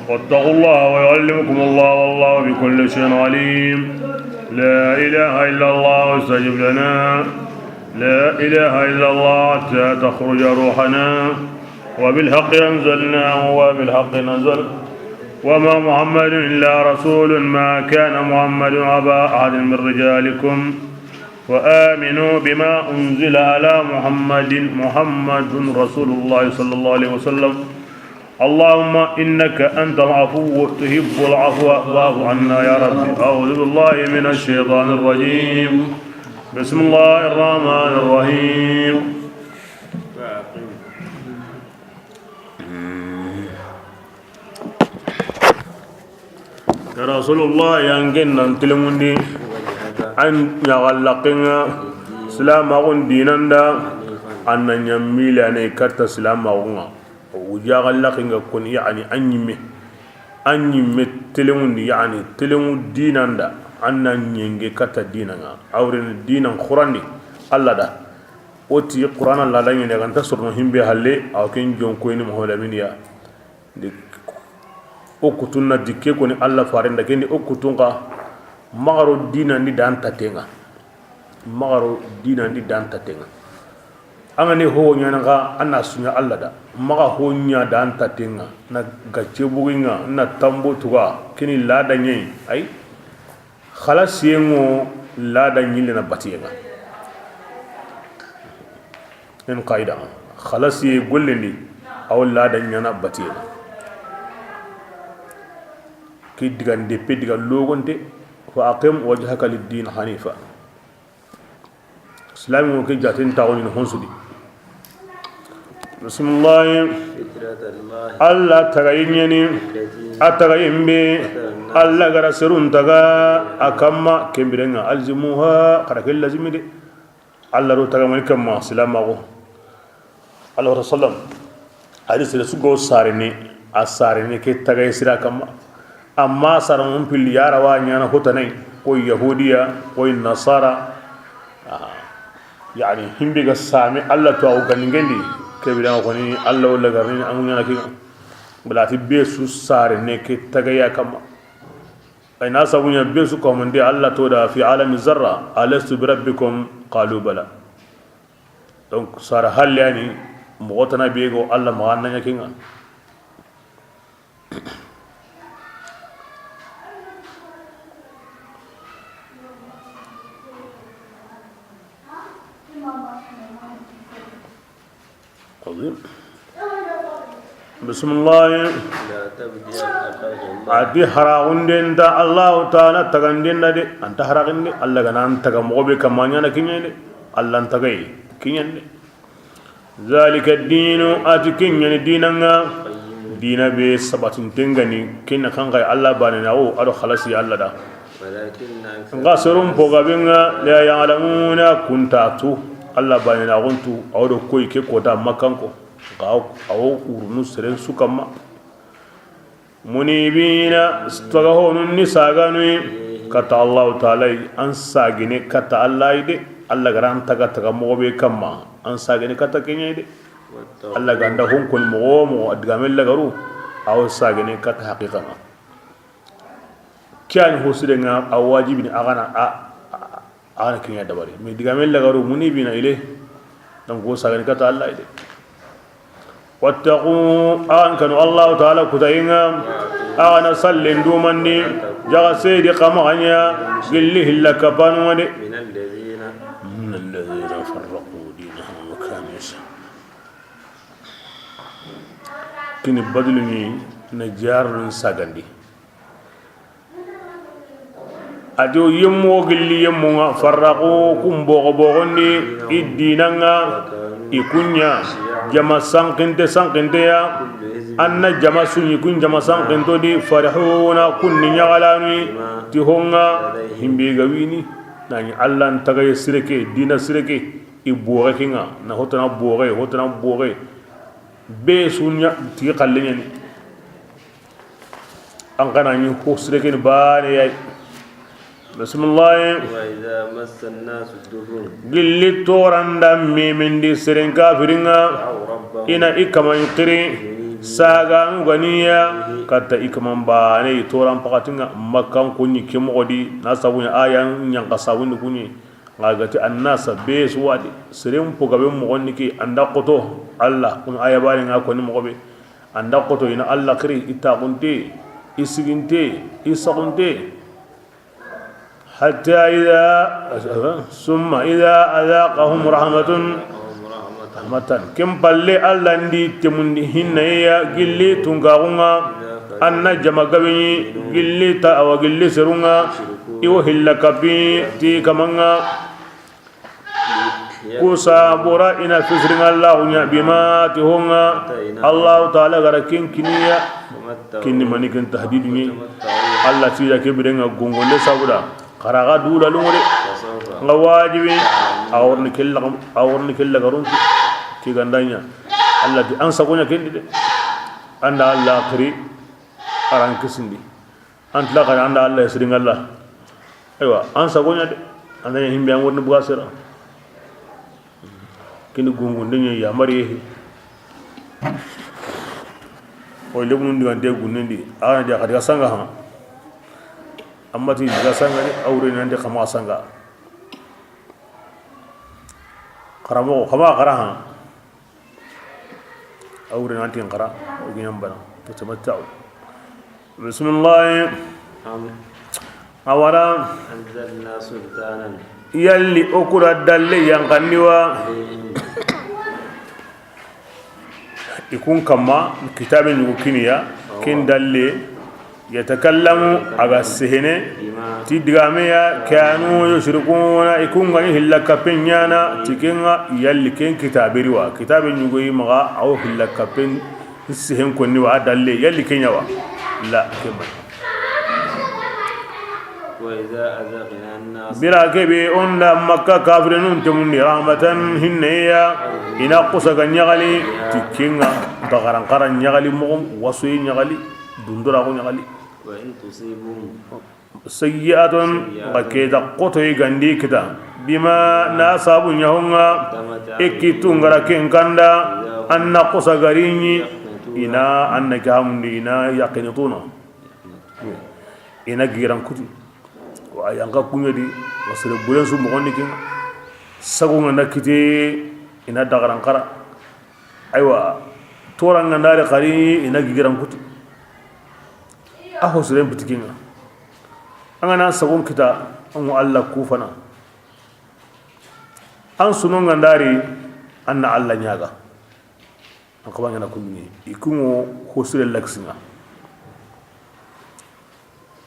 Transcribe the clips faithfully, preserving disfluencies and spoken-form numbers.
واتقوا الله ويعلمكم الله والله بكل شيء عليم. لا إله إلا الله استجب لنا. لا إله إلا الله حتى تخرج روحنا. وبالحق أنزلناه وبالحق نزل. وما محمد إلا رسول. ما كان محمد أبا أحد من رجالكم. وآمنوا بما أنزل على محمد. محمد رسول الله صلى الله عليه وسلم. اللهم إنك أنت العفو تحب العفو فاعف عنا يا رب. أعوذ بالله من الشيطان الرجيم. بسم الله الرحمن الرحيم. Ya Rasulullah, yangen nan telemundi an ɲaxallaxenga silamaxun dinanda, an na ɲammilane katta silamaxunga. Wujaxallaxenga koni, yani an ɲimme, an ɲimme telemundi, yani telemu dinanda, an na ɲenge katta dinanga. Awreni dinan xurandi Allah da. Oti Qur'ana lada ɲene ganta sorono himbe halle, aw ken jonkoyini Muhammad Aminiya. Ndi o kutunna dikke koni Allah farenda kendi o kutunka maxaro dinandi dan tatenga. Maxaro dinandi dan tatenga. Angani ho ɲana ga anna sunya Allah da. Maxa ho ɲa dan tatenga. Na gacce buginga, na tambo tuga, kini lada ɲeyi. Ay. Xalasiyenŋo lada ɲillena batiyenŋa. En qaida, xalasiye gollendi, awo lada ɲana batiyenŋa. Ke diga ndeppe diga logonte, fa aqim wajhaka liddin hanifa. Islami mo ke jaten taxonin honsudi. Bismillahi. Allah tagayi ɲeni. A tagayi mbe. Allah gara serun taga a kamma kembirenga alzimuha, xara ke lazimi de. Allah ro taga mani kamma silamaxo. Allah sallam. Adi sere sugo sarene, a sarene ke tagaye sira kamma. Amma saranun pilli yara wa ɲana hotanai, koy yahudiya, koy nasara. Ah, yani himbe ga same Allah to aw ganingendi, kebira koni Allah wala garni an ɲana kinga. Balati be su sarene ke tagaya kamma. Ay na sabunya be su komande Allah to da fi alami zarra, alastu bi rabbikum, qalu bala. Donc sara halle yani, moxo tana be go Allah maxa nanya kinga. Azim. Bismillahi. Ati haraxunden ta Allahu taala taganden da de, anta haraxinde, Allah gana an taga moxo be kamma ɲana kiɲe de, Allah an tagaye kiɲen de. Zalika dinu, ati kiɲani dinanga, dina be sabatinten gani, kinna kanxay Allah bane na o, ado xalasi Allah da. Nxa soron pogabenga la ya'lamuna, kunta tu Allah bane na gontu, awdo koy ke kota makkanko. Nxa awo urunu seren su kamma. Munibina, taga honun ni saganui kata Allahu taala, an sagine kata Allah de. Allah garan taga taga moxo be kamma, an sagine kata keɲe de. Allah ganda hon koni moxo moxo, a digamen lagaru, awo sagine kata haqiqanga. Kiyani hosirenga a wajibini agana a An kiɲa dabari. Mi digame lagaru munibina ile. Donc o sagani kata Allah ile. Wattaqu, an kanu Allah taala kutayinga. Agana sallen dumandi. Jaga seydi kama ganya. Gilli hilla kapanu de. Min alladhina farraqu dinahum wa kanu shi'a. Kini badluni na jarun sagandi. Ati o yemmo gilli yemmo nga farraqu, kun bogo bogondi i dinanga, i kunya jama sankinte sankinte ya. Anna jama sunyi kun jama sankinto di, farihuna, kunni ɲagalanu ti honga himbe ga wini. Nani Allah ntagaye sireke, dina sireke, i boge kinga na hotana boge, hotana boge. Be sunya ti xallenyani. An kana ni ko sireken bane yay. Bismillah. Wa idha massa an-nasa durrun. Gilli toranda memindi seren kafiringa. Da'u rabbahum. Ina i kaman kiri. Saganu ga ni ya katta i kaman baane, i toran pakatinga Makkan kunni ke moxo di, na sabu ɲa ayan ɲanka sabundi kunni. Nga ga ti annasa be su wa di, seren po gabe moxon ni ke, an da xoto Allah, kun aya baane nga koni moxo be. An da xoto i na Allah xiri, i taxunte, i siginte, i saxunte. Hatta idha, summa idha adhaqahum rahmatun, rahmatan. Ken palle Allah ndi temundi hinnaye ya gilli tunkaxunga, anna jama gabeɲi gilli ta awa gilli serunga, i wo hilla kapi ti kamanga. Ku sabura i na fisiringa Allahu ɲa bima ti honga Allahu taala gara ken kiniya. Kinni mani ken tahdidu ni. Allah ti ya ke birenga gongonde sabuda. Xaraga dula lungure. Nga wajibi. A worni kella, a worni kella garunti. Ki gandanya. Allah ti an sagonya kendi de. Anda Allah kiri aran kisindi. An tila xari anda Allah ya siringalla. Aywa, an sagonya de. Anda ya himbe an worni buga sera. Kini gungunde ɲa yamari yehi. O lebunu ndi gande gunendi. Ana dia xadi sanga ha. Amma ti diga sanga ni awre nan de xama sanga. Xaramo xama xara ha. Awre nan ti xara. O ginyam bana. Tatamatta'u. Bismillah. Am Awara. Anzalna sultanan. Yalli o kura dalle yankanni wa? Alayhim. I kun kamma kitabe ɲugu kiniya. Awa. Kin dalle. Yatakallamu, a ga sehene. Bima. Ti digame ya kanu yushrikuna, i kun gani hilla kapen ɲana. Ti kenga yalli ken kitabe riwa. Kitabe ɲugu yi maga awo hilla kapen sehen konni wa dalle, yalli kenya wa? La, kemma. Wa idha azaqna an-nas. Bira kebe onda Makka kafirinun temundi rahmatan hinneya, ina kusa ga ɲagali, ti kenga bagaran xara ɲagali, moxo wasoyi ɲagali, dundura ko ɲagali. Wa in tusibhum. Sayyi'atun, ga keta xotoyi gandi kita, bima na sabu ɲahonga, i kitu ngara ken kanda, anna kusa garini, ina anna kamundi, ina yaqini tuna. Ina giran kuti. Wa yanka kunyadi, wasere bulen su moxoni kin. Sago nganda kite, ina dagaran xara. Aywa, toranga ndari xari, ina gigiran kuti. A ho siren bitikinga. An ga na sagon kita, an ŋo Allah kufana. An sunonga ndari, an na Allah ɲaga. An xaba ŋana kumini. I kunŋo ho sire lakisinga.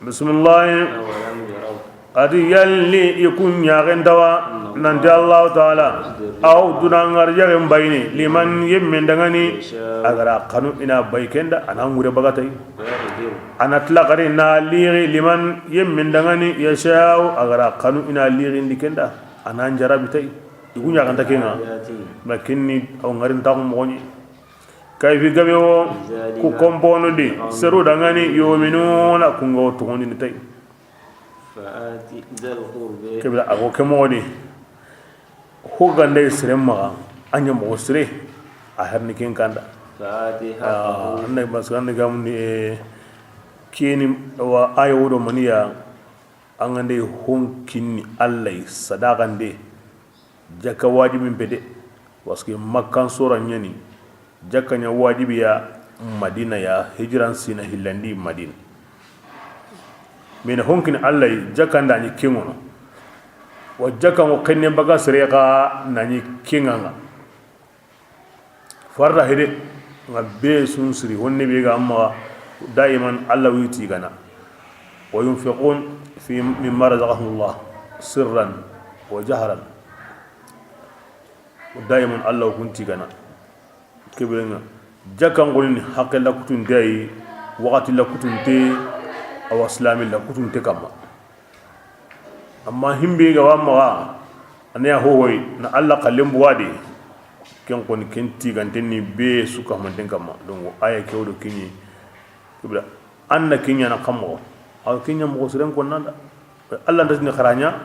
Bismillahi. Awalam yaraw. Ati yalli i kun ɲaxen tawa nanti Allahu taala aw duna ŋar yaxen bayini liman yemmen dangani a gara xanu ina bay kenda a na ŋure bagatay. A na tila xari na lixi liman yemmen dangani yashau a gara xanu ina lixindi kenda a na njarabi tay. I kun ɲaxenta kenga. Ma kinni aw ŋarintaxu moxoɲi. Kayfi gabe wo ku kompono di seru dangani yuminuna kunga wo tugundini tay. Kebira a go ke moxo di. Ho gande sere maxa a ɲa moxo sere a herni ken kanda. Annabi masu annabi gamundi keni wa aya wodo maniya. An gande hon kinni Allah sadaxande. Jakka wajibin pede. Parce que Makkan sora ɲani jakka ɲa wajibiya Madina ya hijiran sina hillandi Madina. Mene honkini Allah jakka nda ni kengono. Wa jakka mo kenne baga sere ga na ni kenganga. Farda hede nga be sun siri honne be ga amma daiman Allah witi gana. Wa yunfiqun fi mimma razaqahumullah sirran wa jahran. Daiman Allah kun tigana. Kebirenga jakkan gonin hakke la kutunte ayi, wakati la kutunte, awa silami la kutunte kamma. Amma himbe ga wa maxa anaya hohoy na Allah kallen buwadi. Ken koni ken tiganten ni be suka manten kamma. Donc aya kewdo kinyi. Kibra anna kinya na kammo. Aw kinya mo siren konnanda. Allah nda ni xaranya.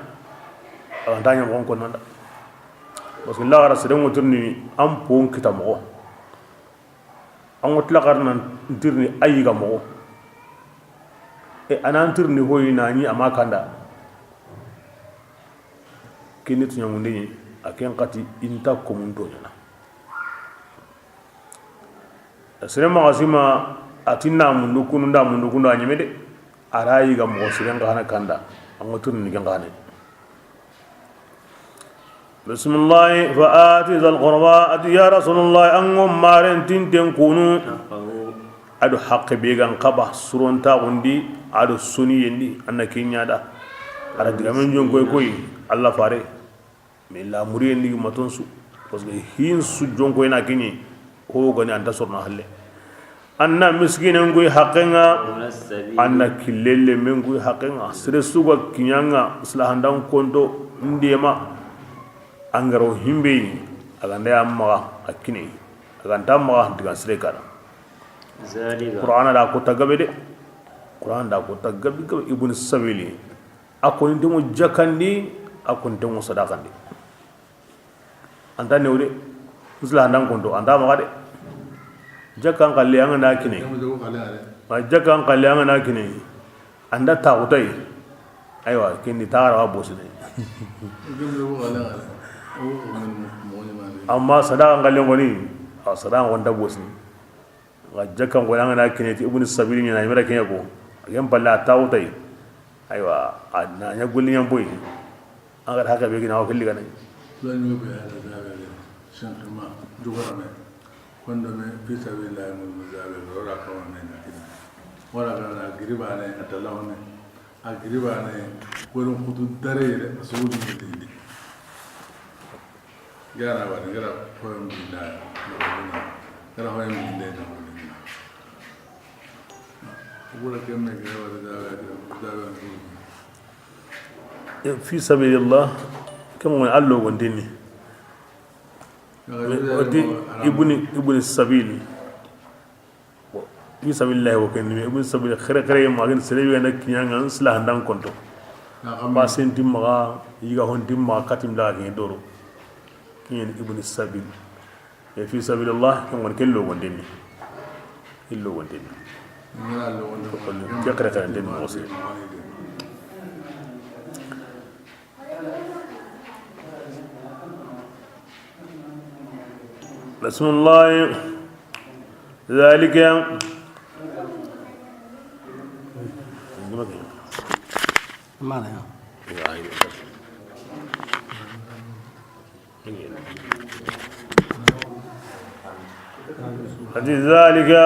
Awa ndanya mo konnanda. Parce que la gara siren woturni an pon kita mo. An ŋa tila xarana n tirindi a yiga moxo. E, a na n tirindi hoyi na ɲi a ma kanda. Kini tuɲaŋunde ɲi, a ken xati i nta komun toɲana. Sere maxa sima a ti na mundu kunu nda mundu kunu a ɲeme de. A ra yiga moxo siren xa na kanda. An ŋa tirindi ken xa ne. Bisimillahi. Fa ati zal qurba, a ti ya Rasulullahi, an ŋa maren tinten kunu. A do haqqe be ga n xaba surontaxundi, a do soniyendi, a na ke ɲa da. A ra digamen jonkoy koy, Allah fare. Mais lamuriyen ni maton su, parce que hin su jonko ina kiɲi, ko gani anta sorna halle. An na miskinen kuy haqqen ŋa, an na killelle men kuy haqqen ŋa. Sere su ga kiɲa ŋa, silahandan konto ndema. An ga ro himbe yi, a ga nda ya maxa a kine, a ga nta maxa digan sire kana. Qur'ana da ko ta gabe de. Qur'ana da ko ta gabe gabe, ibn sabili. A koni nte ŋo jakandi, a koni nte ŋo sadakandi. Anta new de. N silahandan konto anta maxa de. Jakkan xalle an ga na kine. Ma jakkan xalle an ga na kine. An da taxutay. Aywa, kendi taxara wa bosine. Amma sadakan xalle ŋoni, a sadakan ŋonta bosine. Ga jakkan ko an ga na kine ti ibn sabili ɲana, i mera kine ko. A gen palle a taxutay. Aywa, a na ɲa golli ɲan boy. An ga da haqqe be gina o kelli gana. Lo ɲo be ya da zabe de. Sentiment, jugara me. Kondo me fi sabilillah mun zabe, lo ra ko me na kine. Wala ga na giriba ne, a talawne. A giriba ne, ko don kutu dare yere, a sogo di. Gara wani, gara hoyon binda, gara hoyon binda na wani. Wala kemme gara wani da, da, da. Fi sabilillah, ken ŋoni a logondini. O ti ibni, ibni sabil. Fi sabilillahi wa ken ni ibn sabil, xere xere ma gin sere be na kiɲa ŋa n silahandan konto. Pasen ti maxa, yiga hon ti maxa, katim da ke doro. Kiɲen ibn sabil. E fi sabilillah, ken ŋoni ken logondini. Ken logondini. Ke xere xere ndini moxo sire. Bismillah. Zalika. Mana ya. A ti zalika.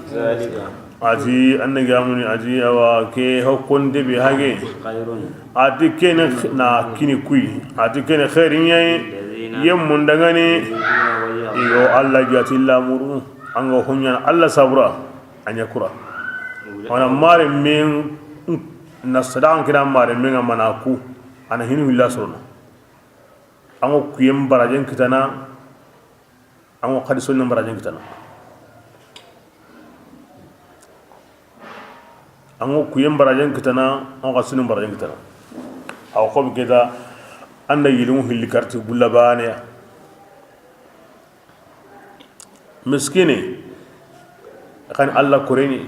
Zalika. A ti annabi amuni, a ti awa ke hokkonde be hage. Khairun. A ti kene na kini kuy. A ti kene khairin yayi. Lillazina. Yemmun dangani. Yuriduna wajha Allah. Iyo Allah jati lamuru. An ga hunyana Allah sabura. A ɲa kura. Wana mare men na sadakan kira mare men ga mana ku. A na hinu illa sorona. An ga kuyen barajen kitana. An ga xadi sonnen barajen kitana. An ga kuyen barajen kitana, an ga xadi sonnen barajen kitana. Awa xobi keta, an da yilimu hilli karti gulla baneya. Miskini, xan Allah koreni.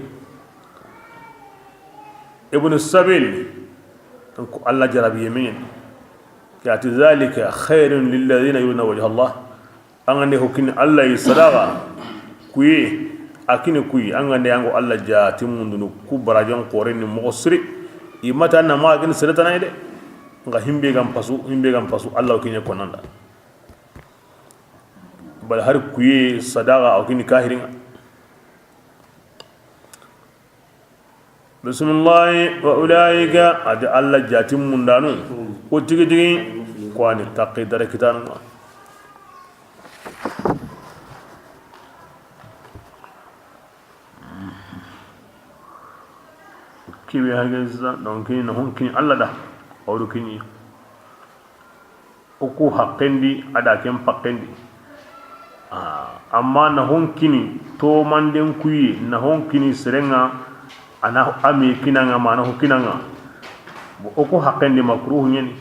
Ibnu sabil, ko Allah jarabi yemen. Ke a ti, zalika khairun lilladhina yuriduna wajha Allah. An ga nde hokkini Allah yi sadaxa kuye, a kini kuyi, an ga nde an ga Allah jati mundunu ku barajon xoren ni moxo siri. I mata na ma gin sere tana de. Nga himbe gam pasu, himbe gam pasu, Allah kiɲe konanda. Bal har kuye sadaxa o kini kahiringa. Bisimillahi wa ulaika, a ti Allah jatin mundanu, ko tigi tigi, ko ani taqi dara kitanu. Kibe hage sa, donc kini na hon kini Allah da, awru kini. O ku haqqendi, a da ken paqqendi. Ah, amma na hon kini tomanden kuye, na hon kini serenga, a na a me kinanga, ma na ho kinanga. Bo o ku haqqendi makruhu ɲeni.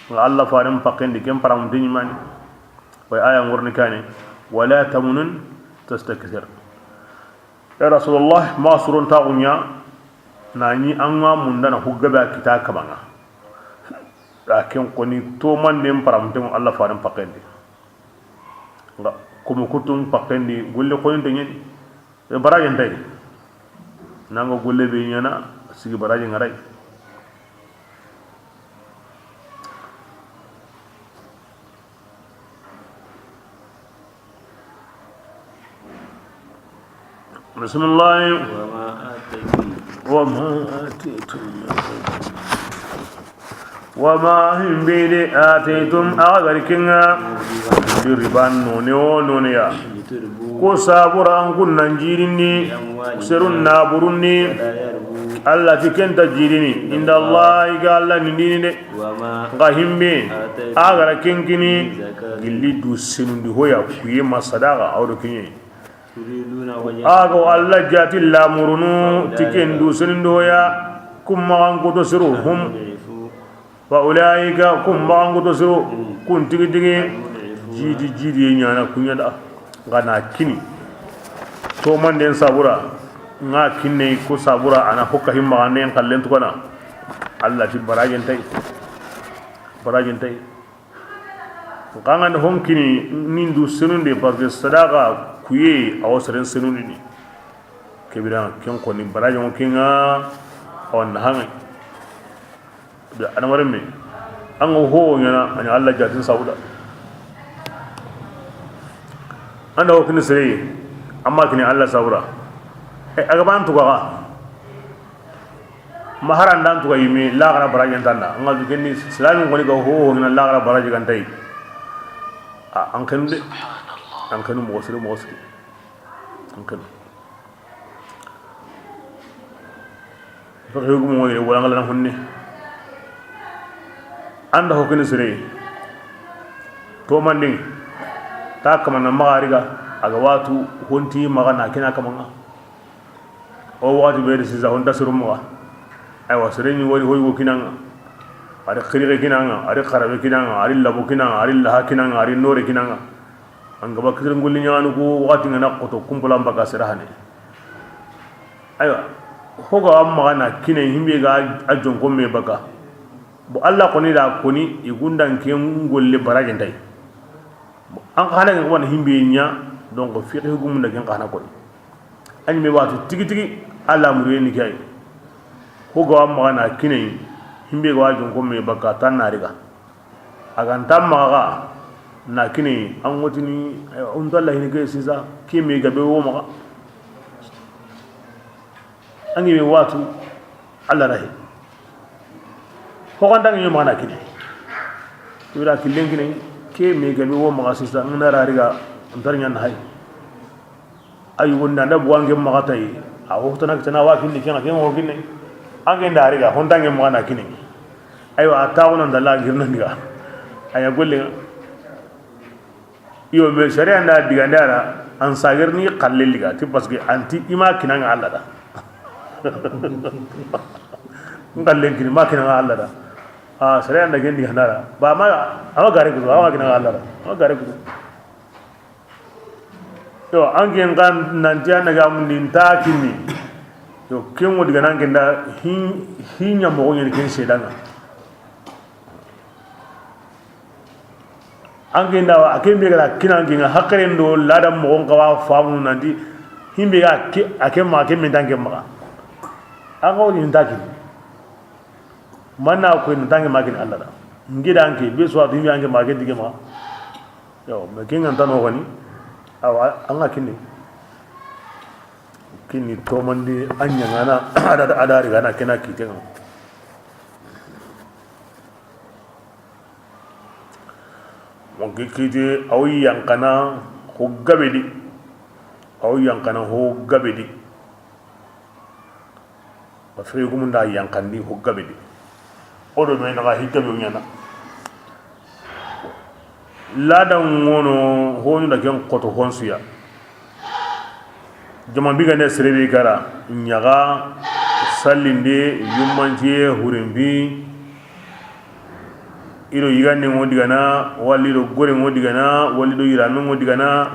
Nga Allah faren paqqendi, ken paramunte ɲimani. Way aya ngorni kane, wala tamnun tastakthir. Ya Rasulullah, ma suron taxu ɲa na ɲi an ga mundana huggabe a kita kamanŋa. A ken koni tomanden paramunten ŋo Allah faren pakendi. Nga komo kutun pakendi golle koninte ɲeni. E barajen tay. Nanga golle be ɲana sigi barajen ŋaray. بسم الله. وما آتيتم. وما آتيتم. وما هم بيد آتيتم أغركنا بربا نوني ونونيا. Ko sabura an kun nan jirini, serun na burunni. Allah ti ken ta jirini inda Allah, i ga Allah ni dini de. Nga himbe a gara kenkini gilli du senundi hoya kuye ma sadaqa awdo kinye. A ga Allah jati lamurunu ti ken du senundi hoya, kum magan ko to siru hum. Fa ulaika, kun baganguto siro, kun tigi tigi, jidi jidi ye ɲana kuɲa da. Nga na kini tomanden sabura, nga kinne ko sabura, a na hokka himma ganden kallen tukana. Allah ti barajen tay. Barajen tay. Nga nga hon kini nindu senunde, parce que sadaqa kuye awo seren senundi ni. Kebira ken koni barajen kenga awan hangay. Da adamaren me, an ga ho ɲana, a ɲa Allah jatin sabuda. An da ho kini sere, amma kini Allah sabura. E, a ga ban tuga ga. Ma haran dan tuga yimi, laxara barajen tanda. An ga du kenni, silamin koni ga ho, ho ɲana laxara baraji gantay. A, an kenu de. An kenu moxo siri, moxo siri. An kenu. Fexi hukumu ŋoyi wala ŋalana honne. An da ho kini sire. Tomandin. Ta kamana maxa riga. A ga watu honti maxa na kina kamanga. O waxati be di sisa honta siru maxa. Aywa, sere ni wori hoy go kinanga. Ari xirixe kinanga, ari xarabe kinanga, ari labo kinanga, ari laha kinanga, ari nore kinanga. An gaba kitir ngulli ɲaxanu ku waxati ngana xoto kumpolan baka sere hane. Aywa, hoga an maxa na kine himbe ga a jonko me baka. Bo Allah koni da koni i gundan ke ngolle barajen tay. An xana ga wona himbe ɲa, donc fiqh hukumu da ken xana koni. An me watu tigi tigi Allah mureni kay. Hoga an maxa na kine himbe ga jonko me baka tan na riga. A ga nta maxa na kini an ŋotini, eh, untalla hini ke sisa, ke me gabe wo maxa. An gi me watu, Allah rahi. Ho kan dangi maxa na kini. Wira killen kini, ke me gabe wo maxa sisa, ngana rariga, ntar ɲan hay. Ayi wonda nda buwa nge maxa tay. A wo tana kitana wa kinni kenga kenga wo kinni. Ange nda riga honda nge maxa na kinni. Aywa, a taxu nan dalla girna ndiga. Aya golle. Yo, mais sharia nda diga ndara an sagir ni xalle liga ti, parce que anti ima kinanga Allah da. Ngalle kini ma kinanga Allah da. A sharia nda gen diga ndara. Ba ma ama gare kudo, ama kinanga Allah da. Ama gare kudo. Yo, an ken kan nanti an daga mun din ta kinni. Yo, ken wodi ganan ken da hin, hin ɲa moxo ɲen ken sedanga. An ken da a ken be gara kinan ken hakaren do ladan moxon kawa famu nanti himbe ga ke, a ken ma, ken min tan ken ma. An ga woni ta kinni. Manna ko en tangi makin Allah da. Ngidan ke be so atu mi ange mage dige ma. Yo, me kinga tano gani. Awa, anga kinni. Kinni tomandi anya ngana ada, ada riga na kena kitenga. Mo kikiti awi yankana ho gabedi. Awi yankana ho gabedi. Parce que yogumunda yankandi ho gabe di. O do me naxa hi gabe ɲana. Lada ŋono honu da ken xoto honsuya. Jama bigande serebe gara ɲaga sallinde yummantiye hurimbi. Ido yigande ŋo digana, wali do gore ŋo digana, wali do yirame ŋo digana.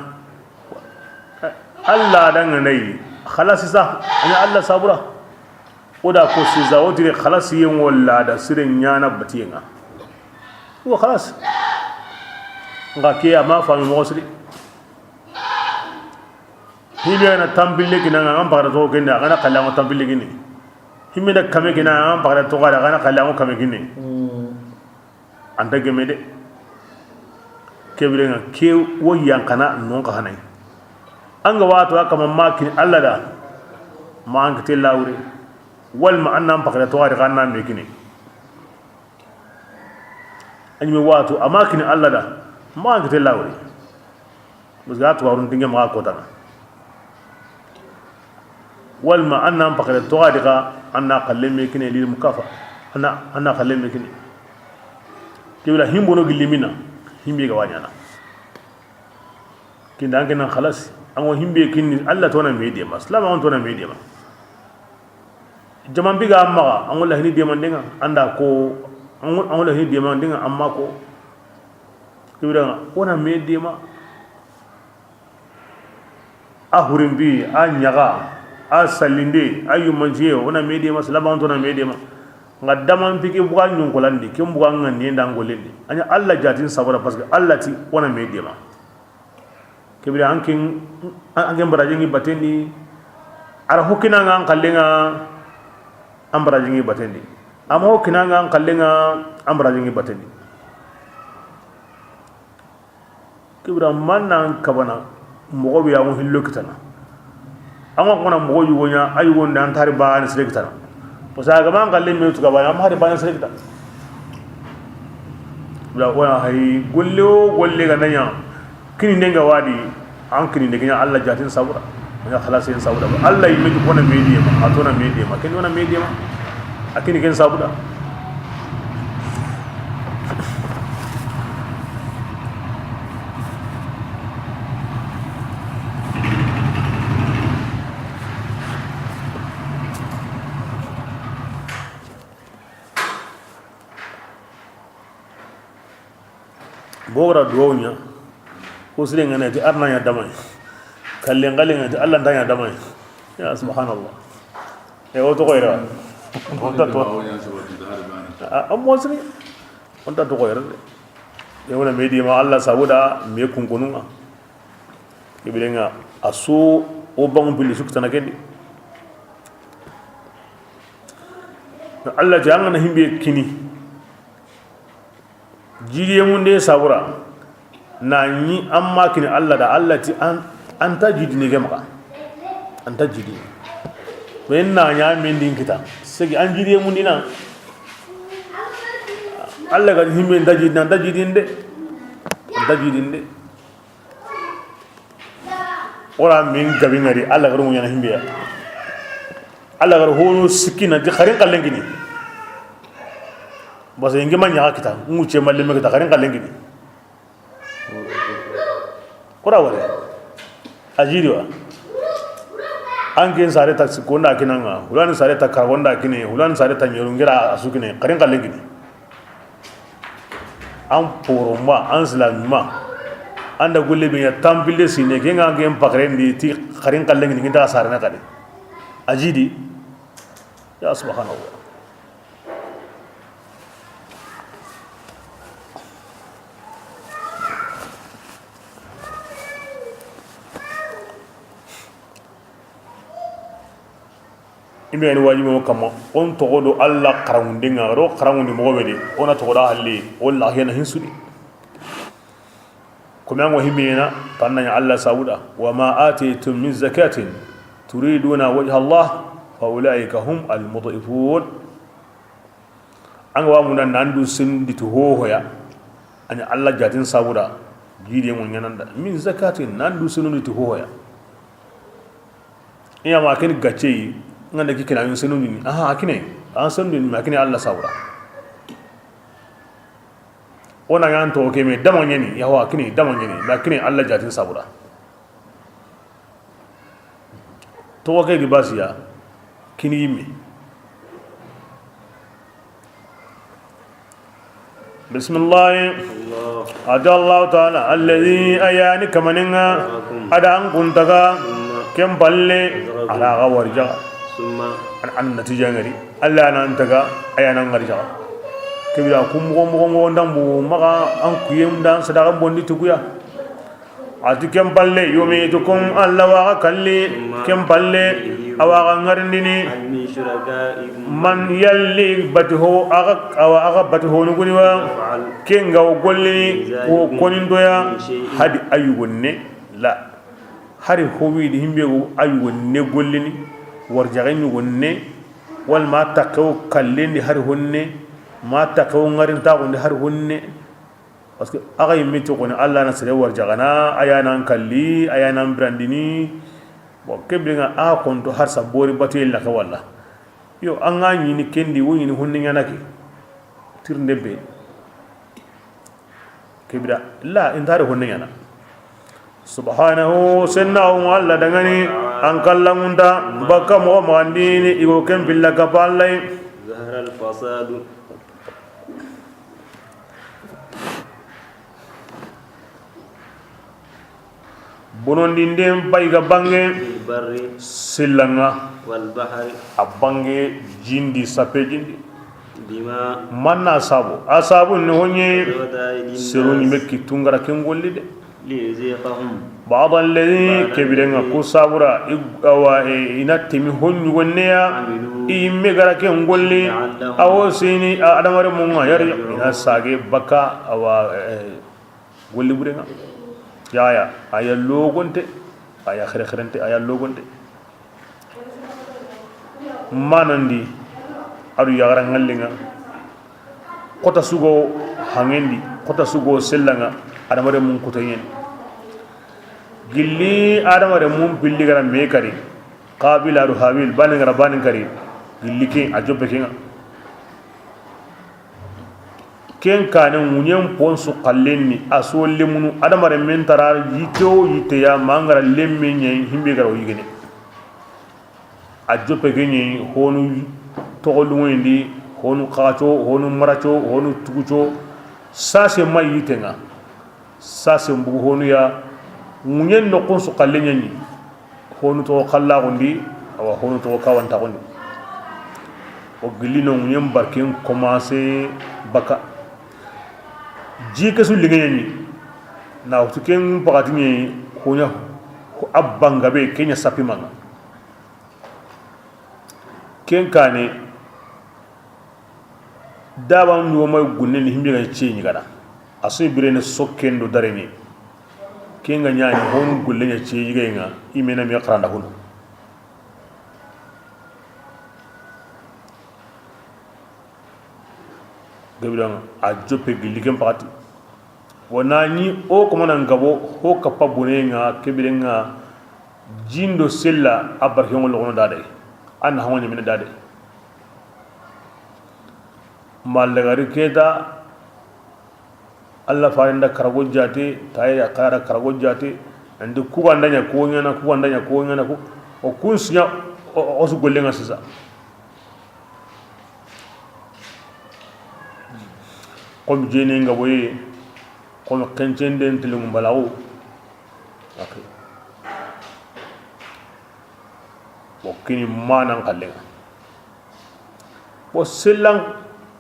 Allah danga nayi Xalasi sa, a ɲa Alla sabura. O da ko sisa, o tiri xalasi yen wala da sire ɲana batiyen ŋa. Wo xalas. Nga ke a ma fami moxo siri. Hibe na tampille kina nga, an paxata toxo kende, a ga na xalle an ŋa tampille kini. Himme da kame kina, an paxata toxo da, a ga na xalle an ŋa kame kini. An ta geme de. Ke biren ŋa ke wo yanqana non xa xanay. An ga wato a kama ma kini Alla da, ma an kite lawure. Walma an na an paxata toxo da, xa an na me kini. A ɲi me wato a ma kini Alla da, ma an kite lawure. Parce que a tuwarun dinge maxa kotana. Walma an na an paxata toxo da, xa an na xalle me kini lil mukafa. An na, an na xalle me kini. Ke bira himbono gilli mina, himbe ga wa ɲana. Kinda an ke nan xalas, an ŋa himbe kini Alla to na me dema, silama an to na me dema. Jaman biga an maxa, an ŋa la hini demandenga, an da ko, an ŋa la hini demandenga, an ma ko. Ke bira ŋa, o na me dema. A hurimbi, a ɲaga, a salinde, a yumanjiye, o na me dema, silama an to na me dema. Nga daman piki buga ɲunkolandi, ken buga ŋa ni nda ŋolendi. A ɲa Alla jatin sabura, parce que Alla ti o na me dema. Ke bira an ken, an ken baraji ŋi batendi. A ra hokina ŋa an xalle ŋa, an baraji ŋi batendi. A ma hokina ŋa an xalle ŋa, an baraji ŋi batendi. Ke bira man nan kabana moxo be ya mo hillo kitana. An ŋa kona moxo yugo ɲa, a yugo nda an ta hari bane sire kitana. Parce que a ga ma an xalle me tu ga bane, a ma hari bane sire kitana. Bira o na hay golle o golle ga na ɲa. Kini ndenga wadi, an kini ndenga ɲa Alla jatin sabura. Ɲa xalasin sabura. Alla yi me tu kona me dema, a to na me dema. Ken o na me dema. A kini ken sabura. Bogara duwawu ɲa. Ko sire ŋa na ti arna ɲa damay. Kallen kallen ŋa ti Alla nta ɲa damay. Ya subhanallah. E o toxo yere. O nta to. A, a mo siri. O nta toxo yere de. E wona me dema Alla sabuda me kunkununga. Ke biren ŋa a so o bangu billi su kitana kendi. Alla ti an ga na himbe kini. Jidiye munde sabura. Na ɲi an ma kini Alla da, Alla ti an, an ta jidini ke maxa. An ta jidi. Men na ɲa men din kita. Segi an jidiye mundina. Alla ga himbe nta jidini, an ta jidini de. An ta jidini de. Ora min gabi ŋari, Alla garu ɲana himbe ya. Alla garu hono sikki na di xarin kallen kini. Basa inge ma ɲa kita, ngu ce malle me kita xarin kallen kini. Kura wala. A jidi wa. An ken sare ta sikko nda kinanga, hulani sare ta kargo nda kine, hulani sare ta ɲeru ngira a su kine, xarin kallen kini. An poroma, an silamima. An da gulle be ya tampille sine, ke nga ngen pakrendi ti xarin kallen kini, ngi ta sarana kadi. A jidi. Ya subhanallah. I me yani wajibi mo kamma, on toxo do Alla xaranŋunden ŋa, ro xaranŋundi moxo be de, o na toxo da halle, o la hena hinsudi. Komi an ŋo himina, tanna ɲa Alla sabuda, wa ma ataytum min zakatin turiduna wajha Allah fa ulaika hum al mud'ifun. An ga wa munda nan du senundi ti hohoya. Ani Alla jatin sabuda. Jidi mo ɲananda. Min zakatin nan du senundi ti hohoya. Iya ma kini gacce yi. Nganda ki kina yun senundi ni. Aha, akine. An senundi ni, ma kini Alla sabuda. Ona yan to ke me dama ɲani. Yawa kini dama ɲani. Ma kini Alla jatin sabuda. Toxo ke gi basiya kini yimme. Bismillahi. Ati Allahu taala, alladhi, a yani kamaninga, a da an kuntaga, Ken palle, a ra ga warjaxa. An, an natija ngari. Alla nan taga, a ya nan warjaxa. Kebira ku moxo moxo moxo ndambu maxa an kuyem dan sadaxa bondi tuguya. A ti ken palle, yumitukum, Alla wa ga kalli, ken palle, a wa ga ngarindini. Man yalli bati ho, a ga, a wa a ga bati ho nuguni wa. Ken ga wo gollini, wo konindoya, hadi ayugonne la. Hari ho widi himbe go a yugo ne gollini, warjaxe ɲugo ne, walla ma taxewo kallendi hari honne, ma taxewo ŋarintaxundi hari honne. Parce que axa yimme ti xoni, Alla na sere warjaxana, a ya nan kalli, a ya nan birandini. Bon, ke birenŋa a konto har sa bori batuye laxe walla. Yo, an ga ɲini kendi, wo ɲini honne ɲana ke. Tirinde be. Kebira la intare honne ɲana. Subhanahu, senna o Alla dangani, an kallangunta, baka moxo maxandini, i go ken pilla kapa Alla yi. ظهر الفساد. Bonondinden bay ga bange في البر sellanga, والبحر. A bange jindi, sape jindi. بما Manna sabu, a sabu ni honye, كسبت أيدي الناس seru ɲime kittungara ken golli de. ليذيقهم Ba'da alladhi, kebirenga ku sabura, i, awa, e, ina temi honyu gonneya, عملوا i yimme gara ken golli, لعلهم awo sini, a, adamare munga yari, يرجعون ina sage baka, awa, e, golli burenga. Yaya, aya logonte, aya xerexerente, aya logonte. Manandi, adu yagara ngallinga. Kota sugo hangendi, kota sugo sellanga, adamare mun kuteyen. Gilli adamare mun pilli gara me kari. Qabila adu Habil, bani gara bani kari. Gilli ke, a joppe kenga. Ken kane ŋuɲen ponsu xallenni, a so lemunu, adamare men tara yitte wo yitte ya, mangara lemme ɲayi, himbe gara wo yigene. A joppe ke ɲayi, honu toxo lungoyindi, honu xaxaco, honu maraco, honu tuguco, sase ma yittenga. Sase mbugu honu ya, ŋuɲen noxon su xalle ɲaɲi. Honu toxo xallaxundi, awa honu toxo kawantaxundi. O gilli no ŋuɲen barken commencé baka. Ji kesu liŋeɲeni na wutu ken pakati ɲe. Hoɲa a bangabe kenya sapimanga. Ken kane. Daba ɲugo may gunne ni himbe ga ce ɲi gada. A so birene sokken do darene. Ken ga ɲani honu gulle ɲa ce yiga nga, i mena mi xaranda hunu. Gabidan a joppe gilli ken pakati. Wona ni o ko manan gabo ho kappa bone nga kebire nga jindo sella a barke ngol logono dade. An hawo ɲamine dade. Mallagari keta. Allah farenda karago jate, taye a kara karago jate, andi kuganda ɲa ko ɲana, kuganda ɲa ko ɲana ko, o kun siɲa, o, o su gollenga sisa. Comme jene nga boye, comme kencenden tilum balawo. Ok. Bo kini manan kallenga. Bo sellan,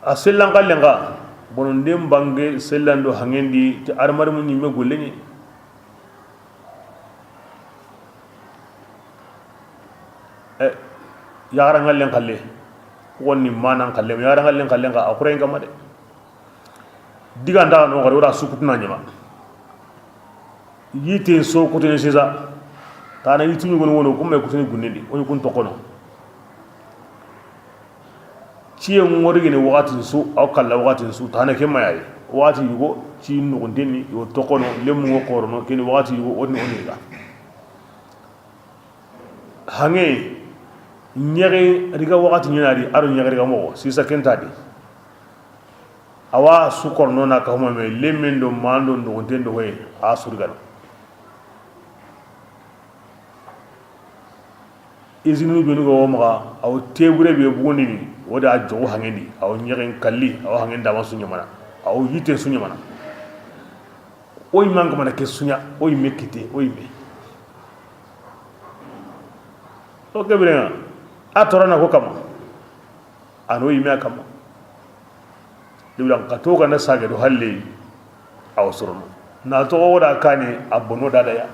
a sellan kallenga. Bono ndem bange sellan do hangendi ti armari mu ɲimme golleɲe. E, yaxara ngallen kalle. Wonni manan kalle, yaxara ngallen kallenga a kuren kamade. Diganta no gari wala sukutuna ɲama. Yite so kutene sisa. Tana yitu ɲugono wono kuma kutene gunnedi. Oni kun tokono. Ciye ngori gene wakati su, aw kala wakati su, tana ke mayari. Wakati yugo, ci nugundenni, yo tokono, lemu ngo korono, kene wakati yugo, oni oni ga. Hange, ɲege riga wakati ɲenari, aro ɲege riga mogo, sisa kentadi. Awa su korno na ka huma me lemmen do mando ndogonten do hoye a surgana. Izini benu go maga aw tebure be bugondini wodi a jogo hangendi aw ɲegen kalli aw hangen dama su ɲamana aw yite su ɲamana. Oy manga mana ke su ɲa oy me kite oy me. O ke biren ŋa, a torana ko kama, a no yime a kama. Dibran ka to ganda sage do halle, a wa sorono. Na toxo wo da kane, a bono dadaya.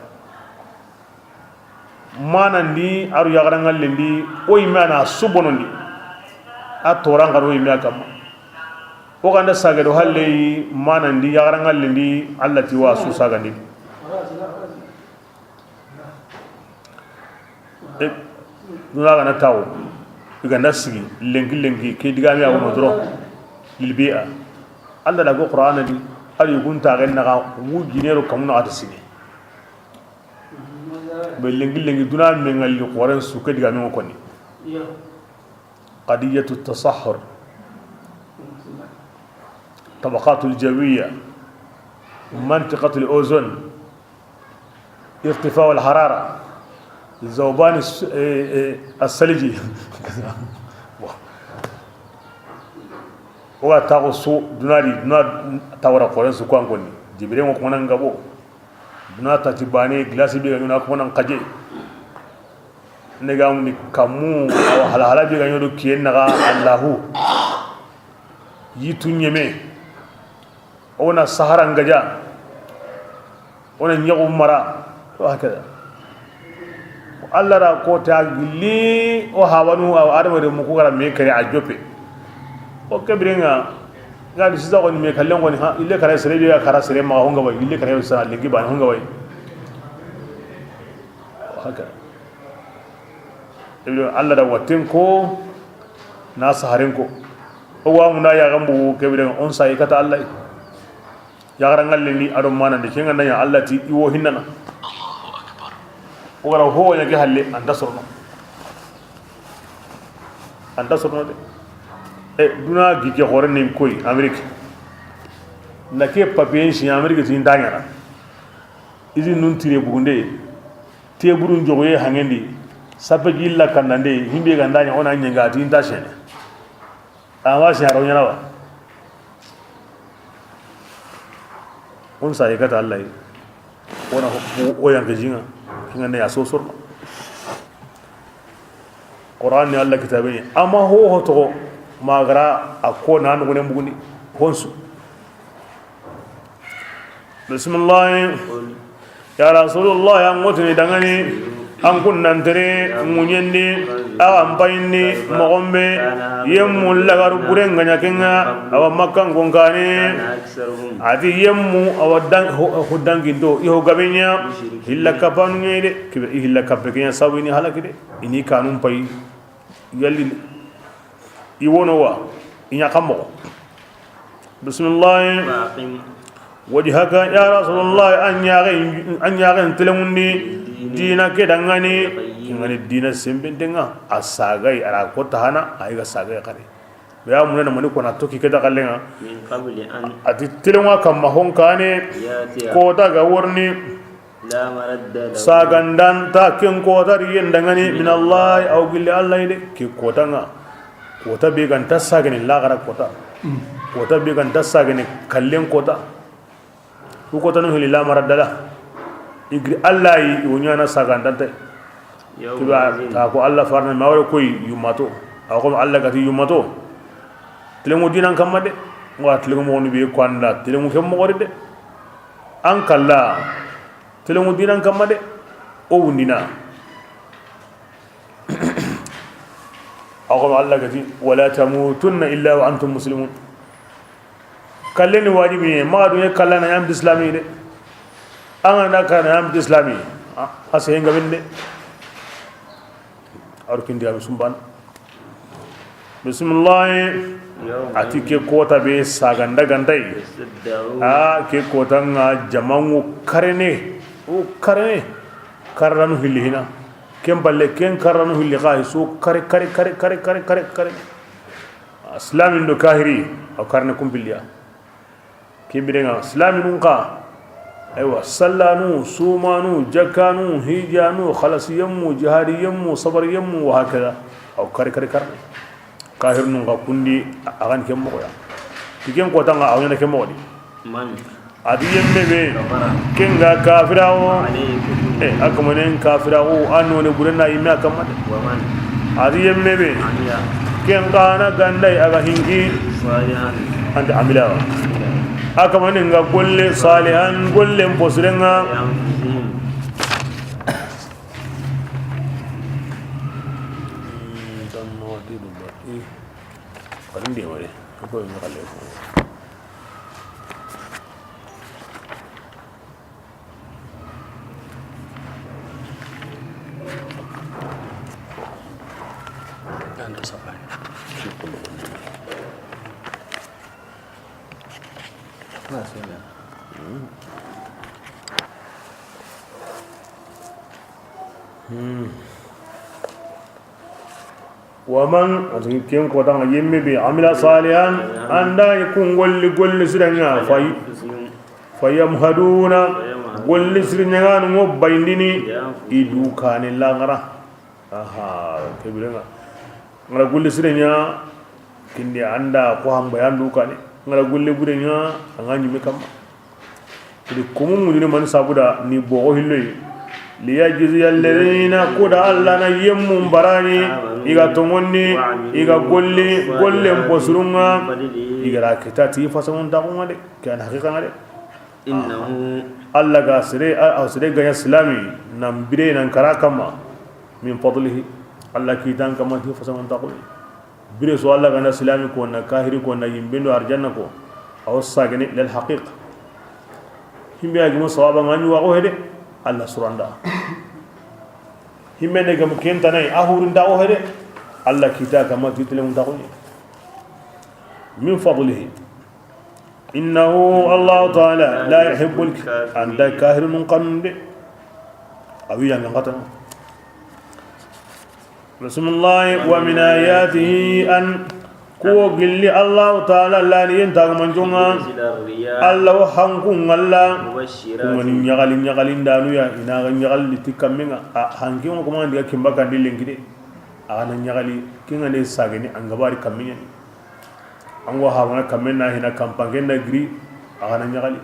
Manandi, a ro yaxaranŋallendi, o yime a na su bonondi. A toran xa do yime a kama. O ganda sage do halle, manandi, yaxaranŋallendi, Allah ti wa su sagandi. E, duna gana tawo, i ganda sigi, lenki lenki, ke digame a wono doro, lilbi'a. Allah da go Qur'ana di, a ri gunta gen naxa, wu jinero kamuna ata sigi. Be lenki lenki duna me ŋalli xoren su ke digame ŋo koni. Qadiyatu tasahhur, tabaqatul jawiyya, mantiqatul ozone, irtifa'ul harara, zawbani s-, eh, eh, as-salji. Bon. O ga taxo su duna di, duna tawara xoren su ko an koni. Jibire ŋo ko nan gabo. Duna tati bane, glace be ga ɲo na ko nan xaje. Ne ga mundi kamu, awa hala hala be ga ɲo do kiyen naxa Allahu. Yitu ɲeme. O na Sahara ngaja. O na ɲaxu mara. Wa hakada. Allah ra ko ta gilli o hawanu, awa adama de muku gara me kare a jope. O ke biren ŋa, ga di sisa ko ni me kallen ko ni ha, ille kare sere be ya kara sere ma honga bay, ille kare sa lenki ba honga bay. Haka. Ibn Allah da watten ko, na saharen ko. O wa muna ya gambu ke biren ŋa, o n sa i kata Allah. Yaxaranŋallendi a do manandi, ke ŋa na ɲa Allah ti i wo hinnana. O gara ho ɲa ke halle, anta sorono. Anta sorono de. E, duna gi ke xoren ni koy, Amérique. Na ke papier si Amérique ti nta ɲana. Izi nun tire bugunde, te burun jogoye hangendi, sape gilla kannande, himbe ganda ɲa, o na ɲenga ti nta sene. Ama si a ro ɲana wa. O n sa i kata Allah. O na ho-, o, o yanke jinga. Kinga ne ya so sorno. Qur'an ni Allah kitabe ni. Ama ho ho to magara a ko nan gune mugundi. Honsu. Bismillah. Ya Rasulullah, ya ŋotini dangani, an kunnan tere ŋuɲendi, a ga n payindi moxon be, yemmu lagaru buren ga ɲa ke ŋa, awa Makkan konkane. A ti yemmu, awa dan-, ho-, ho danginto, i ho gabe ɲa, hilla kapanu ɲa de, kibe, i hilla kappe ke ɲa sabu i ni halaki de, i ni kanun payi. Yalli i wono wa, i ɲa xa moxo. Bismillah. Wa aqim wajhaka, ya Rasulullah, an ɲaxen, an ɲaxen telenŋundi dina ke dangani, ke ŋa ni dina sembenten ŋa, a sagay, a ra ko tahana, a yi ga sagay xari. Ya munana mani kona toki ke da xallen ŋa. Min qabli an, a ti telenŋa kamma honkane, yatiya, kota ga worni. La maradda lahu. Sagandanta ken kota riyen dangani min Allah, aw gilli Allah de, ke kota ŋa. Kota be ganta sagene lagara kota. Kota be ganta sagene kallen kota. Ku kota no hili la maradda la. Igri Allah yi, i wo ɲana sagandanta. Kiba ta ko Allah farna ma wala koy yumato. A ko Allah gati yumato. Telengu dinan kamma de. Wa telengu mo ni be ko anda. Telengu ke mo de. An kalla. Telengu dinan kamma de, o wundina. A ko Allah gati, "Wala tamutunna illa wa antum muslimun." Kallen ni wajibi ne, ma dunya kallana yan bislami de. An ga na kana yan bislami, a, a se ngabinde. Arkin diga sumban. Bismillah. A ti ke kota be saganda gantay. A ke kota ŋa jamangu karene. O karene. Karranu hilli hina. Ken balle ken karranu hilli xa so kare, kare, kare. Islamin do kahiri. O karne kumbiliya. Ken biren ŋa, silaminun xa, aywa, sallanu, sumanu, jakkanu, hijanu, xalasiyenmu, jihadiyenmu, sabariyenmu, wa hakada. Aw kari, kari, kari. Kahirnun xa kundi, a, a gan ken moxoya. Ti ken kota ŋa, aw ɲana ken moxo di. Man? A di yemme be, ken ga kafiraxu, e, a kamanen kafiraxu, a none buren na yimme a kamma de. A di yemme be, ken xa na ganda i a ga hinki, anta amila wa. A kamanen ga golle salihan, gollen posiren ŋa. Waman, a ti ken kota ŋa yemme be, amila salihan, an da i kun golli, golli siren ŋa, fay, fayamhaduna, golli siren ŋa ŋo bayindini, i du kane laxara. Aha, ke biren ŋa. Ŋa ra golli siren ŋa, kindi an da ko hamba yan du kane. Ŋa ra golli buren ŋa, a ŋa ɲimme kamma. Kidi kumu mundini mani sabuda ni bogo hilloyi. Liyajziya alladhina, kuda Allah na yemmun barani, i ga tongonni, i ga golli, gollen bosurun ŋa, i ga ra kita ti fasamun taxun ŋa de, ke an haqiqa ŋa de. Innahu. Allah ga sere, a, a sere ga ɲa silami, nan bire nan kara kamma, min fadlihi, Allah kitan kamma ti fasamun taxun. Bire so Allah ga na silami ko, na kahiri ko, na yimbe ndo arjanna ko, a wo sagene lil haqiqa. Himbe a gimo sawaba ŋa ɲi waxo hede, Allah suranda. Himbe ne gam kenta nay, a hurinda o hede, Allah kita kamma ti tele mun taxu ɲi. Min fadlihi. Innahu, Allahu Ta'ala, la yuhibbul, anta kahirun xanunde. A wi yanga ngata. Bismillah, wa min ayatihi an, kuwo gilli Allahu Ta'ala la ni yenta ga manjonga. Allah wa hanku ngalla. Ngoni ɲagali, ɲagali ndanu ya, ina ga ɲagali ti kamminga. A hanki ngo kuma ndiga kimba kan dillen gide. A ga na ɲagali, kinga ne sageni an gabari kamminya. An go hawana kammen na hina kampangen na giri, a ga na ɲagali.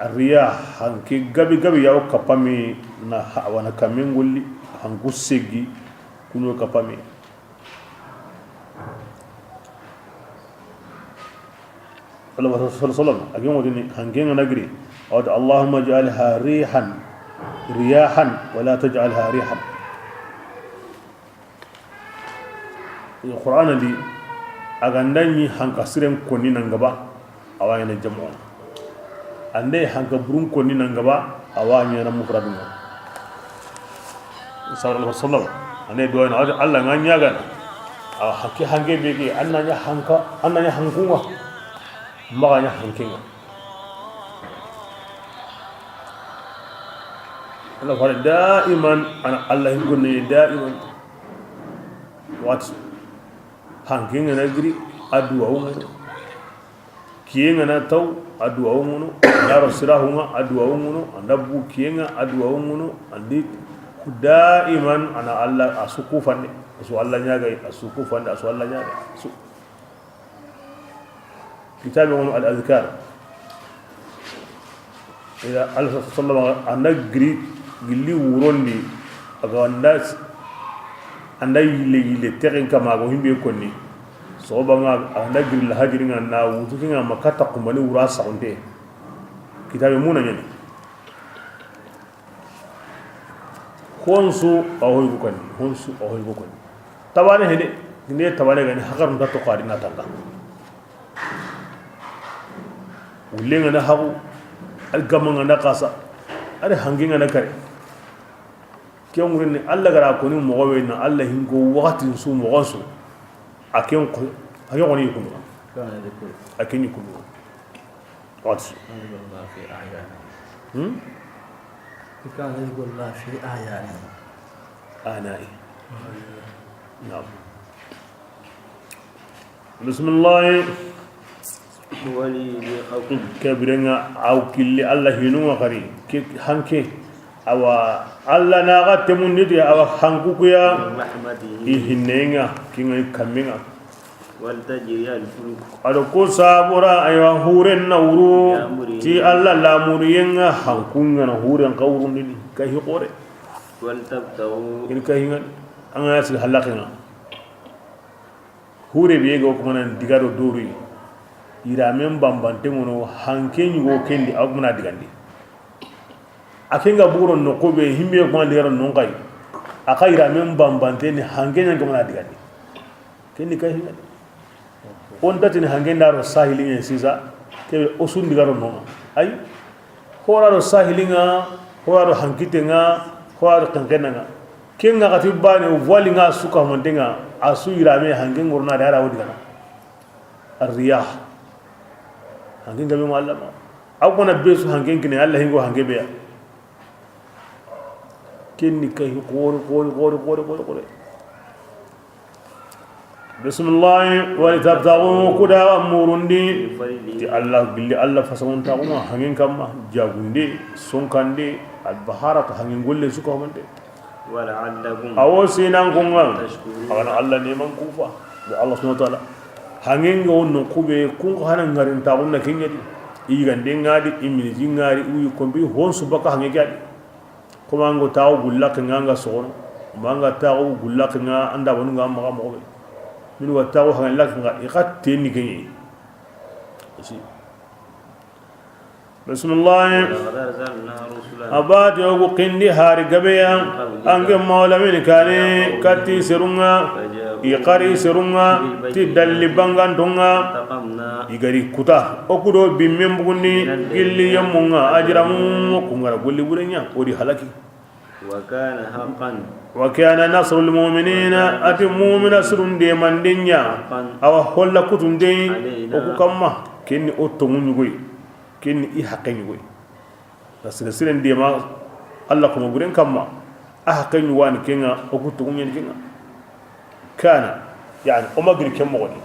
Arriya, hanke gabi gabi yawo kapami na hawana kammen golli, hanku segi, kuno kapami. Allah sallallahu alaihi wasallam, a gin wodini, hanke ngana giri, awta, Allahumma ij'alha rihan, riyahan, wa la taj'alha rihan. Qur'ana di, a ga nda ɲi hanka siren konni nan gaba, a wa ɲaana jamu. An da hanka burun konni nan gaba, a wa ɲaana mufradu. Sallallahu alaihi wasallam, an da duwa na Allah ŋa ɲaagana. A hakki hanke be ke, an na ɲa hanka, an na ɲa hankunga. Maxa ɲa hankinga. Allah fare daiman, ana Allah hin konni daiman. Wat hankinga na giri, a duwawu ŋa. Kiyenga na taw, a duwawu ŋa no. An da ro sirahunga, a duwawu ŋa no. An da bu kiyenga, a duwawu ŋa no. An di daiman ana Allah a su kufande, a su Allah ɲaagay, a su kufande, a su Allah ɲaagay. Su Kitabe wono al azkar. Ila Allah sallallahu alaihi wasallam, an da giri gilli wurondi, a ga an da, an da yille yille tegen kama, a ga himbe konni. Soba nga, an da giri lahajiri nga na wutu kinga ma kata kumbani wura saxunte. Kitabe muna ɲani. Honsu a hoy ko koni, honsu a hoy ko koni. Tabane hede, ne tabane gani hakar nda to qadi na tanga. Wulle nga na hagu, al gamma nga na kasa, al hangi nga na kare. Ken wurin ni Allah gara koni mogo we na Allah hinko wakati su mogo su. A ken ko, a ken koni kundu. A ken kundu. What's Hmm? كان يقول الله في أعيانهم. آنائي. نعم. بسم الله. وليذيقكم. Ke birenga aw killi Allah hinu wa kari. Ke hanke. Awa Allah na ga temundi di awa hanku kuya. من رحمته. I hinenga, kinga kamminga. ولتجري الفلك. A do ko sabura, aywa, huren na wuru, بأمره. Ti Alla lamuriyen ŋa, hankun ŋa na huren xa wurundini, kahi xoore. ولتبتغوا. I ri kahi ŋa, an ga na sigi halaken ŋa. Hure be ga o kuma nan diga do dori. Yiramen banbanten ŋa no, hanke ɲugo ken di, a kuma na digandi. A ken ga buguro noqu be, himbe kuma na digaro non kay. A xa yiramen banbanten ni, hanke ɲan kuma na digandi. Ken ni kahi ŋa. O nta tini hanke nda ro sahilin ŋa sisa, ke be o su n digaro non ŋa. Ay, xo ra ro sahilin ŋa, xo ra ro hankiten ŋa, xo ra ro xenxenen ŋa. Ken ŋa xati bane, o voili ŋa su ka manten ŋa, a su yirame hanke ŋorona da ra o digana. Arriyah. Hanke gabe ma Alla ma. A ko na be su hanke kine, Alla hingo hanke be ya. Ken ni kahi xoore, xoore, xoore, xoore, xoore, xoore. Bismillahi, ولتبتغوا, ku da wa murundi. Ti Alla, gilli Alla fasamuntaxu ŋa, hangen kamma, jagunde, sonkande, albaharatu, hangen golle su ka homante. ولعلكم. A wo sinan kun ŋa, تشكرون. A ga na Alla neman kufa. Da Alla subhanahu wa ta'ala. Hangen ga wonno kube, kun xa na ŋarintaxun na ken ɲa di. I yigande ŋa di, i miniji ŋa di, i wuyi kombi, hon su baka hange ga di. Kuma an ga taxu gulla ke ŋa, an ga soxono, ma an ga taxu gulla ke ŋa, an da banu ŋa maxa moxo be. Min wa taxu hange la ke ŋa, i xa teni ke ɲi. Bismillah. ولقد أرسلنا رسلا. A ba ti o gu kindi hari gabe ya, من قبلك. An ke mawla min kane, kati serun ŋa, فجاءوكم i xari serun ŋa, بالبينات ti dalli banganton ŋa. فانتقمنا. I ga ri kuta, o ku do bimmen bugundi, من الذين gilli yemmun ŋa, أجرموا. Ajramu, ku ŋa ra golli bure ɲa, o di halaki. وكان حقا. وكان نصر المؤمنين, a ti mu'mina sirun demanden ɲa. حقا. Awa holla kutunden, علينا. O ku kamma, ken ni o tonŋu ɲugoy, ken ni i haqqe ɲugoy. Parce que siren dema, Alla kuma buren kamma, a haqqe ɲugani ken ŋa, o ku tonŋu ɲeni ken ŋa. Kana, yani, o ma giri ken moxo di.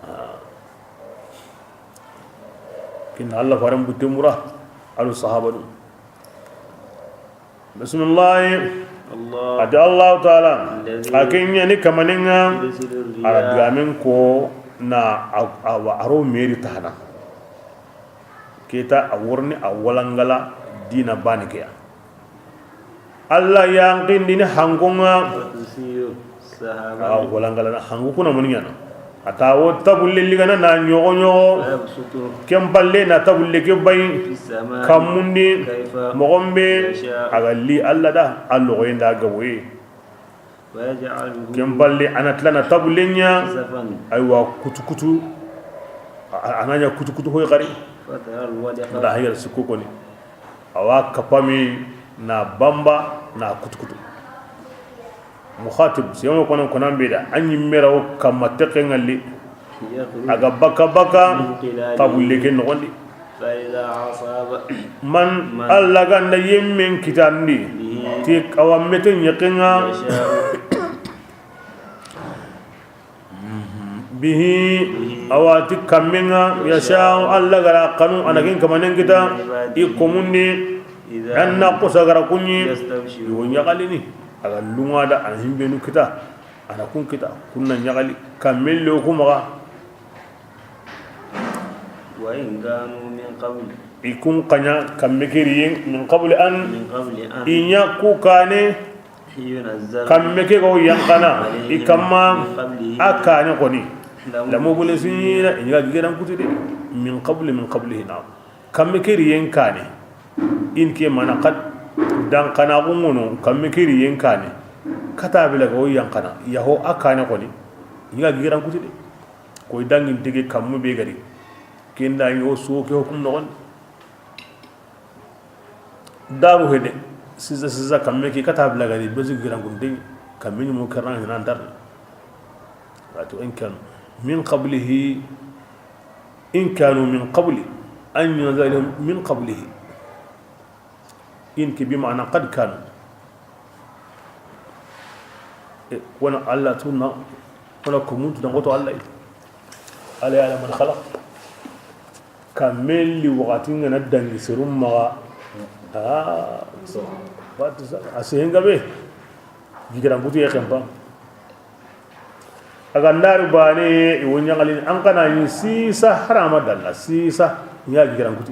Ah. Ken na Alla faren butte mura, a do sahabanu. Bismillahi. الله. A ti Allahu Taala. الذي A ken ɲa ni kamanen ŋa. يرسل A ra الرياح. Digamen ko na a, a, a ro meri tahana. Keta a worni a walangala dina bani ke ya. Alla yanqindini hankon ŋa. فتثير سحابا. A walangala na hanku kuna muni ɲana. A ta wo tabulle ligana na ɲogo ɲogo. فيبسطه Ken palle na tabulle ke bay. في السماء Kammundi. كيف Moxon be. يشاء. A ga li Alla da a logoyen da gaboye. فيجعله Ken palle a na tilana tabulle ɲa. كسفا. Aywa, kutu kutu. A, a na ɲa kutu kutu hoy xari. فترى الودق. Da hayar sikko koni. Awa kapami na bamba na kutukutu. Mukhatib, siyamo kono konan be da, an yi mera o kamma tekke ŋalli. يخرج A ga baka baka من قلال tabulle ke noxondi. فإذا أصاب Man من Alla ganda yemmen kitandi, به ti kawa mete ɲekenga. يشاء Bihi, a wa ti kammenga, yasha'u, Alla ga ra xanu, a na ken kamanen kita, i komundi, an na kusa ga ra kuɲi, i wo ɲaxalini, a ga lunga da, a na himbenu kita, a na kun kita, kun na ɲaxali, kammen le o ku maxa. وإن كانوا من قبل. I kun xaɲa kamme ke riyen, min qabli an, من قبل أن i ɲa ku kane, ينزل Kamme ke ga wo yanqana i عليهم kamma من قبله a kane xoni. لمبلسين. Lamublisina, i ɲi ga gigeran kuti de. Min qabli, min qablihi, naam. Kamme ke riyen kane. In ke mana qad danqana gungono, kamme ke riyen kane. Kata bila ga wo yanqana, yaho a kane xoni. I ɲi ga gigeran kuti de. Koy dangin tege kammu be gari. Kenda yo so ke hukum no. Daru hede, sisa sisa kamme ke kata bila gari, besi giran kun den, kamme ni mo karan nan dar. Wato in kanu min qablihi, in kanu min qabli an yunzala min qablihi. In ke bi ma'ana qad kanu. E, wona Allah tunna, wona ko muntu dan goto Allah. Ala ya'lamu man khalaq. Kamelli wakati ngana dangi serum maga. Ah, so. What is that? Asenga be. Gigiran butu ya kempa. A ga ndari bane, i wo ɲaxalini, an xa na ɲi sisa harama dalla, sisa ɲa giran kuti.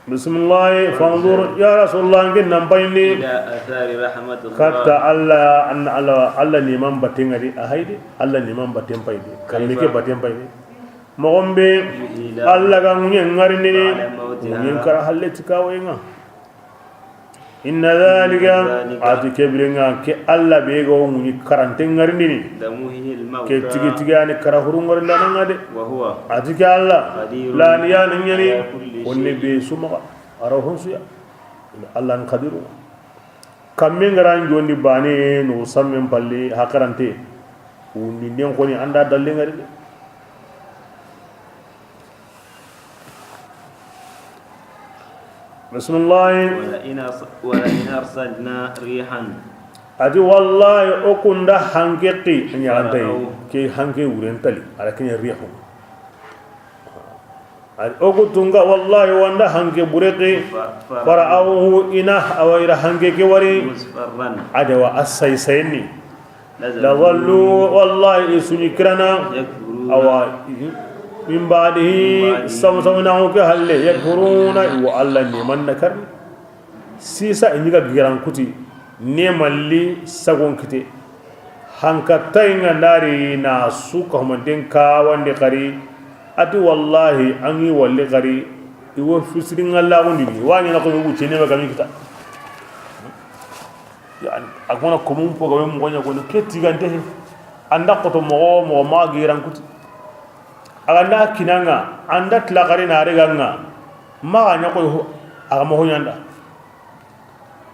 Bismillahi, fanzur, ya Rasulullah, n ken nan payindi. إلى آثار رحمة الله. Katta Allah, an Allah, Allah ni man baten ŋa di, a hayde, Allah ni man baten payde, kamme ke baten payde. Moxo be, Allah ga ŋuɲen ŋarindini, ŋuɲen kara halle ti kawoyen ŋa. Inna dhalika, a ti ke biren ŋa, ke Allah be ga wo ŋuɲi karanten ŋarindini. Ke tigi tigi a ni kara hurun ŋarindanan ŋa de. A ti ke Allah, la ni ya na ɲani, konne be su maxa, a ra honsuya. Allah n qadiru. Kamme ŋaran jondi bane no sammen palli hakarante. Wundi den koni anda dalle ŋari de. Bismillahi. ولئن أرس-، ولئن أرسلنا ريحا. A ti wallahi o kunda hanke ki, ɲaxantayi. فرأوه. Ke hanke wuren tali, a ra ke ɲa rihu. A ti o ku tunga wallahi wanda hanke bure ki. ف-، فرأوه. فرأوه ina awa i ra hanke ke wari. مصفرا. A de wa a sayi sayenni. لظلوا. Wallahi i su ɲi kirana. يكفرون. Awa, من بعده. Samu samu na ke halle. يكفرون, i wo Allah ni man na karni. Sisa i ɲi ga giran kuti. Ne malli sagon kite. Hanka tayi ŋa ndari na su ka humanten kawandi kari. A ti wallahi an ŋi walli kari. I wo fisiri ŋa laxundini wa ɲana ko yugu cene ma gami kita. Yani, a gona komun po gabe moxo ɲa gono ke tigante he. Anda xoto moxo, moxo ma giran kuti. A ga nda kinanga, anda tilakari na riga ŋa. Ma ga ɲa ko ho, a ga moxo ɲanda.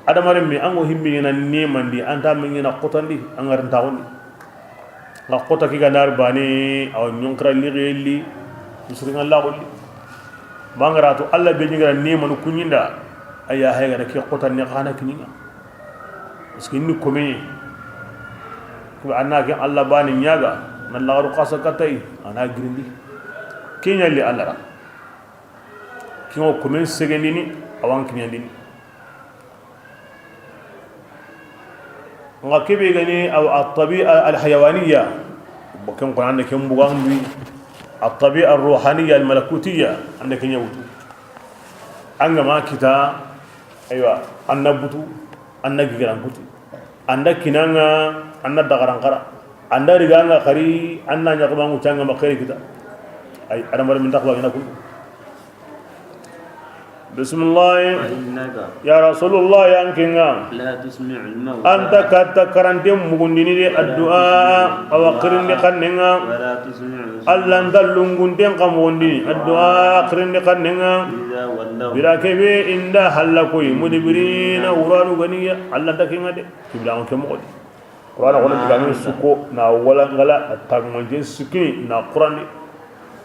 Adamaren me, an go himbe ɲana nemandi, anta me ɲana xotandi, an ŋarin taxundi. Nga xota ki ga ndari bane, awa ɲonkara lixeyelli, misiri ŋa laxolli. Mangara to Allah be ɲigara nemanu kuɲinda, aya hay gana ke xota ne xana kiɲinga. Parce que ni komeye, ko anna ke Allah bane ɲaga, na laxaru xasa katay, ana girindi. Kiɲalli Allah ra. Kiŋo komen segendini, awan kiɲandini. Nga kebe gani aw at-tabi'a al-hayawaniya. Bo ken ko anda ken bugan bi. At-tabi'a ar-ruhaniya al-malakutiya. Anda ken yawtu. Anga ma kita, aywa, anna butu, anna gigiran kuti. Anda kinanga, anna dagaran kara. Anda riganga kari, anna ɲakuma ngucanga ma khairi kita. Ay, adamar min takwa gina kun. Bismillah. فإنك. Ya Rasulullah, yan kinga. لا تسمع الموتى. Anta katta karanten mugundini de addu'a, awa kirindi kannenga. ولا تسمع. Allah nta lungunten ka mugundini addu'a kirindi kannenga. إذا ولوا. Bira kebe inda halla koy mudbirina wuranu ganiya. Allah nta kinga de. Kibla on ke mugudi. Qur'ana xono digame suko na wala ngala a tagmanje sikini na Qur'an di.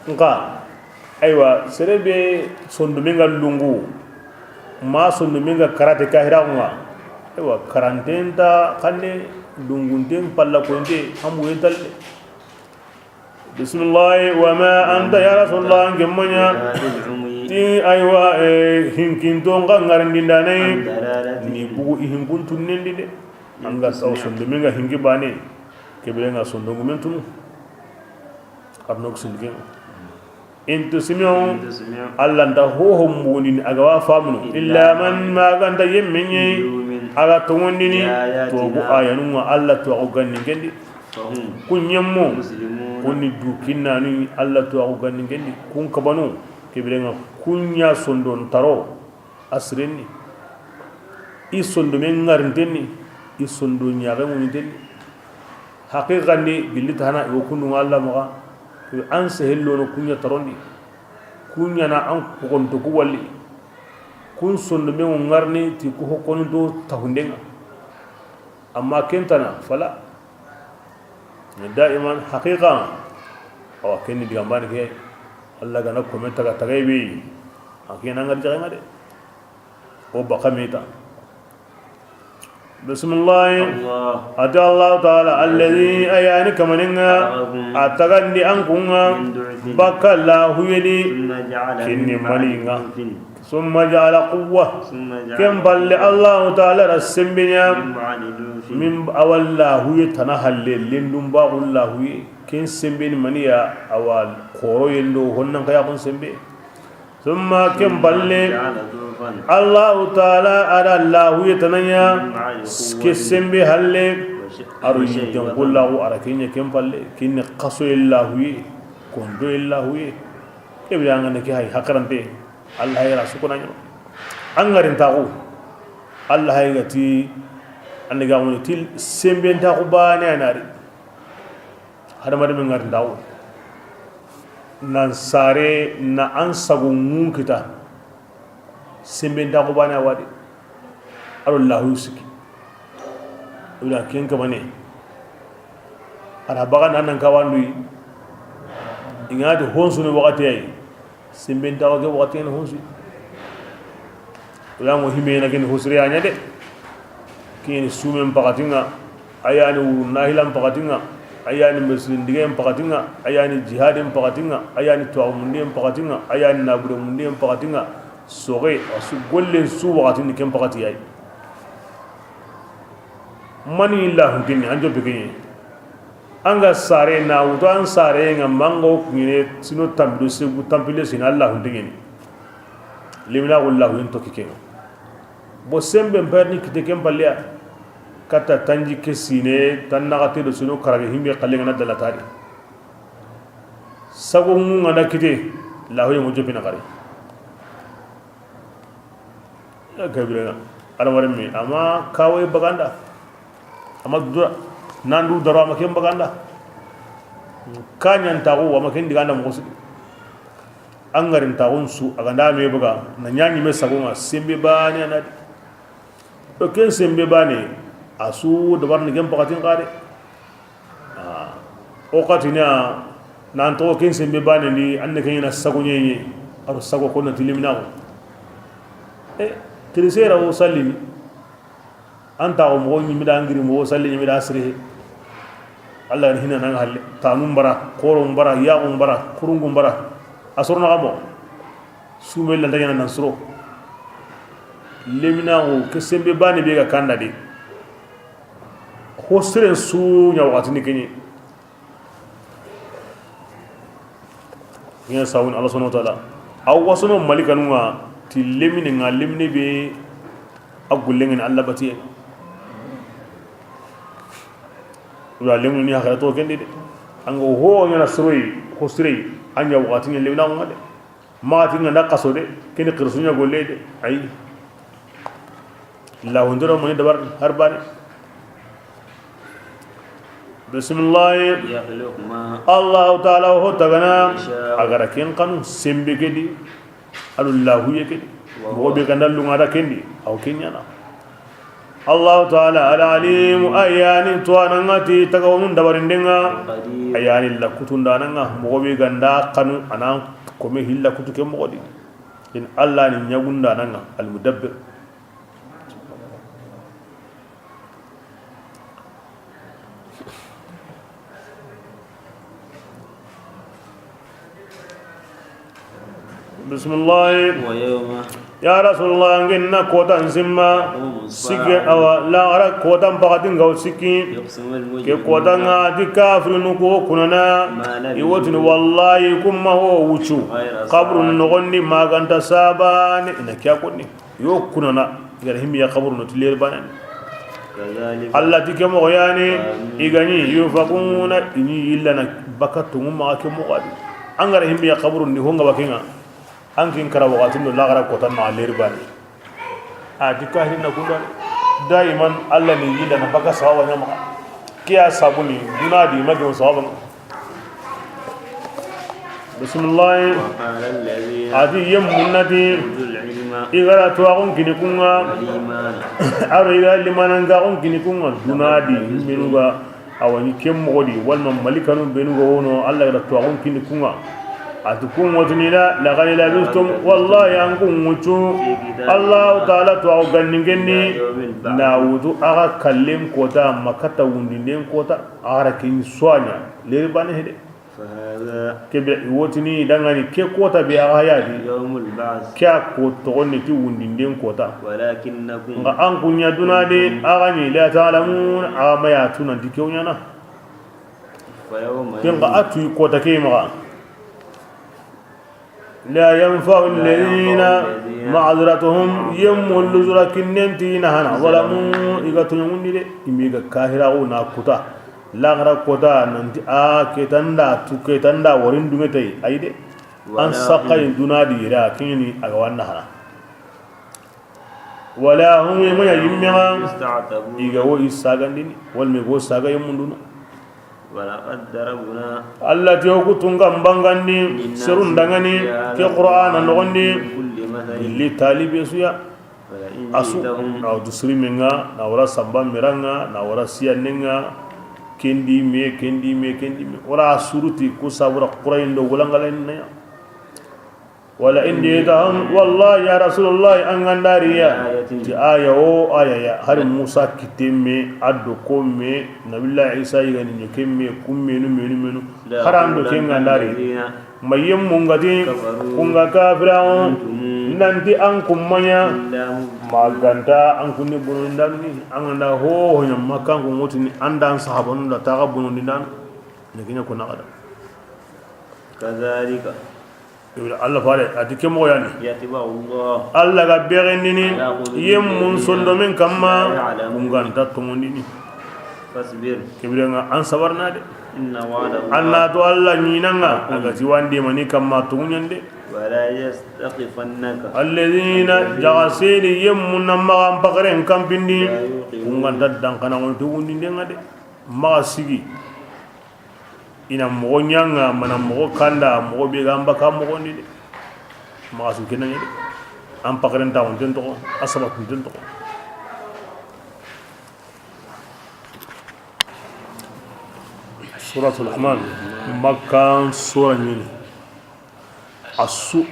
Nka, aywa, sere be sondomenga lungu, ma sondomenga karate kahiraxunga, aywa, karantenta xanne lungunten palla konte, hamuye talle. Bismillahi, wa ma anta ya Rasulullah, an ke maɲa. Ti, aywa, eh, hinkinto nga ngarindindane. Ni bugu i hinkun tunnendi de. An ga saw sondomenga hinki bane. Kebire nga sondongumen tunu. Arno kusindike. In tusmi'u. Allah nta hoho mugundini a ga wa famunu. Illa man, ma ganta yemmenye. A ga tongondini. Togu ayanunga Allah togu ganni kendi. Kun ɲemmo, kun ni du kinnanu Allah to axu ganni kendi, kun kabanu, kebirenga kun ɲa sondon taro, a sirenni, i sondomen ŋarintenni, i sondo ɲaxe ŋuɲintenni. Haqiqandi, gilli tahana, i wo kundunga Allah maxa, an sehellono kun ɲa tarondi, kun ɲana an koxonto ku walli, kun sondomen ŋarini ti ku hokkoninto tahundenga. Amma kentana fala. Daiman haqiqa, awa kenni digambani ke, Allah gana kome taga tagay be, a kena ngar jaxenga de. O baka mita. Bismillah. Ati Allah Ta'ala, alladhi, ayani kamaninga, a tagandi an kunga, baka la huyedi, kinni maninga. Summa ja'ala quwwa. Ken palle Allahu Taala da sembe ɲa. Min ba'di dufin. Min awal lahuye tana halle, lendun baxun lahuye. Ken sembe ni maniya, awa xoroyen do honnan kayakun sembe. Summa ken palle. Ja'ala dufan. Allahu Taala a da lahuye tana ɲa. Min ba'di quwwatin. Ke sembe halle. Wa shi-, aro wa yinten shayban. Kullahu ara kenya ken palle. Kinni xasoye lahuye. Kondoye lahuye. Kebe angana ke hay hakarante. Allah hayra sukuna ɲama. An ŋarintaxu. Allah hay ga ti, an ga woni ti sembentaxu baane a na ri. Hadamadimen ŋarintaxu. Nan sare na an sago ŋun kita. Sembentaxu baane a wa di. Aro lahu siki. Ila ken kamane. Ara baga nan nan kawandu yi. I ŋa ti honsu ni wakati ay. Semben tawa ke wakati ni honsu. Ila mo hime na ken hosre ya ɲa de. Ken sumen pakatinga. Ayani wuru nahilan pakatinga. Ayani mesin digen pakatinga. Ayani jihadin pakatinga. Ayani tuwamundiyen pakatinga. Ayani nabure mundiyen pakatinga. Soge, a su gollen su wakati ni ken pakati yayi. Mani illa hunkinni, an joppe keɲe. An ga sare na wuto an sare ŋa mango kuɲine sino tampido segu tampile sina Allah huntingeni. Limina wallahu in toki kenga. Bo sembe mperni kite ken palleya. Kata tanji ke sine, tan naxate do sino karage himbe xalle ŋa na dalatari. Sago ŋu ŋa na kite, lahoye mo joppina xari. Ya kabirena, adamaren me, ama kawoye baganda. Ama dura, nandu daro ama ken baganda. Kaɲantaxu, ama ken diganda moxo sidi. An ŋarintaxun su, a ganda me baga, na ɲaɲi me sago ŋa, sembe bane anadi. O ken sembe bane, a su dabar ni ken pakatin xare. Ah, o xatini a nan toxo ken sembe bane ndi, an ne ken ɲa na sago ɲeɲe, aro sago ko na tiliminaxo. E, kirise ra o sallini. An taxo moxo ɲimida an giri moxo salli ɲimida sire. Allah ni hina nan halle. Tanun bara, xoron bara, yaxun bara, kurungun bara. A sorona xa moxo. Sume lanta ɲana nan soro. Leminaxu ke sembe bane be ga kanda de. Ho siren su ɲa waxatini keɲe. Ɲa sawun Allah subhanahu wa ta'ala. Aw wasono malikanu ŋa ti lemine ŋa lemine be a gullengeni Allah batiye. Wala lemine ni hakara to kendi de. An go ho ɲana soroyi, ho sireyi, an ɲa waxatini lemina ŋa de. Maxati ŋa na xaso de, keni xirsuɲa golle de, ayi. Lahundoro mani dabar har bane. Bismillahi. Yakhluqu ma. Allahu taala ho tagana. Yasha. A gara ken xanu sembe ke di. Alu lahuye ke di. Wa huwa. Moxo be ganda lunga da kendi. Aw kenyana. Allahu taala al alimu, a yani tuwananga ti tagawonun dabarindenga. Qadir. A yani lakutundananga, moxo be ganda kanu, anan kome hilla kutu ke moxo di. In Allah ni ɲagundananga, al mudabbir. Bismillahi. Wa yawma. Ya Rasulullah, ngin na kotan simma. Taqumu sike, as-sa'a. Awa, laxara kotan pakatin gaw sikki. Yuqsimu al-mujrimuna. Ke kotan ŋa di kafirinu ko kunana. Ma labithu. I wotini wallahi kumma ho wucu. Ghayra sa'atin. Kaburun nogondi maganta sabane ina kiya konni. Yo kunana, i ga da himmi ya kaburu no ti leri banen. Kadhalika. Allah ti ke moxo yani, kanu. I ga ni yufakuna, i ni yillana baka tungu maxa ke moxo di. An ga da himmi ya kaburu ni honga bakinga. An kin kara waxatin do laxara kotan na leri bane. A ti kahirin na kunda. Daiman Allah ni yillana baka sawa ɲama. Kiya sabuni, duna di ma gemu sawa. Bismillahi. Wa qala alladhina. A ti yemmunati. Utul ilma. I ga da tuwaxun kini kunga. Wal imana. Aro i ga da limanan gaxun kini kunga. Duna di, menu ga, awani ken moxo di, walma malikanu benu ga wono, Allah ga da tuwaxun kini kunga. A ti kun wotini la, laqad labistum, wallahi an kun wucu. Allahu taala tuwaxu ganningenni, na wutu axa kallen kota, makata wundinden kota, axa ra ken soigne, leri bane hede. Kebe i wotini dangani ke kota be a ga ya di. Ke a ko toxo ni ti wundinden kota. Nxa an kunya duna de a ga ni la ta'lamun, a ma ya tu nan ti ke ɲaana. Ken xa a tu kota ke maxa. لا ينفع الذين معذرتهم, yemmu luzura kinnen ti na hana, ظلموا, i ga toɲoŋundi de, i mi ga kahiraxu na kuta, laxara kota, nanti a ketanda tu, ketanda warin dunge tay, ay de, an saxay duna di yere, a kiɲeni a ga wanna hana. ولا هم, i ma ɲa yimme ŋa, يستعتبون, i ga wo i sagandini, walla me go saga yemmundunu. ولقد ضربنا Alla ti o ku tunga mbangandi, للناس serun dangani, في هذا ke Qur'ana القرآن noxondi, من كل مثل li talibe suya. ولئن A su, جئتهم na wutu sirimenga, na wara samba meranga, na wara siyanenga, kendi me, kendi me, kendi me. Wara suruti ku sabura Qur'an do wulangala naya. ولئن جئتهم, wallahi ya Rasulullah, an ga nda ri ya, بآية ti aya o aya ya, hari Musa kite me, a do ko me, Nabillahi Isa yi ga ni ɲo ke me, ku menu, menu, menu, ليقولن hari an do ke ga nda ri. الذين Ma yemmu nga ti, كفروا kunga kafiraŋo, أنتم nanti an kumma ɲa, إلا مبطلون ma ganta an kunni bonondindanu ni, an ga nda ho, ho ɲa Makka, an kun wotini, an da an sahabanu da taga bonondindanu, ne ke ɲa ko na kada. كذلك Ibra Alla fare, a ti ke moxo yani. يطبع الله Alla ga bexendini على قلوب yemmun الذين sondomen kamma, لا يعلمون. Kun ga nta tongondini. فاصبر. Ke birenga an sabarna de. إن وعد الله An na to Alla ɲinanga, حق a ga ti wandi mani kamma tonguɲande. ولا يستخفنك الذين jaxaseni yemmun na maxa an pakaren kampindi. لا يوقنون Kun ga nta dankana on to wundindenga de. Maxa sigi. I na moxo ɲanga, mana moxo kanda, moxo be ga an baka moxondi de. Maxa su ke na ɲa de. An pakaren ta wonten toxo, a sabatunten toxo. Suratul Rahman, Makkan sura ɲini. A su,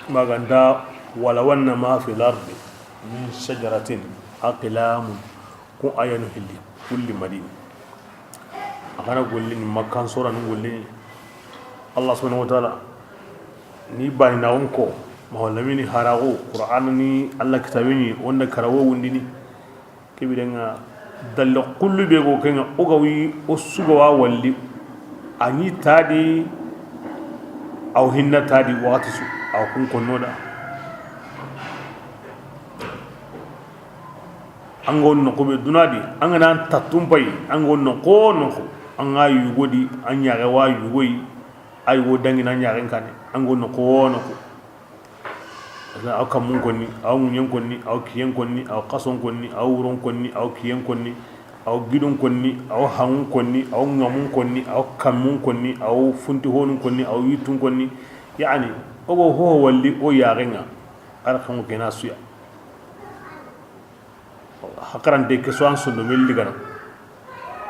ma ga nda, ولو أن ما في الأرض من شجرة أقلام. Kun ayanu hilli, kulli Madina. A xa na gollini Makkan sora ni gollini. Allah subhanahu wa ta'ala ni bani na on ko, ma wala mini harago, Qur'an ni Allah kitabe ni, wonda karawo wundini. Ke birenga dalle kullu be go kenga, o ga wi, o su ga wa walli. A ni tadi, aw hinna tadi waxati su, aw kun konno da. An ga wo noqu be duna di, an ga na an tattun payi, an ga wo noqu wo noqu, an ga yugo di, an yaxe wa yugo yi, a yugo dangini an yaxen kane, an ga wo noqu wo noqu. Aw kammun konni, aw ŋuɲen konni, aw kiyen konni, aw xason konni, aw wuron konni, aw kiyen konni, aw gidun konni, aw hanŋun konni, aw ŋamun konni, aw kammun konni, aw funti honun konni, aw yittun konni. Yani, o go hoho walli o yaxen ŋa, a ra xanŋu kena suya. Hakarante ke so an sondomen ligana.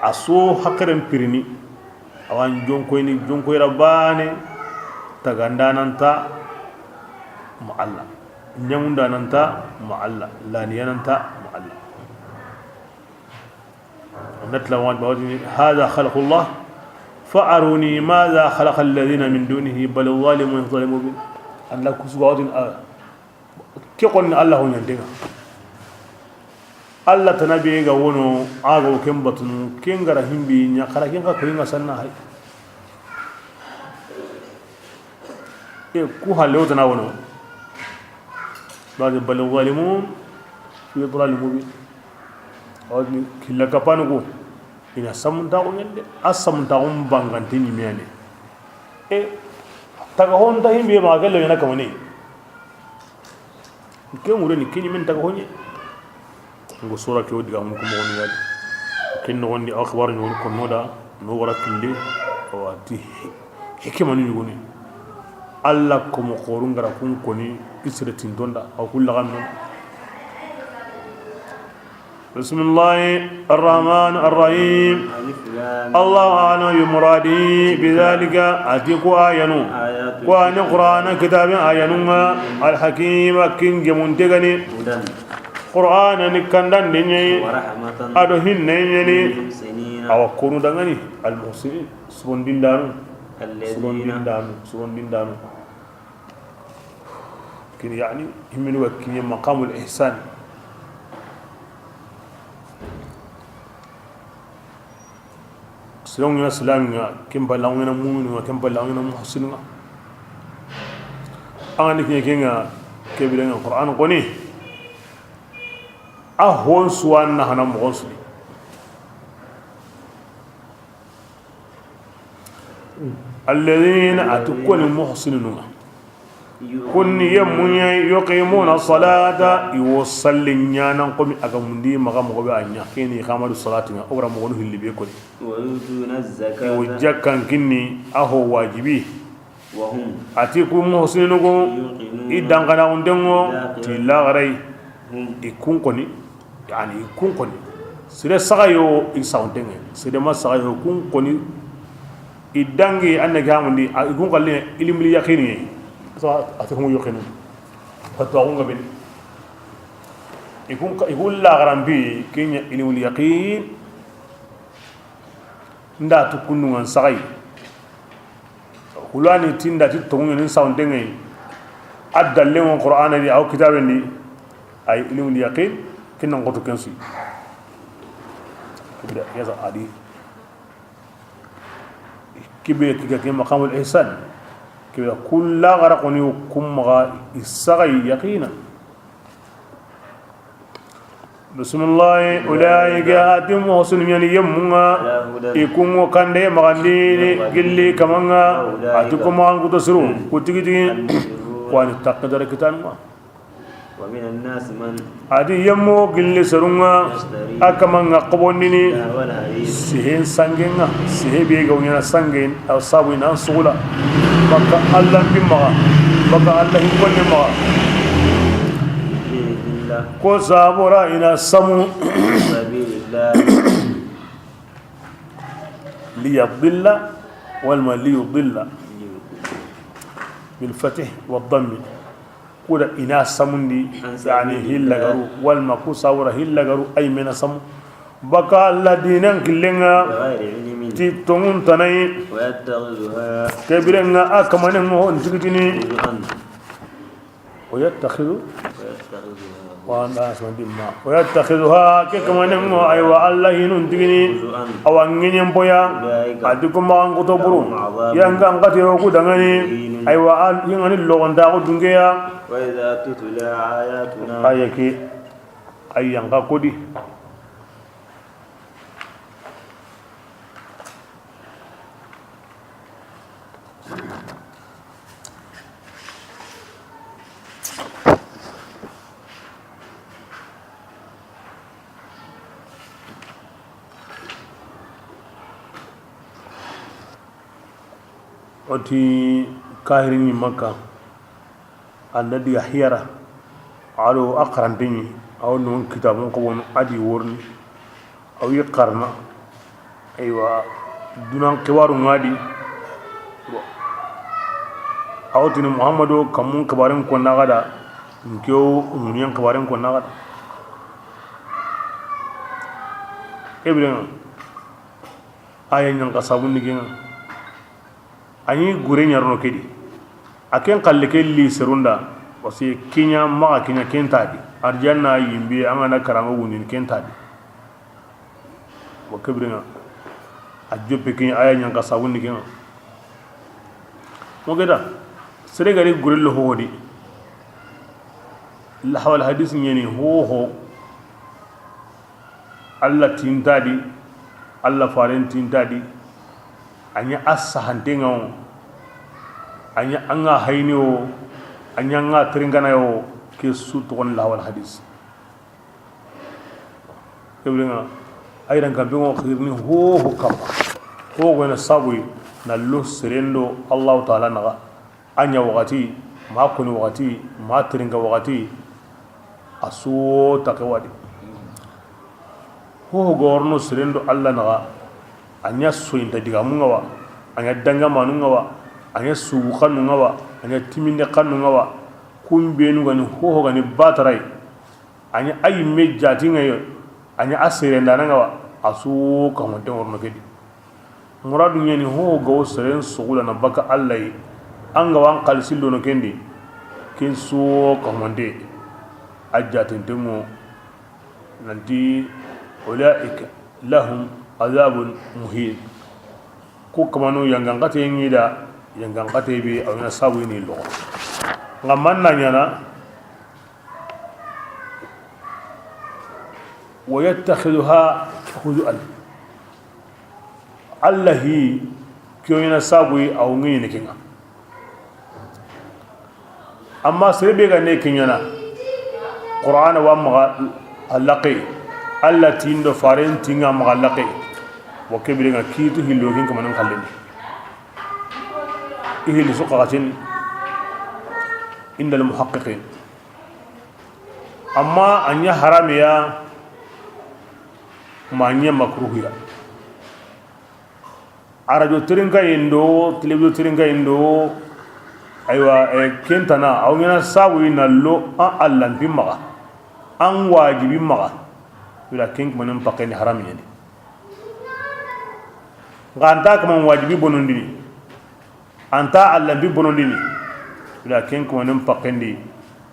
A so hakaren pirini. Awa an jonkoyini jonkoyira bane. Tagandananta ma Allah. Ɲamundananta ma Allah. Laniyananta ma Allah. Natla wad bawdini, hadha khalqullah, fa aruni madha khalaqa alladhina min dunihi, bal zalimuna zalimu bin. Allah kusuga wadin a Ke xonni Allah ho ɲantenga. Allah tana be ga wono, a ga wo ken batunu, ken gara himbi ɲa, xara ken xa koyinga sanna hay. E ku halle wo tana wono. Ba'd bal zalimun fi dalalin mubin. Awa killa kapanu ko. Ina samuntaxu ɲande, a samuntaxu mbangante ɲimeyane. E taga honta himbi ma gello ina kamane. Ke ŋure ni ke ɲimen taga hoɲe. Ngo sora ke o diga mun ko moxoni yadi. Ken noxondi aw xibaru ɲogoni konno da, no wara kille, awa ti hikimanu ɲogoni. Allah komo xorun gara kun koni, i sere tintonda, aw kulla ganno. بسم الله الرحمن الرحيم. الله أعلم بمراده بذلك. A ti ku ayanu, ku ani Qur'ana kitabe ayanunga, الحكيم, kin gemunte gani. Qur'ana ni kandande ɲayi, a do hinne ɲani. Awa konu dangani, المحسنين, subondindanu. Surondindanu, surondindanu. Kin yani, himini wa kiɲe maqamul ihsan. Silaŋu ŋa, silami ŋa, ken balla ŋa na mu'minu ŋa, ken balla ŋa na muhsinu ŋa. An ga ni kiɲe ke ŋa, ke bire ŋa Qur'an koni. A hon suwan na hana moxon su di. Alladhina, a ti koni muhsininu ŋa. Kunni yemmuɲe, yuqimuna salata, i wo salli ɲanan komi a ga mundi maxa moxo be a ɲa. Keni iqamatu salati ŋa, o wara moxonu hilli be koni. Wa yutuna zakata. I wo jakkan kinni, a ho wajibi. Wa hum. A ti ku muhsininu ku, yuqinuna, i danxanaxunten ŋo, bima, ti laxaray. Hum. I kun koni, yani, i kun koni. Sire saxayo, i saxunten ŋa. Sire ma saxayo, kun koni. I dangi, an na gamundi, a, i kun xalle, ilmul yaqini. Sa, a ti hum yuqinun. Hatta kun gabin. I kun, i kun laxaran bi, kiɲa ilmul yaqin. Nda tu kunnu ŋa saxay. Hulani tinda ti tongu ni sawundeŋe. A dallen ŋo Qur'ana di, aw kitaben di. Ay ilmul yaqin, kinna ngoto ken su. Kibira, yasa adi. Kibira kiga ke maqamul ihsan. Kibira kulla gara koni kumma i saxay yaqina. Bisimilahi, ulaika, a ti muhsinu ɲani yemmu ŋa, i kun ŋo kande maxandini gilli kaman ŋa, a ti ko maxan kuto siru, ku tigi tigi, ku wa ni takki dara kitanu ŋa. A ti yemmu gilli serun ŋa, a kaman ŋa xobondini, sihen sangen ŋa, sihe be ga ɲana sangen, a sabu i na sugula, baka Allah bi maxa, baka Allah hin konni maxa. Ko sabura i na samu. Sabilillah. Liyadilla, walma liyudilla. Bil fathi wa dammi. Kuda i na samundi, yani hillagaru, walma ku sabura hillagaru, ay mena samu. Baka Allah dinan killen ŋa, ti tongun tanayi. Kebiren ŋa a kamanen ŋo hon tigitini. Wa yattakhidhu. Wa anda asma dimma. Wa yattakhidhuha, ke kamanen ŋo, aywa, Allah hinun tigini. Awa ŋiɲen boya. A di kuma an kuto buru. Yanga an kati o ku dangani. Aywa, al yingani logonda ko dungeya. Wa idha tutla ayatuna. Ayaki. Ayan ka kodi. O ti kahirini Makka. Anda diga hiyara, ado a xaranteɲi, awo non kitabun xobonu a di worni, aw yi xarana, aywa, dunan xibaru ŋa di, awo tini Muhammadu kamun xibaren konna xada, nke wo ŋuniyen xibaren konna xada. Ke biren ŋa, aya ɲan ka sabundi ke ŋa. A ɲi gure ɲarono ke di. A ken xalle ke li serunda. Parce que kiɲa maxa kiɲa ken ta di. Arjanna yimbe an ga na karama wundini ken ta di. Wa kebiringa. A joppe kiɲa aya ɲan ka sabundi ke ŋa. Mo geda. Sere gari gure lo ho di. Lahawal hadis ɲeni ho ho. Alla tinta di, Alla faren tinta di, a ɲa a sahanten ŋa wo, a ɲa an ŋa hayini wo, a ɲa an ŋa terinkana wo, ke su toxoni lahawal hadis. Kebiringa, a yiran kampe ŋo xirini ho ho kamma. Ho go na sabuyi, na lo serendo Allahu Taala naxa. A ɲa waxati, ma koni waxati, ma terinka waxati, a su wo taxe wadi. Ho ho ga worono serendo Alla naxa, a ɲa soyinta digamu ŋa wa, a ɲa dangamanu ŋa wa, a ɲa sugu xanu ŋa wa, a ɲa timinde xanu ŋa wa, kun benu ga ni ho ho ga ni bataray, a ɲa a yimme jati ŋa yo, a ɲa a serendana ŋa wa, a su wo kamonte worono ke di. Muradu ɲeni ho ga wo seren sugula na baka Alla yi, an ga wa an xalisi lono ken di, ken su wo ka humante, a jaatenten ŋo nanti, ulaika lahum azabun muhin. Ku kamanu yangan xate ŋi da, yangan xate be a wa ɲaana sabu ni loxo. Nga manna ɲaana, wa yattakhiduha huzuan. Alla hi, ke wo ɲaana sabu yi, a wo ŋiɲini ke ŋa. Amma sere be ga ne ke ɲaana, Qur'ana wa maxa a laqe, Alla ti ndo faren ti ŋa maxa a laqe, wa ke biren ŋa kiitu hillo kin kamanan xallen di. I hilli su xaxatin inda al muhaqqiqin. Amma a ɲa haramiya, ma a ɲa makruhiya. Arajo terinkayi ndo, television terinkayi ndo, aywa, eh, ken tana, a wo ɲaana sabu yi na lo an Allanpi maxa, an wajibi maxa, wala ken kumanen paxen di harami ɲeni. Nga an ta kaman wajibi bonondini, an ta Allanpi bonondini, wala ken kumanen paxen di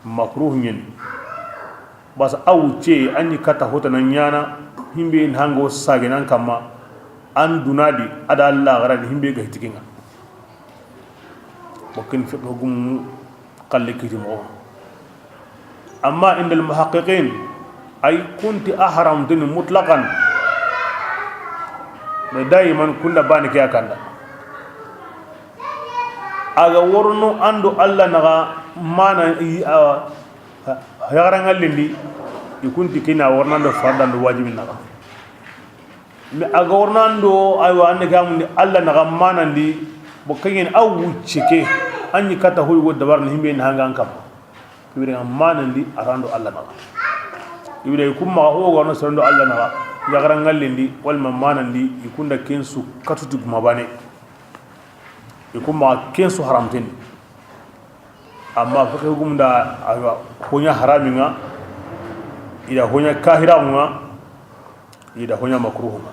makruhu ɲeni. Basa a wucce, an ɲi kata hotana ɲaana, himbe hango sagenan kamma, an duna di, a da laxara di, himbe ga hiti ke ŋa. Wa ken fiqhu gumu xalle kiti moxo. Amma inda al muhaqqiqin, ay kunti a haramtini mutlaqan. Mais daiman kunda bani ke a kanda. A ga worono an do Alla naxa mana i, a, yaxaran ŋallen di, i kunti ke na worono an do fardan do wajibin naxa. Mais a ga worono an do, aywa, an da ke a mundi Alla naxa manandi, bo ke ɲeni a wucce ke, an ɲi kata hoy go dabar ni himbe ni hangan kamma. Ibira manandi a ra an do Alla naxa. Ibira i kun maxa ho ga worono seren do Alla naxa, yaxaran ŋallen di, wala ma manandi, i kunda ken su katuti guma bane. I kun maxa ken su haramteni. Amma fiqhu gumunda, aywa, ho ɲa harami ŋa, i da ho ɲa kahiraxu ŋa, i da ho ɲa makruhu ŋa.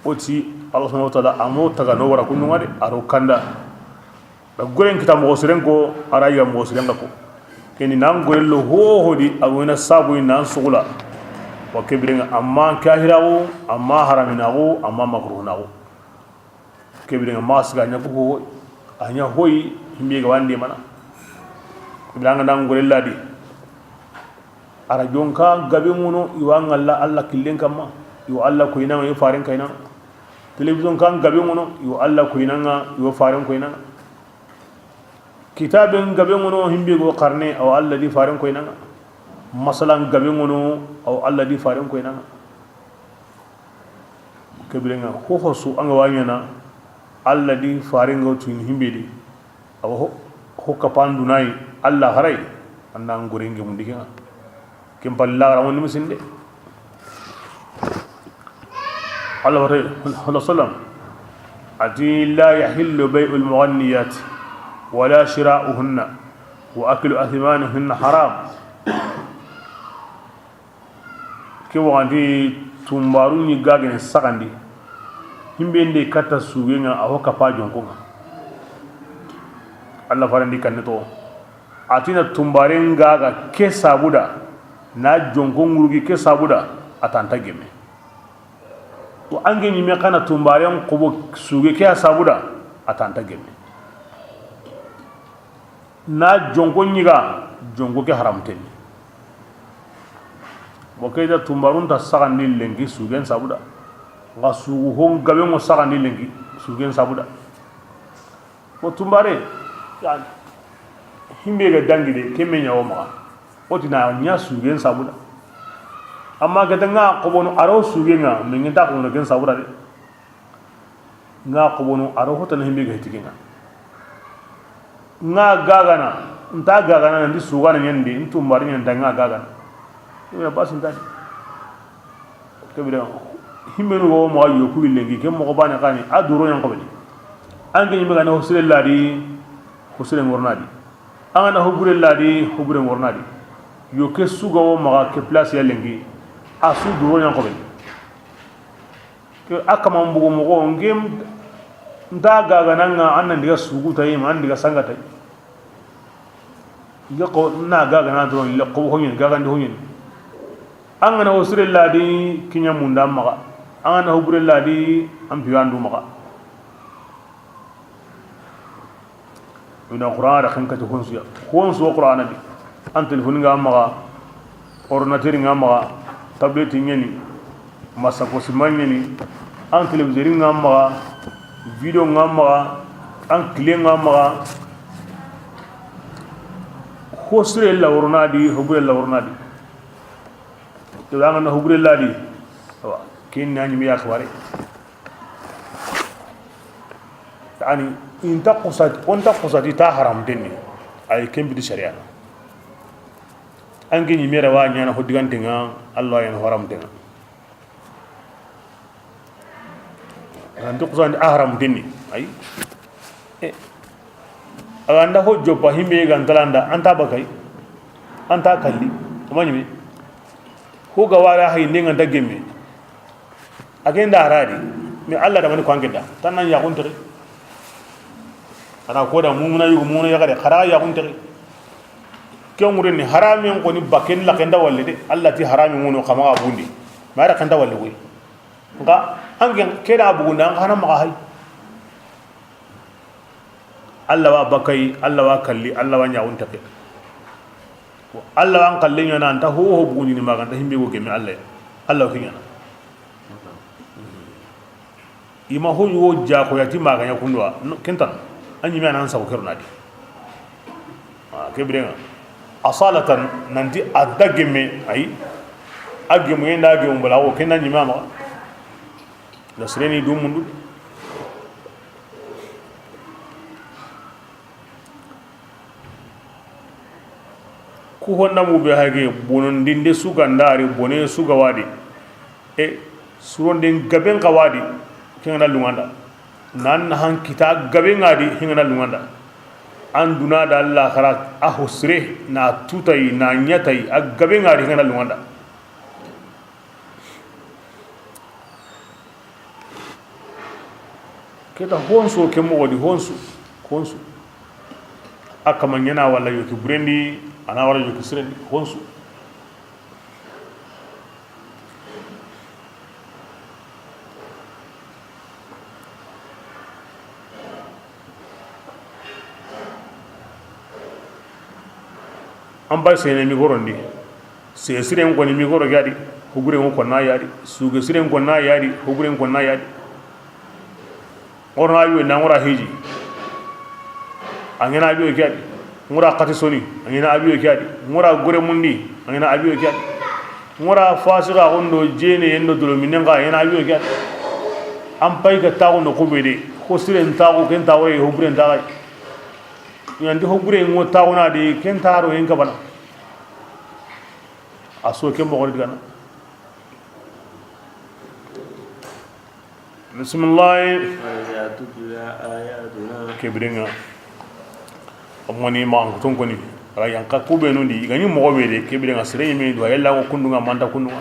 O ti, Allah subhanahu wa ta'ala a mo taga no wara kunnu ŋa de, a ro kanda. Da goren kita moxo siren ko, a ra yiga moxo siren ko. Keni nan goren lo hoho di, a wena sabu nan sugula. Wa ke biren ŋa, amma kahiraxu, amma haraminaxu, amma makruhunaxu. Ke biren ŋa, ma siga ɲa ko ho, a ɲa hoyi, himbe ga wande mana. Ke biren ŋa nan goren ladi. A ra jonka gabe ŋono, i wa ŋalla Allah killen kamma. I wa Allah koyna ŋa, i wa faren kayna ŋa. Television kan gabe ŋono, i wa Allah koyna ŋa, i wa faren koyna ŋa. Kitaben gabe ŋono, himbe go xarne, a wa Allah di faren koyna ŋa. Masalan gabe ŋono, a wa Allah di faren koyna ŋa. Ke biren ŋa, ho ho su an ga wa ɲaana, Allah di faren ga tun himbe di. A wa ho, ho kapan dunayi, Allah haray, an nan goren ge mundi ke ŋa. Ken palla gara woni misinde. Allah wa sallam ati, la yahillu bay'ul mughanniyat wala shira'uhunna wa aklu athmanihinna haram. Ke waxanti tumbaru ni gagene saxandi, himbe nde katta suge ŋa, a ho kapa jonko ŋa. Allah farandi kanne to. A ti na tumbaren gaga ke sabuda, na jonko ŋurugi ke sabuda, a tanta gemme. To ange ɲime xana tumbaren xobo suge ke a sabuda, a tanta gemme. Na jonko ɲiga, jonko ke haramteni. Bo ke da tumbarun ta saxandi lenki sugen sabuda. Nga sugu hon gabe ŋo saxandi lenki sugen sabuda. Ko tumbare, yani, himbe ga dangi de, ke me ɲa wo maxa. O ti na ɲa sugen sabuda. Amma ga da ŋa xobono a ro sugen ŋa, me ŋa nta xobono ken sabuda de. Ŋa xobono a ro hotana himbe ga hiti ke ŋa. Ŋa gagana, nta gagana, ndi sugana ɲandi, ntumbare ɲanda ŋa gagana. Ina basi nta di. Ke biren ŋa, himmenu wo maxa yo ku lenki, ke moxo bane xani, a duro ɲan xobeni. Anke ɲime ga na ho sire ladi, ho sire ŋorna di. An ga na ho bure ladi, ho bure ŋorna di. Yo ke su ga wo maxa ke place ya lenki, a su duro ɲa ko be. Ke a kama mbugo moxo, nke nta gagananga, an na ndiga sugu tayi, ma an ndiga sanga tayi. Nke ko na gagana doron le, ko ho ɲen, gagandi ho ɲen. An ga na wo sire ladi, kiɲa munda maxa. An ga na ho bure ladi, an piwandu maxa. Ina Qur'ana da xen kati honsu ya. Honsu wo Qur'ana di. An téléphone nga maxa, ordinateur nga maxa, tablette ɲeni, masa ko sima ɲeni, an téléviseur nga maxa, vidéo nga maxa, an clé nga maxa. Ho sire la worona di, ho bure la worona di. To, an ga na ho bure ladi. Awa, ken na ɲi mi ya xibare. Yani, inta xusati, onta xusati ta haram tenni. Ay, ken bidi sharia. An ke ɲi mere wa ɲana ho digantenga, Allah ya na haram tenga. Anti xusandi a haram tenni. Ay. E. Aga nda ho joppa himbe ga ntalanda, anta bakay. Anta kalli. Amani me. Ho ga wara hay ndenga nda gemme. A ke nda haradi, mais Allah da mani ko an ke da, tan nan yaxun tere. Ana ko da mumuna yugo, mumuna yaxare, xara yaxun tere. Ke ŋure ni haramen ko ni baken la kenda walle de, Allah ti haramen ŋono kama ga bundi. Ma ra kenda walle koy. Nga an ke, ke da bugunda, an xana maxa hay. Allah wa bakay, Allah wa kalli, Allah wa ɲaxun texe. Allah wa an kalle ɲana, anta ho ho bugundini maxa, anta himbe go gemme Allah ya. Allah wa ke ɲana. Ima ho ɲi wo ja ko yati maxa ɲa kundwa, no, kentan. An ɲi me anan sago kerona di. Ah, ke birenga. Asalatan nanti a da gemme, ay. A gemu yenda gemu bala wo, ken na ɲi me maxa. Na sireni du mundu. Ku honda mu be hage, bonondinde su ga ndari, bone su ga wadi. E, suronden gaben ga wadi, kengana lunganda. Nan na han kita gaben ga di, kengana lunganda. An duna da Allah xara, a ho sire, na tutay, na ɲatay, a gaben ga di, kengana lunganda. Keta honso ke moxo di, honsu, honsu. A kama ɲana wala yoki burendi, ana wala yoki sirendi, honsu. An bay sene mi gorondi. Se siren koni mi goro gadi, huguren ko na yadi, suge siren ko na yadi, huguren ko na yadi. Ŋora abiyo na ŋora hiji. A ŋena abiyo ke adi. Ŋora xati soni, a ŋena abiyo ke adi. Ŋora gore mundi, a ŋena abiyo ke adi. Ŋora fasiqa gondo jene yendo dolo minen ga, a ŋena abiyo ke adi. An pay ga taxu no kubede, ko siren taxu, ken taxu re, huguren taxu. Yanti huguren ŋo taxu na di, ken taxu ro yen kabana. A so ke moxo di gana. Bisimilahi. وإذا تتلى آياتنا. Ke birenga. Amani ma an kutun koni. Ala yan ka ku be nundi. I ga ni moxo be de. Ke birenga sire me do. Yalla ko kundunga manta kundunga.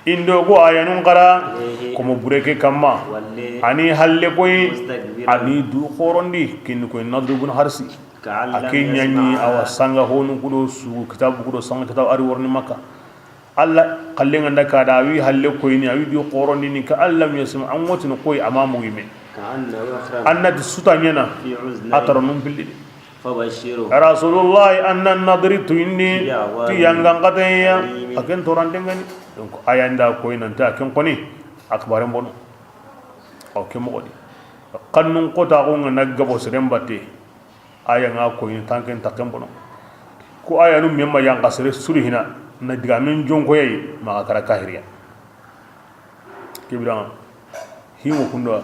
Indo ko ayanun xara. عليه. Komo bure ke kamma. ولى. Ani halle koy. مستكبرا. Ani du xorondi. Kin koy Nadr ibn Harsi. كأن لم يسمعها. A ke ɲaɲi awa sanga honu kudo su kitabu kudo sanga kitabu ari worni Makka. Allah kallenga nda ka da, a wi halle koyini, a wi di xorondini, كأن لم يسمعها, an ŋotini koy a ma mugi me. كأن وقرا. An na ti suta ɲana, في أذنيه. A tara nun pilli. فبشره. Rasulullah, an na Nadri tuyindi, بعذاب ti yangan xateya, أليم. A ken torandengani. Donc, ayanda koy nan ta ken koni, akbaren bono. O ke moxo di. Kannun kota ko nga na gabo seren batte. Aya nga koyini tanken taken bono. Ko aya nu memma yanka sere suri hina na diga min jonko yayi ma kara kahiriya. Kibira hingo kundo.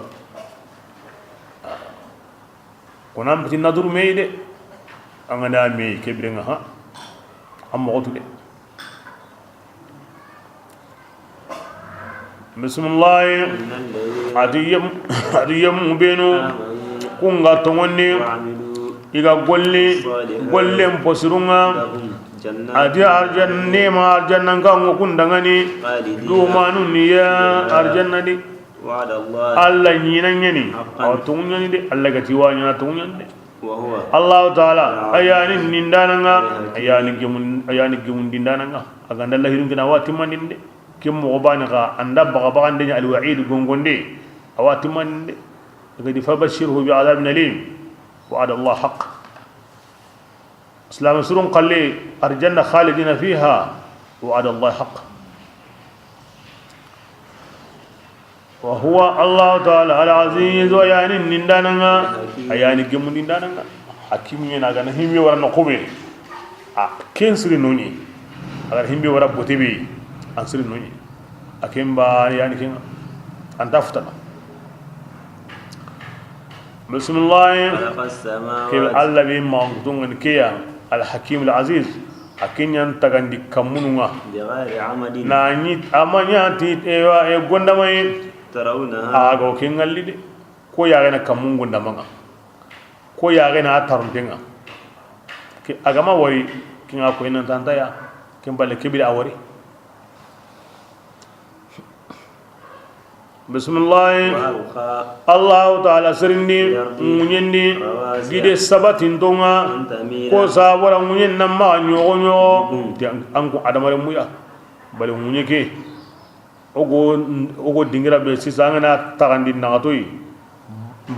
Ko nan biti naduru mey de. An ga na mey kibira nga ha. Amma gotu de. Bisimilahi. Ati yem, ati yemu benu. Kunga tongonni. I ga golli gollen posirunga. A ti arjanna, neema arjanna n ka ŋo kun daŋani. Duumanu ni ya arjanna di. Alla ɲiina ɲa ni. Awa tonŋu ɲa ni de. Alla ga ti wa ɲaana, tonŋu ɲa ni de. Allahu taala a ya ni nindaana ŋa, a ya ni gemun, a ya ni gemundindaana ŋa. A ga nda lahirun kina, a wa timmandini de. Ken moxo baane xa, a nda baxa baxande ɲa, alwa'idu, gongonde, a wa timmandini de. A ga di, fabashshirhu bi adhabin alim. Wa'ada Allah haqq. Silaame surun xalle arjanna, khalidina fiha, wa'ada Allah haqq. Wa huwa Allahu taala al-aziz, a ya ni nindaana ŋa, a ya ni gemundindaana ŋa. Hakimu ɲa ni, a ga na himbe wara noqu be, a ken siri no ɲi. A ga na himbe wara bote be, an siri no ɲi. A ken ba ya ni ken ŋa, an ta futana. Bismillahi. Ke Alla be mankutu ŋa ni ke ya, al-hakim al-aziz. A ke ɲa n tagandi kammunu ŋa. Na ɲi a ma ɲa ti, ewa, e, gondamaye. A ga wo ke ŋalli de. Ko yaxene kammun gondama ŋa. Ko yaxene a tarunte ŋa. Ke a ga ma wari, ke ŋa ko i na n tanta ya. Ken balle ke bire a wari. Bismillahi. Allahu taala sirindi ŋuɲen di gide sabatinto ŋa. Ko sabura ŋuɲen na maxa ɲoxo ɲoxo. Ti an ko adamarenmu ya. Bari ŋuɲe ke, o go, o go dingira be sisa, an ga na taxandi naxatoyi,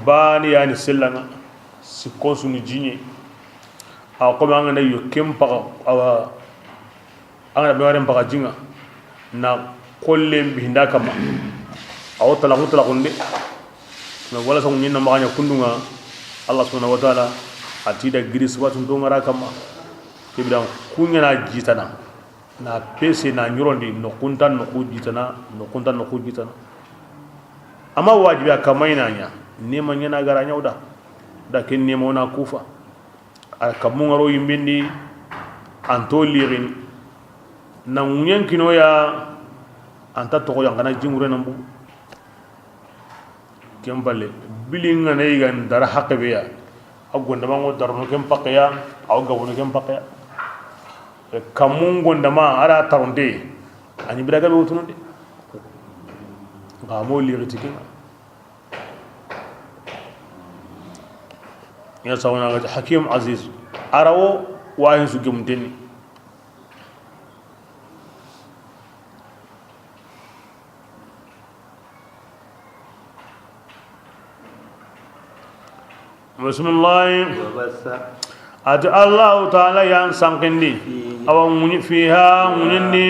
baane ya ni sella ŋa, sikko su ni jiɲe. Awa, comme an ga na yo ken paxa, awa, an ga na be waren paxa ji ŋa, na xollen bihinda kamma. Awa, talaxu, talaxunde. Mais wala sa ŋuɲen na maxa ɲa kundu ŋa, Allah subhanahu wa taala a ti da giri sabatinto ŋa ra kamma. Ke bire ku ɲa na jitana. Na pese na ɲorondi, noxu nta noxu jitana, noxu nta noxu jitana. A ma wajibi a kamma i na ɲa, neema ɲa na ga ra ɲa wo da. Da ken neema wo na kufa. A kammun ŋa ro yinben di, an to lixini. Na ŋuɲen kini o ya, an ta toxo yan xa na jingure nan bu. Ken balle, bili ŋa na i ga n dara haqqe be ya, a gondama ŋo darono ken paxe ya, a wo gabono ken paxe ya. Kammun gondama a ra taronte, a ni bira gabe wutunu de. N xa mo lixi ti ken ŋa. Ya sawana ga Hakim Aziz, a ra wo wahin su gemunten ni. Bismillahi. A ti Allahu taala yan sankindi. Awa ŋuɲi fiha, ŋuɲen di.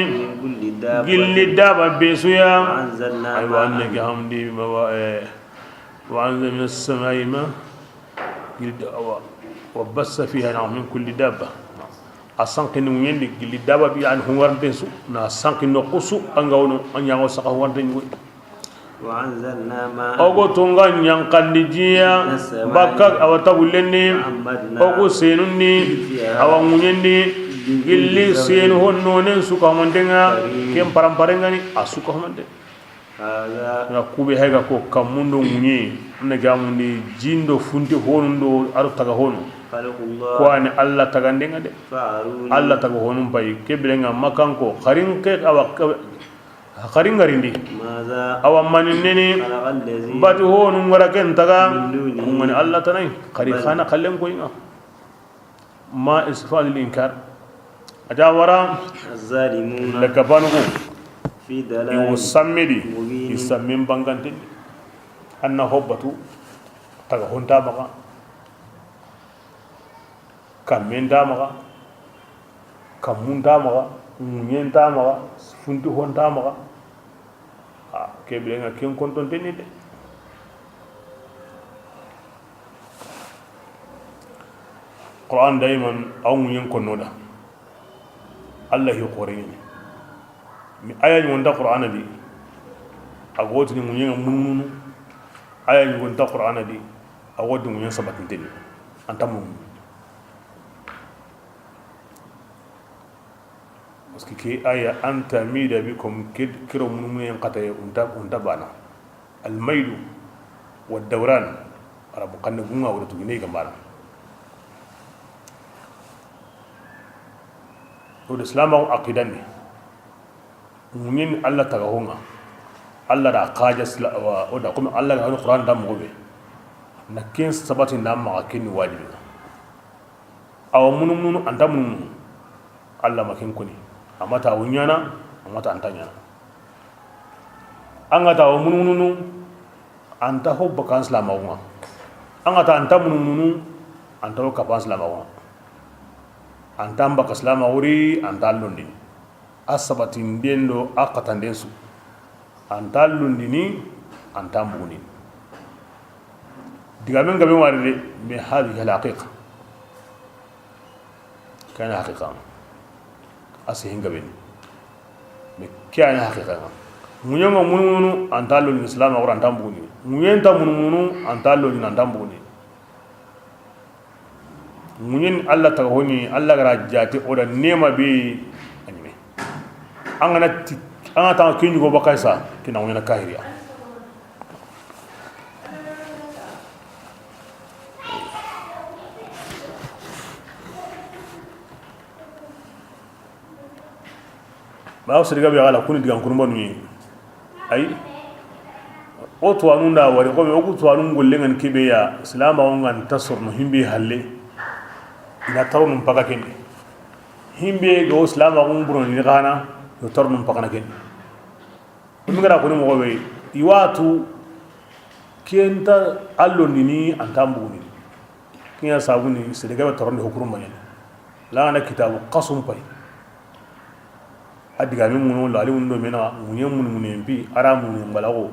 Gilli daba be su ya. Aywa, an ne ke hamdi baba, eh. Wa anzala minas samai ma. Gilli da-, awa. Wa bassa fiha, na'am, min kulli dabba. A sanqini ŋuɲen di gilli daba bi, yani hungaranten su, na sanqi noqu su, an ga wono, an ɲaŋo saxa hungaranten ɲugoy. O go tunga ɲanqandi jiya bakka awa tagullen di. O go senundi awa ŋuɲen di gilli senu honnonen su ka humanten ŋa. Ken paramparen ŋa ni a su ka humanten. Nga kube hayga ko kammundo ŋuɲe, na gamundi jindo funti honundo aro taga honu. Ko ani Allah tagande nga de. Allah taga honun pay kebire nga makanko xarin ke awa xarin ngarindi. Awa mani neni bati honu ngara ken taga. Kungani Allah tanay xari xana xallen koy nga. Ma istifham lil inkar. A ja wara. Azzalimuna. La kafanugo. Fi dalalin. Iwo sammedi. Mubin. I sammin banganten. Anna hobbatu. Taga honta maxa. Kammen ta maxa. Kammun ta maxa. Ŋuɲen ta maxa. Funti honta maxa. A kebire nga ken kontonten ni de. Qur'an daiman aw ŋuɲen konno da. Allah hi xore ni. Mi aya ɲugonta Qur'ana di. A gotini ŋuɲen nga munumunu. Aya ɲugonta Qur'ana di. A gotini ŋuɲen sabatinteni. Anta munumunu. Parce que ke aya anta mida bikum kiro munumunu en xataye unta, unta bana. Almailu wa dawran. Arabu xanne gunga wala tugine ga bana. O de silamaxu aqidandi. Ŋuɲen ni Allah taga ho ŋa. Allah da xaja sila wa o da, comme Allah ga ni Qur'an da moxo be. Na ken sabati nda maxa ken ni wajibi ŋa. Awa munumunu anta munumunu. Allah ma ken koni. Amata wo ɲana, amata anta ɲana. An ga ta wo munumunu, anta ho bakan silamaxu ŋa. An ga ta anta munumunu, anta ho kapan silamaxu ŋa. Anta n baka silamaxu ri, anta londini. A sabatinden do a xatanden su. Anta londini, anta mbuguni. Digamen gabe wari de, mais hadihi al haqiqa. Kana haqiqa. A sehin gabe ni. Mais kiyana haqiqa ŋa. Ŋuɲen ŋa munumunu, anta londini silamaxu ri, anta mbuguni. Ŋuɲen nta munumunu, anta londini, anta mbuguni. Ŋuɲen ni Allah taga ho ni, Allah ga ra jate o da nema be a ɲime. An ga na ti, an ga ta ke ɲugo bakay sa, kina ŋuɲen na kahiriya. Bawo sere gabe ya gala kuni digan kurumba nuyi. Ay. O tuwanu nda wari, ko o ku tuwanu golle ŋa ni kebe ya, silamaxu ŋa nta sorono himbe halle. Ina taronu mpaka kende. Himbe ga o silamaxu burono ni xana, yo taronu mpaka na kende. Imi gara koni moxo be, i watu, ken nta a londini, anta mbuguni. Ken ya sabu ni, sere gabe torondi hokuru maɲani. La na kitabu xasum pay. A digamen ŋuno, lali wundo mena, ŋuɲen mun ŋuɲen pi, ara mun ŋuɲen balago.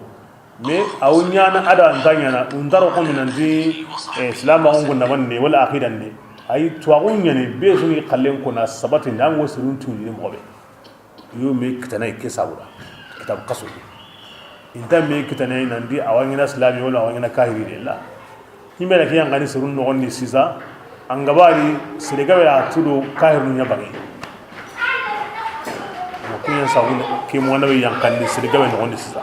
Mais a wo ɲana, a da anta ɲana, untaro ko minanti, eh, silamaxu ŋa nda manne, wala aqidan de. Ay tuwaxu ɲani, be su ni xallen ko na sabati, nda ŋo sirun tundini moxo be. Yo me kitana ke sabu da. Kitab kaso. Inta me kitana nan di awa ŋa na silami wala awa ŋa na kahiri de la. Himbe da ke yanqandi serun noxon di sisa. An ga bari sere gabe ya tudo kahirun ɲa bange. Mo kuɲen sabu ke mo na be yanqandi sere gabe noxon di sisa.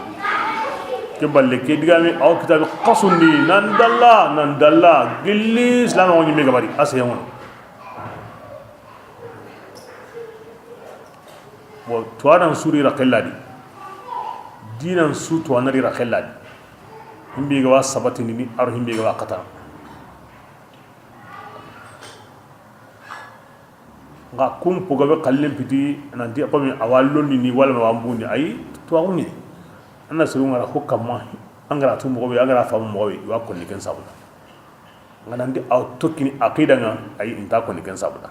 Ke balle ke digame aw kitab kaso ndi nan dalla, nan dalla. Gilli silamaxu ɲi me ga bari. Ase yamono. Bon, tuwanan su ri ra xelladi. Dinan su tuwana ri ra xelladi. Himbe ga wa sabatindini, aro himbe ga wa xatana. Nga kum pogabe xallen piti, nanti, comme, awa londini, wala ma wa mbuguni, ay, tuwaxu ni. An na sirun ŋa ra ho kamma, an ga ra tu moxo be, an ga ra famu moxo be, i wa konni ken sabu da. Nga nanti aw tokkini aqida ŋa, ay, inta konni ken sabu da.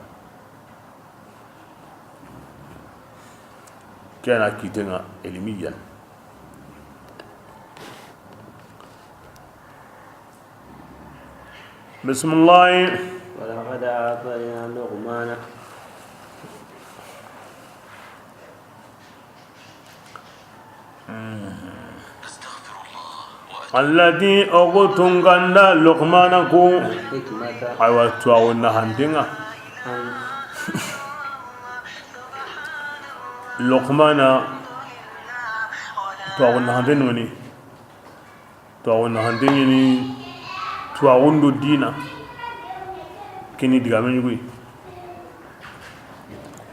Kena kiten ŋa ilmiyan. Bismillah. ولقد آتينا لقمان. Allati o ku tunganda Luqmana ku. الحكمة. Aywa, tuwaxu naxanten ŋa. أن Luqmana, tuwaxu naxanten noni. Tuwaxu naxanten ŋa ni, tuwaxun do dina. Keni digame ɲugoy.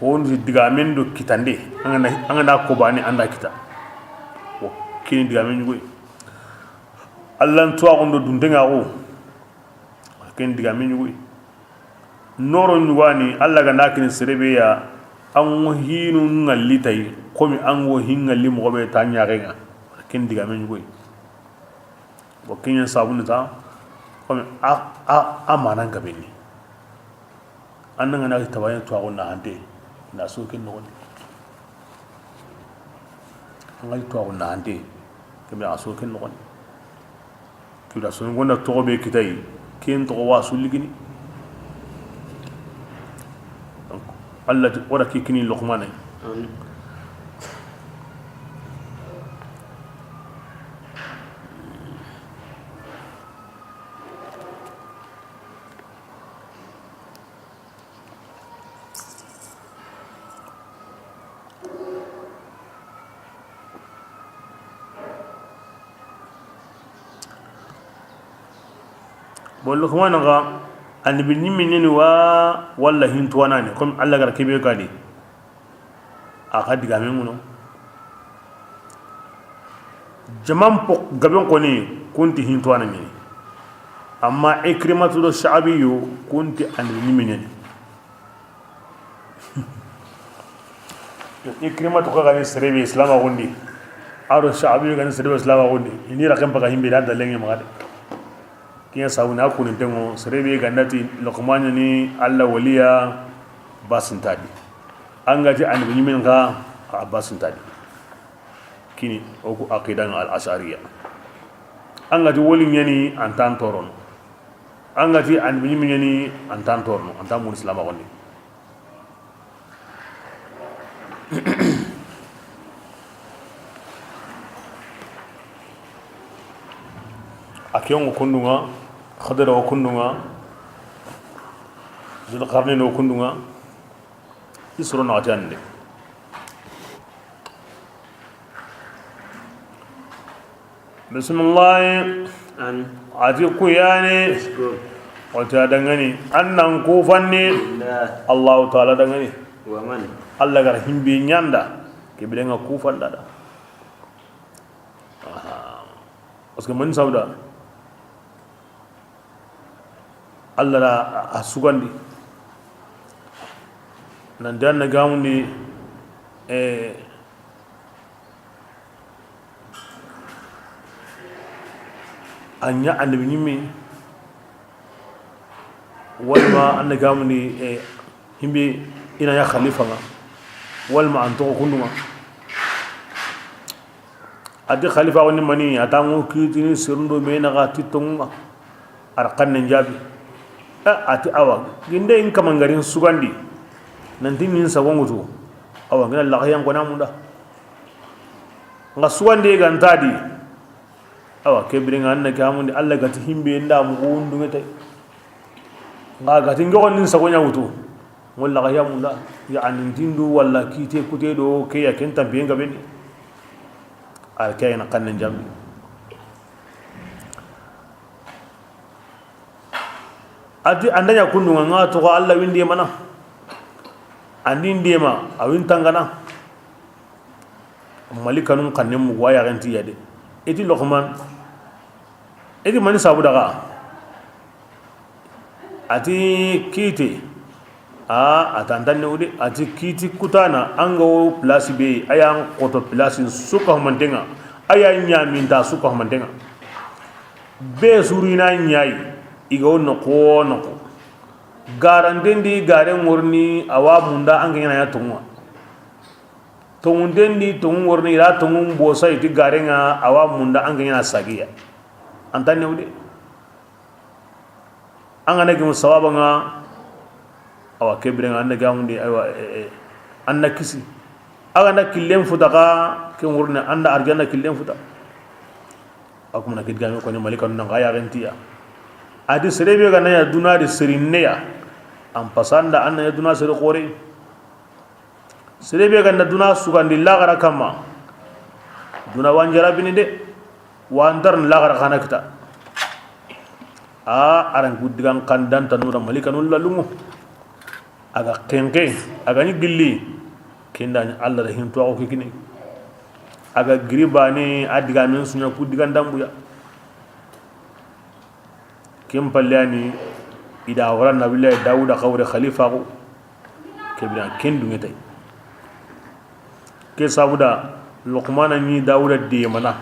Hon digamen do kitande. An ga na, an ga na ko bane an da kita. O keni digame ɲugoy. Allan tuwaxun do duntenŋaxu. Ken digame ɲugoy. Noro ɲugani, Alla ga na kini sere be ya, an ŋo hinu ŋalli tay, komi an ŋo hin ŋalli moxo be ta ɲaxen ŋa. Ken digame ɲugoy. Bon, ken ɲa sabuni ta, komi a, a, a manan gabe ni. An na ŋa na tabayen tuwaxu naxante, na so ken noxondi. An ga tuwaxu naxante, kebe a so ken noxondi. Kibira soninko nda toxo be kitayi, ken toxo wa su ligini. Donc, Alla ti o da ke kini Luqmana yi. Amin. Bon, Luqmana ga, annabi ɲimme ɲeni wa, walla hintuwana ni, comme Alla ga ra kebe gadi. A xa digamen ŋuno. Jaman po gaben koni, kunti hintuwana ɲini. Amma Ikrimatu do Shaabiyu, kunti annabi ɲimen ɲani. Ikrimatu ka gani serebe Islama gundi. Aro Shaabiyu gani serebe Islama gundi. Ini raken paga himbe da dalenge magade. Kiyen sabuni a kunintenŋo, sere be ga nda ti Luqmana ni Alla waliya, basintadi. An ga ti annabi ɲimen xa, a basintadi. Kini o ku aqidan al ashariya. An ga ti woli ɲani, an tan torono. An ga ti annabi ɲimen ɲani, an tan torono, an tan mun Islama gundi. A ken wo kundunŋa, Xadira wo kundunŋa, Zulkarnaini wo kundunŋa, i soro naxati ande. Bisimilahi. An. A ti kuyani. Uskun. Wata dangani. An nan kufanni. Lillah. Allahu Taala dangani. Wa man. Alla gar himbi ɲanda. Ke birenŋa kufanda da. Aha. Parce que man sauda. Alla da a sugandi. Nan danna gamundi. Eh, A ɲa annabi ɲimme, walma anna gamundi, eh, himbe ina ɲa xalifa ŋa, walma an toxo kundunŋa. A ti xalifa woni mani, a tanŋo kitini serundo me naxa ti tonŋa. Ar xannen jaabi. Eh, a ti awa, ginde in kamangarin sugandi. Nanti nin sagongutu. Awa, ngina laxayan kona munda. Nga sugandi gantadi. Awa, ke birenŋa anna ke amundi, Alla gati himbe nda mugu wundunŋe tay. Nga gati njoxon nin sago ɲa wutu. Ngolla ga yamunda, ya anin dindu walla kite kute do ke ya ken tampiyen ga beni. Ar ke ya na xannen jambi. A ti an da ɲa kundunŋa, nga toxo Alla windi mana. An di ndema, a win tangana. Malikanun xannen mugu a yaxen ti ya de. I ti Luqman, i ti mani sabu daga? A ti kite. A, a tantan ne wudi. A ti kiti kutana, an ga wo place be, a yan xoto place su ka humantenŋa, a ya ɲaminta su ka humantenŋa. Be surina ɲayi, i ga wo noxo noxo. Garantendi garen ŋorni, a wa munda an ke ɲana ya tonŋa. Tonŋunden di tonŋu ŋorni, i ra tonŋun bosa, i ti garenŋa, a wa munda an ke ɲana sagiya. An ta newde. An ga na gimu sawabanŋa, awa, ke birenŋa, an na gamundi, aywa, eh, eh, an na kisi. A ga na killen futa xa, ke ŋorni, an da arjanna killen futa. A kuma na kit game koni malikanu nan xa yaxen ti ya. A di sere be ga na ya duna di serinne ya. An pasanda an na ya duna sere xore. Sere be ga na duna sugandi laxara kamma, duna wa n jarabini de, wa n darni laxara xa na kita. A, a ra n ku digan xandanta nura malikanu lalunŋo. A ga xenxe, a ga ɲi gilli, kenda ɲi Alla da hinto axo ke kini. A ga giri bane, a digamen su ɲa ku digan dambuya. Ken palle yani, i da wara Nabillahi Dawuda xa wure xalifa xo. Ke bira ken dunŋe tay. Ke sabuda, Luqmana ɲi Dawuda demana.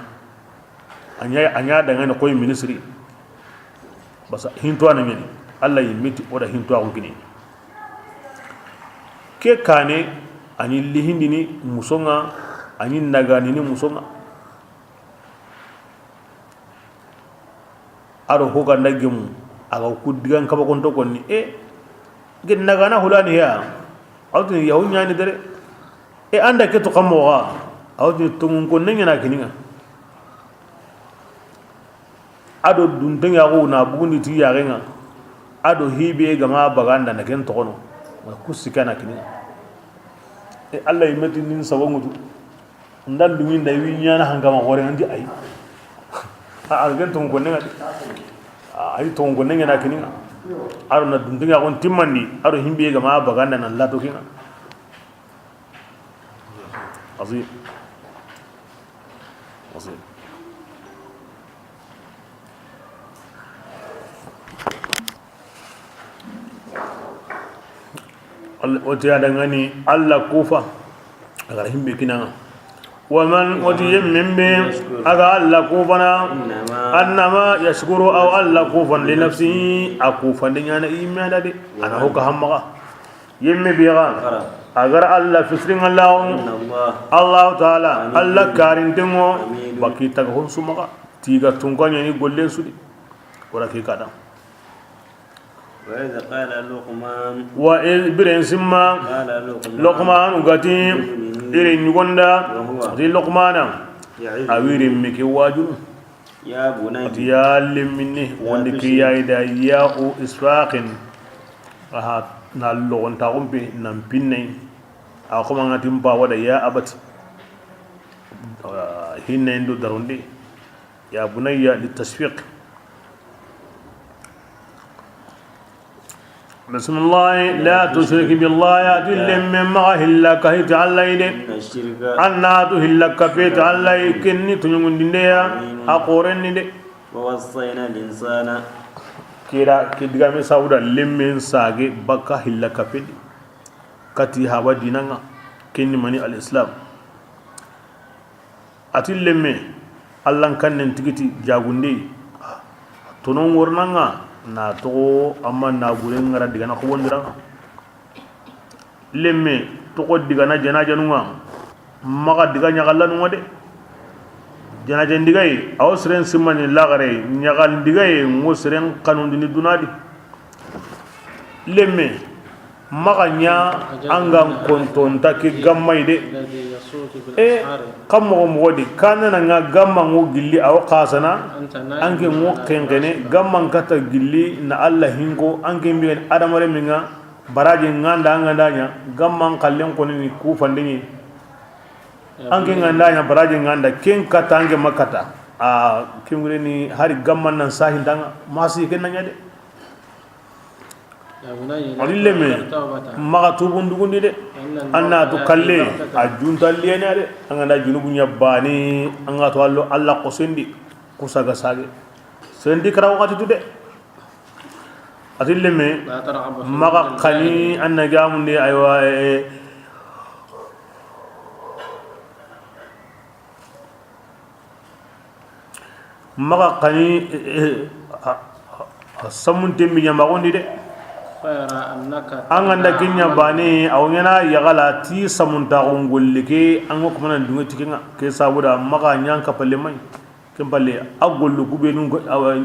A ɲa, a ɲa dangani xoy ministre. Basa hinto ana ɲani. Alla yi miti o da hinto axo kini. Ke kane, a ɲi lihindini musonŋa, a ɲi naganini musonŋa. A do ho ganda gemu, a ga ku digan kaba konto konni, e, gen nagana hulani ya, a wa tini yahu ɲani dere, e, an da ke to xa moxo, a wa tini tonŋun konne ɲana kininŋa. A do duntenŋa xo na bugundi ti yaxenŋa, a do hibe ga ma baganda na ken toxono, wala kusi kana kininŋa. E, Alla yi meti nin sago ŋutu. Ndan dungi nda wi ɲana hankama xore nanti ay. A, a gen tonŋu konne ŋa di. A, ay tonŋu konne ŋa na kininŋa. A do na duntenŋa xon timmandi, a do himbe ga ma baganda nan lato kinŋa. Azim. Azim. Al-, o ti a da ŋa ni Alla kufa, a ga ra himbe kinaŋa. Wa man, o ti yemmen be, a ga Alla kufana, innama yashkuru, a wa Alla kufana li nafsihi, a kufande ɲa na i yimme da de, a na ho ka hammaga. Yemme be ga, a ga ra Alla fisirin ŋa lawo, Allahu Taala, Alla karinten ŋo, baki taga hon su maxa, ti ga tunka ɲa ni gollen su di. Wala ke ka da. وإذ قال لقمان. Wa iz, biren simma, قال لقمان. Luqmanu ga ti, لابنه. I ren ɲugon da, وهو. Ti Luqmana, يعظه. A wi renme ke wajunu. يا بني. A ti ya lenme, لا تشرك. Wondi ke ya i da, ya o isfaqin. Aha, na logontaxun pe, nan pinnay. A xoma ŋa ti n ba wa da, ya abati. Ah, hinne ndo daronde. يا بني للتشفيق. بسم الله، لا تشرك بالله، a ti lenme maxa hilla kahi ti Alla yi de. إن الشرك. A na tu hilla kape ti Alla yi, ken ni toɲugundinde ya, عظيم. A xoren ni de. ووصينا الإنسان. Kira, ke digame sabu da lenmen sage baka hilla kape di. Kati haba dinaŋa, ken ni mani al-Islam. A ti lenme, Allan kannen tigiti jagunde, tonon wornaŋa, na toxo, amma na guren ŋa ra digana xobondiraŋa. Lenme, toxo digana janajanunŋa, maxa diga ɲaxallanunŋa de. Janajandigaye, a wo seren simmani laxare, ɲaxandigaye, ŋo seren xanundini dunadi. Lenme, maxa ɲa an ga n kontonta ke gammayi de. E, xa moxo moxo di, kanana ŋa gamma ŋo gilli, a wo xasana, an ke ŋo xenxene, gamman kata gilli, na Alla hinko, an ke mbigani adamarenme ŋa, baraje ŋa nda, an ga nda ɲa, gamman xallen xoni ni kufandini. An ke ŋa nda ɲa, baraje ŋa nda, ken kata, an ke ma kata. A, ken wure ni, hari gamman nan sahintaŋa, masi ken na ɲa de. A di lenme, maxa tubun dugundi de. An na tu kalle, a junta liyene de. An ga nda junubu ɲa bane, an ga to allo, Alla xosendi, ku saga sage. Sendi kara waxati tu de. A ti lenme, maxa xani, an na gamundi, aywa, e, e. Maxa xani, e, e, a, a, a samunten bi ɲamaxundi de. An ga nda ke ɲa bane, a wo ɲana yaxala ti samuntaxun golle ke, an ŋo kumana dunŋe ti ke ŋa, ke sabu da maxa ɲa n kapalle may. Ken palle, a gollu kubenu, awa,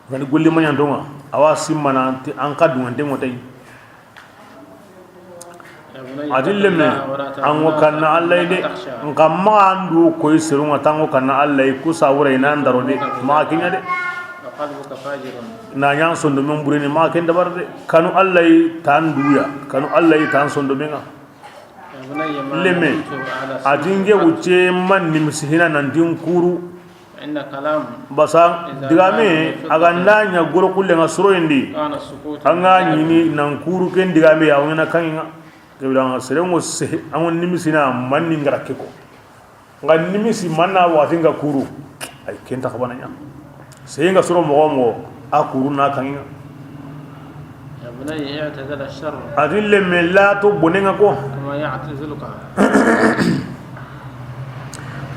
gani golli maɲantonŋa, awa simmana ti an xa dunŋanten ŋo tay. A ti lenme, an ŋo kanna Alla yi de, nxa maxa an du koy serunŋa ta an ŋo kanna Alla yi, ku sawura i na an daro de, maxa ke ɲa de. Na ɲa an sondomen bureni, maxa ken dabari de. Kanu Alla yi ta an duya, kanu Alla yi ta an sondomen ŋa. Lenme, a ti n ke wucce man nimisi hina nan ti n kuru. Basa digame, a ga nda ɲa goro kullen ŋa soroyindi, an ga ɲini nan kuru ken digame ya, a wo ɲana kaŋŋe ŋa. Kebira ŋa sere ŋo se, an ŋo nimisina man ni n ga ra ke ko. Nxa nimisi manna waxati n ga kuru, ay, ken ta xabana ɲa. Sey n ga soro moxo moxo, a kuru na kaŋŋe ŋa. يا بني اعتزل الشر. A ti lenme, lato bonen ŋa ko. كما يعتزلك.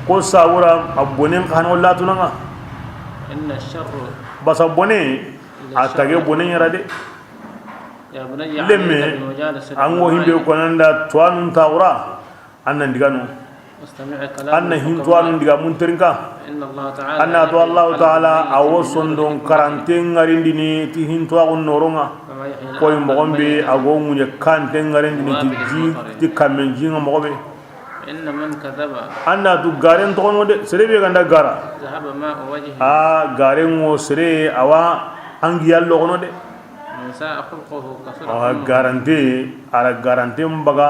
Ko sawura a bonen xa no lato na ŋa. إن الشر. Basa bone, a tage bonen yara de. يا بني عليك بمجالسة العلماء. Lenme, an ŋo himbe ko nanda tuwanun tawura. An na n diga no. واستمع كلام الحكماء. An na hinto an diga mun terinka. إن الله تعالى يحيي القلب. An na to Allahu Taala a wo sondon karanten ŋarindini ti hinto a gon noronŋa. كما يحيي الأرض الميتة. Koy moxon be a go ŋuɲe kanten ŋarindini ti ji, ti kammen jinŋa moxo be. إن من كذب. An na tu garen toxono de, sere be ga nda gara. ذهب ماء وجهه. A garen ŋo sere a wa an giyallo gono de. من ساء خلقه كثر همه. A garante, a ra garante mbaga.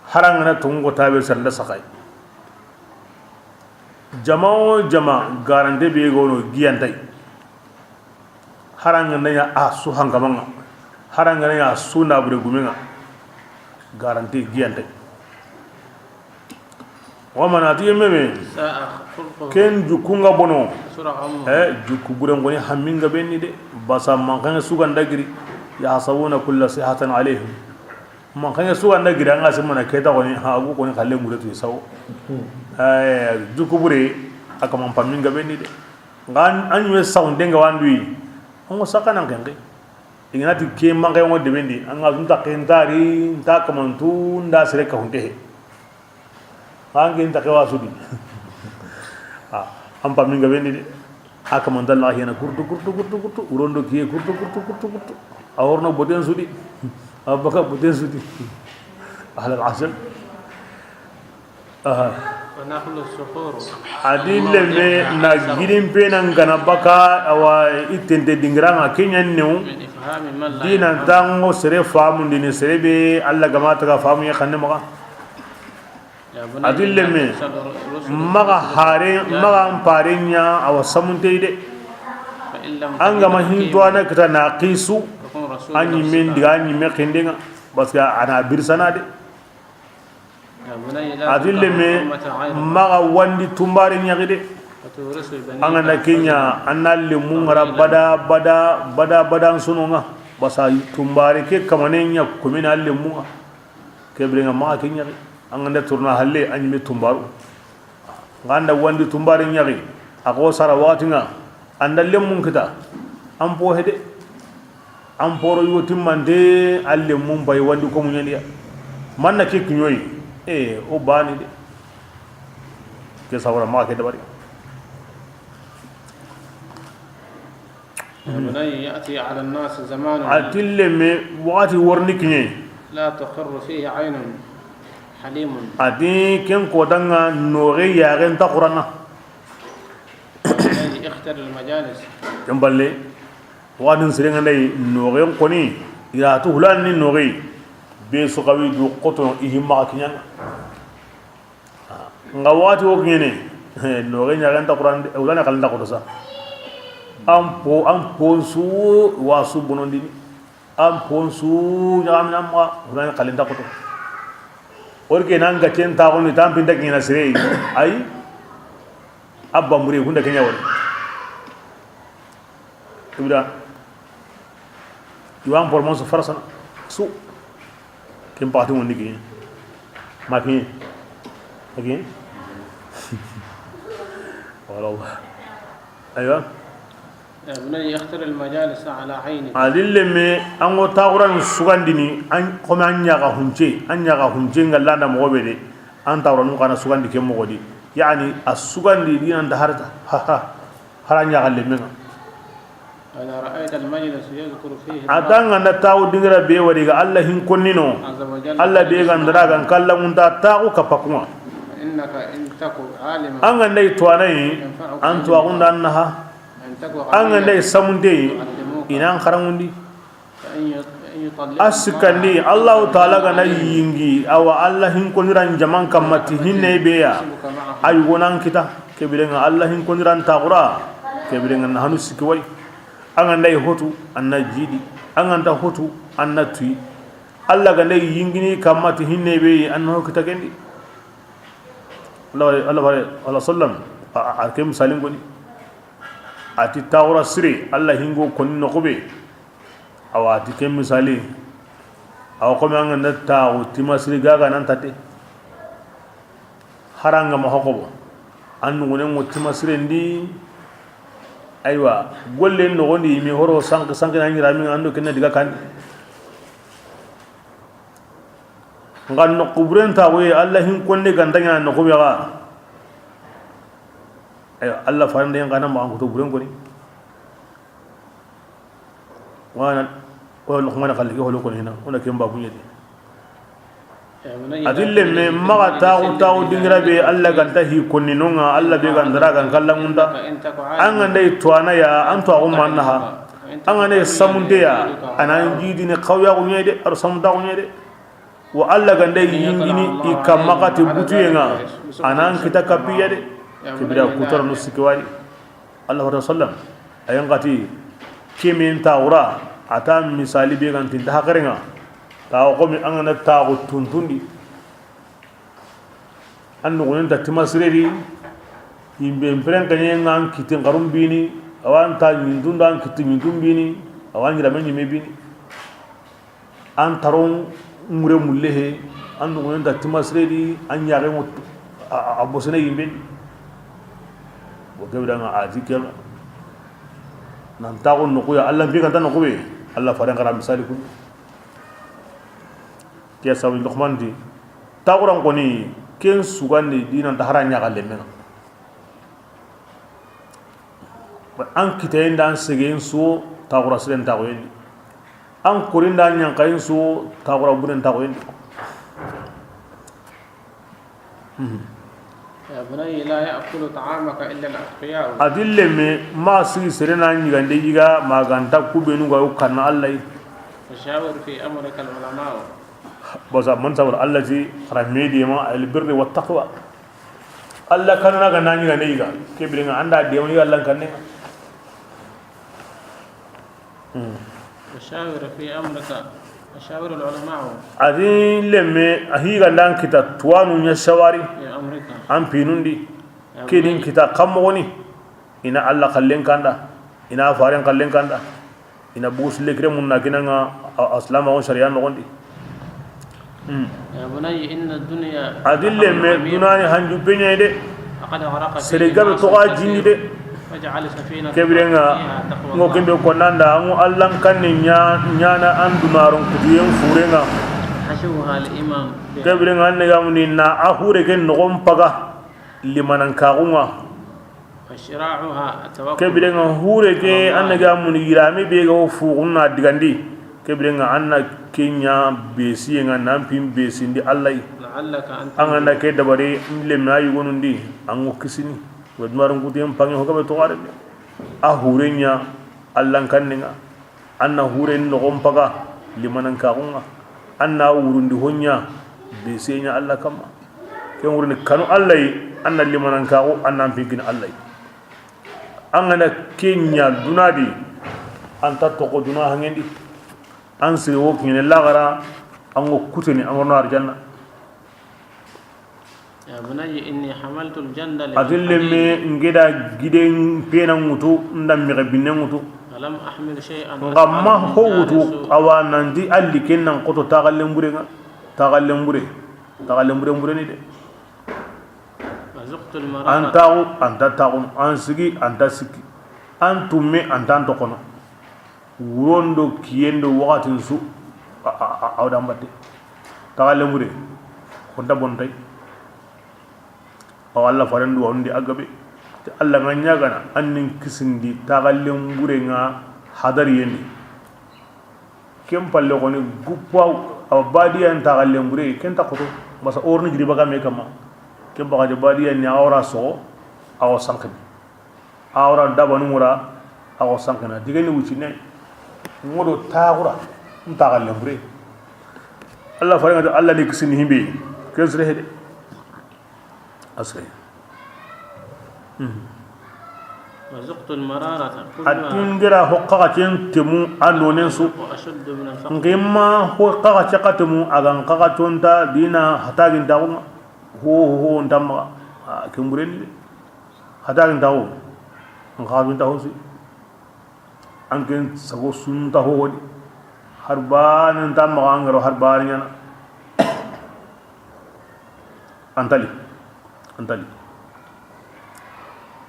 Harangana tongo tabe sanda saxay. Jama o jama garante be gono giyantay. Harangana ɲa a su hankamanŋa. Harangana ɲa a su nabure gumenŋa. Garante giyantay. Wa man, a ti yemme me. ساء خلقه. Ken jukku nga bono. كثر همه. Eh, jukku buren koni hammi nga benni de. Basa manxanŋe su ga nda giri. يحسبون كل صيحة عليهم. Manxanŋe su ga nda giri, an ga simana keta koni, ha, agu koni xalle ngure tu sawo. Eh, jukku bure, a kaman pammi nga benni de. Nga an, an ɲimme saxunte nga wanduyi. An ŋo saxanan xenqe. I ga na ti ke manxanŋe ŋo debendi, an ga tunta xentari, nta kamantu, nda sere kahunte he. An ke nta xewa sudi. A, an pammi nga benni de. A kamanta la hena kurtu, kurtu, kurtu, kurtu. Urondo kiye kurtu, kurtu, kurtu, kurtu. A horno boten sudi. A baka boten sudi. Ahlal asal. Aha. ونخل الصخور. A di lemme na girin pe nan gana baka, awa, itente dingiran ŋa, ke ɲa ni new. من إفهام من لا يفهم. Dinan tango sere famundini, sere be Alla ga ma taga famu ya xanne maxa. A di lemme, maxa hare, maxa an pare ɲa, awa samunte de. An ga ma hinto a na kita na xisu, an ɲimme ndiga, an ɲimme xindenga, parce que a na birsana de. A di lemme, maxa wandi tumbare ɲaxi de. An ga na ke ɲa, an na lemmu ŋara bada, bada, bada, bada, an sononga. Basa tumbare ke kamane ɲa komina lemmu ŋa. Ke birenga maxa ke ɲaxi. An ga nda tourna halle, an ɲimme tumbaru. Nga nda wandi tumbare ɲaxi, a xo sara waxati nga, an da lemmun kita, an po hede. An poro yugo timmante, a lemmun bay wandi ko muɲaniya. Manna ke kiɲoyi, e, o bani de. Ke sawara maxa ke dabari. يا بني يأتي على الناس زمان. A ti lemme, waxati worni kiɲe. لا تقر فيه عين حليم. A ti ken ko danga noxe yaxen ta xurana. يا بني اختر المجالس. Ken balle, waxatin sirenga nday noxen koni, i ra tu hulani noxe, be su xawi du xoto i himma kiɲanga. Nga waxati wo kiɲene, noxe ɲaxen ta xurana de, wulana xalen ta xoto sa. An po, an pon su wa su bonondini. An pon su ɲaxamina maxa, wulana xalen ta xoto. Ori ke nan ga cen taxundi, tampinta kiɲena sire. Ay. A bambure kunda ke ɲa wori. Ibra. Iwan pormon su farasana. Su. Ken paxati ŋondi kiɲe. Ma kiɲe. Ma kiɲe. Wala. Aywa. يا بني اختر المجالس على عينك. A di lemme, an go taxuranu sugandini, an, comme an ɲaxa hunce, an ɲaxa hunce nga landa moxo be de, an taxuranu xa na sugandi ke moxo di. Yani, a sugandi di nan da harta. Ha, ha. Hara ɲaxa lemmenga. إذا رأيت المجلس يذكر فيه الله. A ta nga nda taxu dingira be wari ga Alla hin konnino. عز وجل. Alla be ga ndara ga n kalla munta taxu kapakunga. فإنك إن تك عالما. An ga nday tuwanayi, ينفعك علمك. An tuwaxunda an naha. وإن تك غنيا. An ga nday samunteyi, يعلمك. I nan xaranŋundi. A sikkandi, Allahu Taala ga na yingi, awa Alla hin koniran jaman kamma ti hinne be ya, a yugo nan kita, ke birenga Alla hin koniran taxura, ke birenga na hanu sikki way. An ga nday hotu, an na jidi, an ga nta hotu, an na tuyi. Alla ga nday yingini kamma ti hinne be, an na ho kita kendi. Allah, Allah, Allah sallam, a, a, a ke misalin goni. A ti taxura sire, Alla hingo koni noxu be. Awa, a ti ken misali. Awa, komi an ga nda taxu timasiri gaga nan tate. Haranga ma hokobo. An nugune ŋo timasiren di. Aywa, golle noxondi mi horo sank, sank na ɲira mi ando kenna diga kan. Nga noxu buren taxuye, Alla hin konde ganta ɲa noxu be ga. Aywa, Alla farande nga na ma an kuto buren koni. Wana, o Luqmana xalli ke holo koni hina, o na ken babu ɲedi. A ti lemme, maxa taxu, taxu dingira be, Alla ganta hi konni nonga, Alla be gandara gan kalla ŋunda. An ga nday tuwana ya, an tuwaxu mannaha. An ga nday samunte ya, a na jidini xawyaxu ɲede, aro samuntaxu ɲede. Wa Alla ga nday yingini i kamma xati butuyenga, a nan kita kapiya de. Kibira kutara no sikki wari. Allah wa sallam. Ayan xati kemen taxura, a ta misali be ganti nta haxarenga. Taxu komi an ga na taxu tuntundi. An noxonen ta timasireri, yimben peren kaɲe ŋa an kitten xarun bini, awa an ta ɲintun da an kitti ɲintun bini, awa an yirame ɲime bini. An taron ŋure mulle he, an noxonen ta timasireri, an ɲaxen ŋo a, a, a bosene yimben. Bo kebe da ŋa a ti ke ŋa. Nan taxo noxu ya, Alla n pi ganta noxu be, Alla faren xara misali kun. Ke sabu Luqman ti, taxuran koni, ken sugandi dinan ta hara ɲaxa lemmen ŋa. An kitayen da an segen su, taxura siren taxuyen di. An korin da an ɲankayen su, taxura buren taxuyen di. Mhm. يا بني لا يأكل طعامك إلا الأتقياء. A ti lemme, ma sigi sere na ɲigande yiga, ma ganta ku benu ga yo kanna Alla yi. وشاور في أمرك العلماء. Basa man sabar Alla ti, xara me di ma, البر والتقوى. Alla kanna ga na ɲigande yiga, ke biren ŋa an da de ma yiga Alla kanne. Hmm. وشاور في أمرك، وشاور العلماء. A ti lemme, a hi ga nda an kita tuwanu ɲa sawari. في أمرك. An pinun di. يا بني. Ke din kita kamogoni. I na Alla xallen kanda. I na faren xallen kanda. I na bugu sille kire mun na kina ŋa, a, a silamaxun sariya noxon di. Hmm. يا بني إن الدنيا بحر عميق. A ti lemme, duna ni hanju be ɲa yi de. فقد غرق فيه ناس كثير. Sere gabe toxo a jin di de. فاجعل سفينتك فيها تقوى الله. Ke biren ŋa, ŋo ken be ko nanda, an ŋo Alla n kanne ɲa-, ɲaana an dunaron kutuyen furen ŋa. حشوها الإيمان بها. Ke biren ŋa, an ne ga mundi na a hure ken noxon paga limanankaxun ŋa. وشراعها التوكل. Ke biren ŋa hure ke, على الله. An ne ga mundi yirame be ga wo fuxun na digandi. Ke biren ŋa an na ke ɲa besiyen ŋa, nan pin besindi Alla yi. لعلك أن تنجو. An ga na ke dabari, lemme a yugonun di, an ŋo kisini. Wa dunaron kutuyen pange ho gabe toxo a de. A hure ɲa Alla n kanne ŋa. An na hure noxon paga limanankaxun ŋa. An na wurundi ho ɲa besiyen ɲa Alla kamma. Ken wurini kanu Alla yi, an na limanankaxu, an na n pinkini Alla yi. An ga na ke ɲa duna di, an ta toxo duna hanŋen di. An sire wo kiɲene laxara, an ŋo kuteni, an ŋo no arjanna. يا بني إني حملت الجندل في الحديد. A ti lemme, n ke da giden pena ŋutu, n da mexe binne ŋutu. ولم أحمل شيئا أثقل من جار السوء. N ga ma ho wutu, awa nanti alli ken nan xoto taxallen bure ŋa. Taxallen bure. Taxallen bure, n bure ni de. وذقت المرارة. An taxu, an ta taxunu, an sigi, an ta sikki. An tumme, an ta n toxono. Wuron do kiyen do waxatin su, a, a, a, aw da n batte. Taxallen bure, xo nta bono tay. Awa Alla faren duwawun di a gabe. Ti Alla ŋa ɲagana, an ni n kisindi taxallen bure ŋa hadariyen di. Ken palle xoni guppa, awa badiyan taxallen bure, ken ta xoto. Basa orni giri baga me kamma. Ken baga de badiyan ni a wara soxo, a wo sanqini. A wara dabanu ŋura, a wo sanqini. Digeni wucine, ŋodo taxura, n taxallen bure. Alla faren ŋa ti Alla ni kisini himbe, ken sire hede. A sire. Mhm. وذقت المرارة كلها. A ti n gera ho xaxacen temu a nonen su. وأشد من الفقر. N ke ma ho xaxace xa temu, a ga n xaxaconta dina hatagintaxu ŋa. Ho, ho, ho, n ta maxa. A, ken buren ni de. Hatagintaxu. N xaxaginta ho si. An ken sago sunta ho di. Har baane n ta maxa an garo har baane ɲaana. An ta li. An ta li.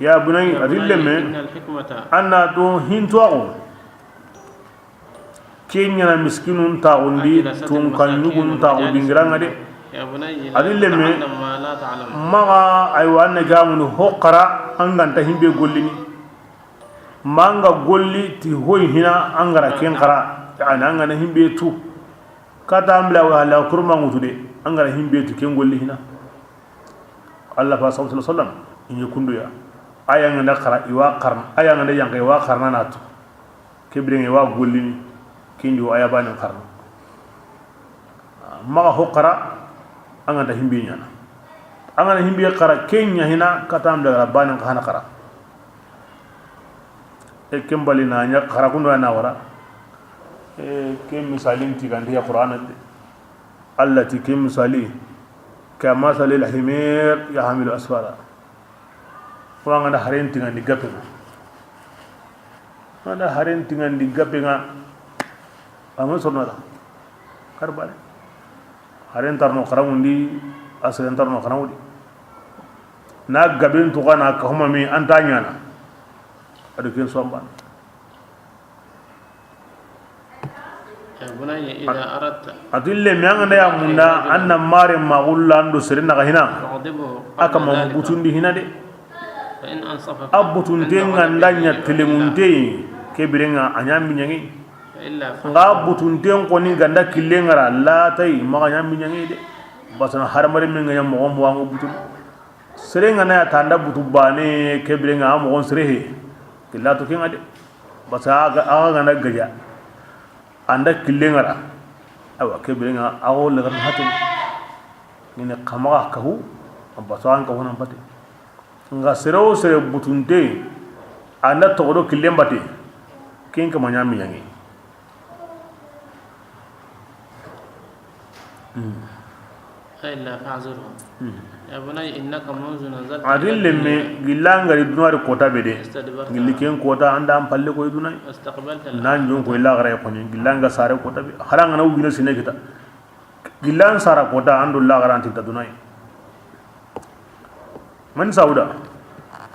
يا بني إن الحكمة. An na do hintoxo. Ke ɲaana miskinun taxundi, tunkan ɲugun taxundi n giraŋa de. A di lemme, maxa, aywa, an na gamunu ho xara, an ga nta himbe gollini. Ma an ga golli ti hoy hina, an ga ra ken xara, yani an ga na himbe tu. Kata an bila wa la kurma ŋutu de, an ga ra himbe tu ken golli hina. Allah fa sallallahu alaihi wasallam, in yi kunduya. Aya nga na xara, i wa xarana, aya nga na yanka, i wa xarana na tu. Ke biren ŋa i wa gollini, ken di wo aya baane xarana. Maxa ho xara, an ga nta himbe ɲaana. An ga na himbe xara, ken ɲa hina, kata an daga baane xa hana xara. E ken bali na ɲa xara kundo na wara. E ken misalin ti gandi ya Qur'ana de. Allah ti ken misali. كمثل الحمار يحمل أسفارا. Wa ŋa da haren tiŋandi gappe ŋa. Ŋa da haren tiŋandi gappe ŋa. Ama sonna da. Kar bane. Haren tarno xaraŋundi, a seren tarno xaraŋudi. Na gaben tuxana ka huma mi anta ɲana. A do ken sombana. يا بني إذا أردت A ti lemme, an ga na ya munda, an na mare maxulla ndo sere naxa hina. فاغضبه A ka قبل ma ذلك. Butundi hina de. فإن أنصفك A butunte عند nga nda ɲa غضبه telemunte, ke birenga a ɲa miɲangi. وإلا فاعتبر. Nga butunten xoni ganda kille ngara, latay, maxa ɲa miɲangi de. Basana haramare men nga ɲa moxo moxo an ga butun. Sere nga na ya tanda butu bane, ke birenga a moxon sere he. Killa to kenga de. Basa aga, aga ganda gaja. Anda kille ngara. Awa, ke birenga a go lagar hatin. Ngene kamaga kahu, basa an kahu nan pate. Nga sere o sere butunte, anda togodo killen bate, ken kama ɲa miɲangi. وإلا فاعذره. يا بني إنك منذ نزلت A ti إلى lemme, الدنيا gilla nga ri dunari kota be de. استدبرت Gilli ken kota anda an palle koy dunay. واستقبلت Nan jon koy الآخرة. Lagara xoni, gilla nga sare kota be. Haranga na wugina sine kita. Gillan sara kota ando lagara antinta dunay. Man sauda.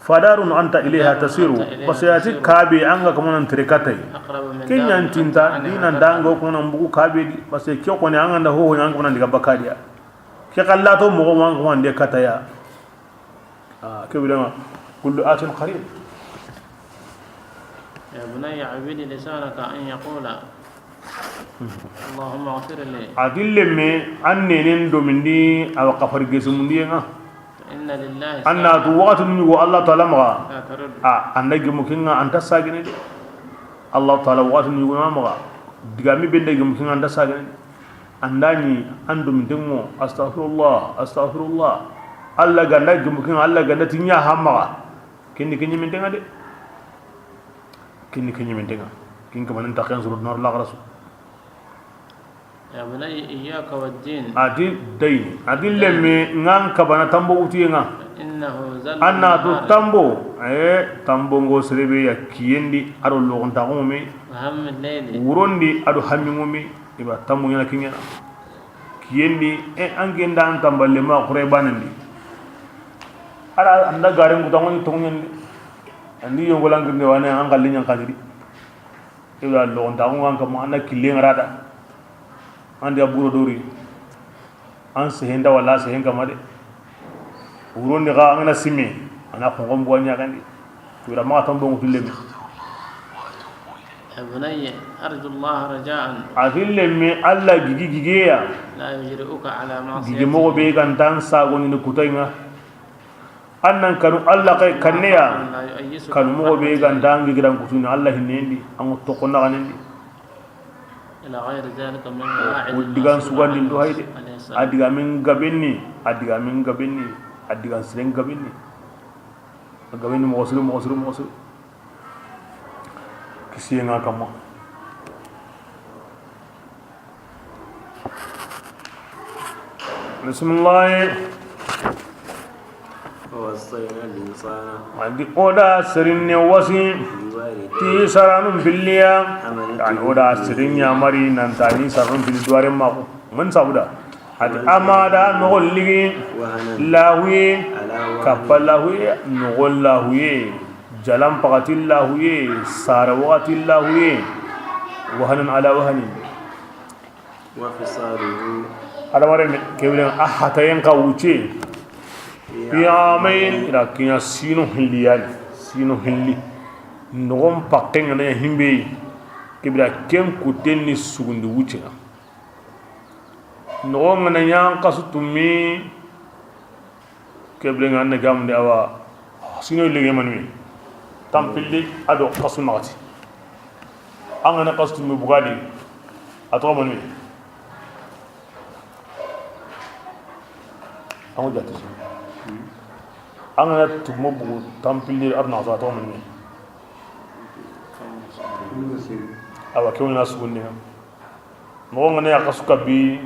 فدار أنت إليها تسير. Parce que a ti kabe an ga kamanan tere katay. Ken ɲa ntinta dina ndango ko nan bugu kabe di. Parce que ke ko ne an ga nda ho ho an ga nan diga bakadiya. Ke kallato moxo man ko ande kataya. Ah, ke birenga كل آت قريب. يا بني عود لسانك أن يقول اللهم اغفر لي. A ti lemme, an nenen domindi, awa kafar gesumundi yenga. فإن لله An na tu ساعة waxati ni yugo Allah Taala maxa. لا ترد. A, anda gemu kenga anta sagene de. Allah Taala waxati ni yugo maxa. Digami bende gemu kenga anta sagene de. Andani an dominten ŋo, astaghfirullah, astaghfirullah. Allah ganda gemu kenga, Allah ganda tinya hamaxa. Kendi kenyi mintenga de. Kendi kenyi mintenga. Kin kamanin taken suru nar la rasul. يا بني إياك والدين. A ti dayni. A ti lemme ngan kabana tambo wutiyenga. إنه ذل An na tu النهار. Tambo. Eh, tambo ngo serebe ya kiyendi aro logontaxume. وهم الليل. Wurondi ado hammingume. Iba tambo ɲana kiɲana. Kiyendi, e, an ke nda an tamballe ma xure banandi. Ara anda garen kuta ngoni tongendi. Andi yongolan ginde wane an kalli ɲan kadiri. Iba logontaxu ngan kama an na kille ngarada. Andi aburo dori. An sehenda wala sehen kama de. Wurondi xa an ga na simme, an na xonxon buwa ɲagandi. Tura maxa tambo ŋutu lemme. يا بني أرجو الله رجاء. A ti lemme, Allah gigi gigeya. لا يجرئك على معصيته. Gigi moxo be ga nta an sago ni kutay ŋa. An nan kanu Allah kay kanneya. لا يؤيسك. Kanu moxo be ga nta an gigiran kutuni Allah hinnendi, an ŋo toko naxanendi. إلى غير ذلك من مواعظ O digan sugandin do hayde. عليه السلام. A digamen gabenni, a digamen gabenni, a digan siren gabenni. A gabenni moxo siri, moxo siri, moxo siri. Kisiye nga kama. Bismillah. ووصينا الإنسان Andi o da serinne wasi بوالديه ti saranun filliya. حملته Ani o da serin ya mari nan tani saranun filli duware mako. Man sabuda. Ati amada noxo ligi وهنا lahuye على وهن kappa lahuye noxo lahuye jalan pakati lahuye sara wakati lahuye وهنا على وهن وفصاله Adamaren kewren a hatayen ka wuce في عامين ira kiɲa sino hilli yani sino hilli noxon pakken ga na ɲa himbe kebira ken kutten ni sugundi wucce ŋa. Noxo nga na ɲan kasu tummi, kebire nga na gamundi awa sino lege manmi tampilli ado kasu naxati. An ga na kasu tummi bugadi a toxo manmi. An ga jati su an ga na tummo bugu tampilli ado naxati a toxo manmi. Awa kewna sugundiŋa. Moxo nga ne a xasu kabi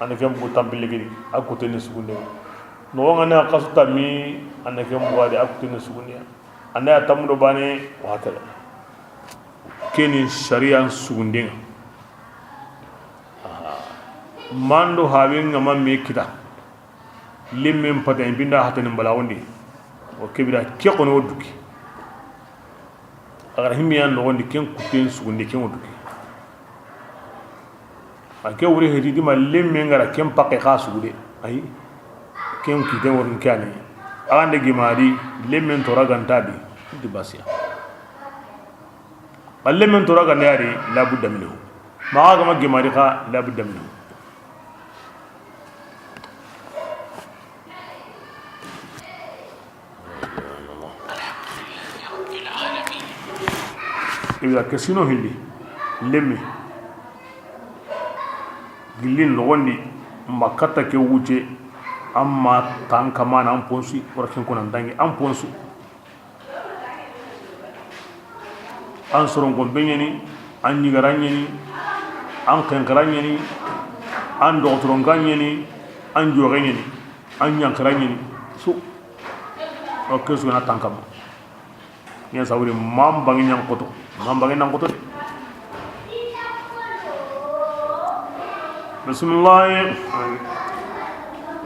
A na ken bugu tanpille gidi, a kuteni sugunde. Noxo ŋa na xasu tammi, a na ken bugu a di, a kuteni sugunde. A na ya tammu do baane, wa hakada. Keni sariyan sugunden ŋa. Aha. Mando hawe ŋa ma me kita. Lemmen pata in binda hatani balawondi. O kebira ke xono duki. A ga ra himmiyan noxondi ken kuten sugundi ken ŋo duki. A ke wure heti dima lemme ngara ken pakke xa sugude. Ayi. Ken kiten worin kane. A gande gimadi lemmen tora ganta di. Di basiya. A lemmen tora ganta di, la budda minhu. Ma ga ma gimadi xa, la budda minhu. I bira ke sino hilli lemme gilli noxondi ma katta ke wuce. Amma tan kamana an ponsu wara ken konan dangi an ponsu. An soronkonpe ɲeni, an ɲigara ɲeni, an xenxera ɲeni, an doxotoronka ɲeni, an joxe ɲeni, an ɲanxera ɲeni. Su o ke sugana tankama. Ɲa sawuri man bangi ɲan xoto, man bangi nan xoto de. Bisimilahi.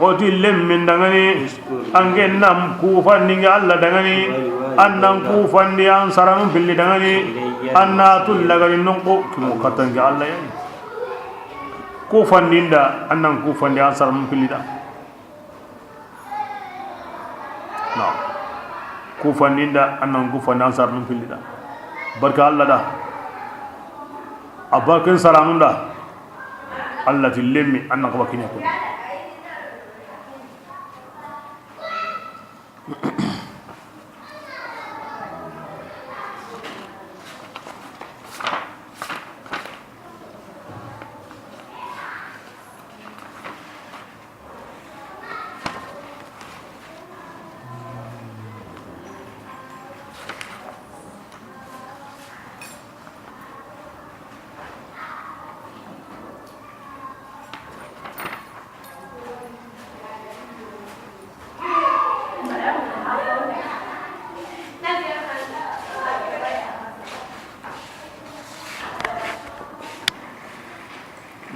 O ti lemmin dangani, an ke nan kufandi n ke Alla dangani, an nan kufandi an saranun pilli dangani, an na tu lagari nonko kimo katta n ke Alla yani. Kufandinda, an nan kufandi an saranun pilli da. Na kufandinda, an nan kufandi an saranun pilli da. Barka Alla da. A barkin saranun da. Alla ti lemmi an nan kaba kiɲa ko.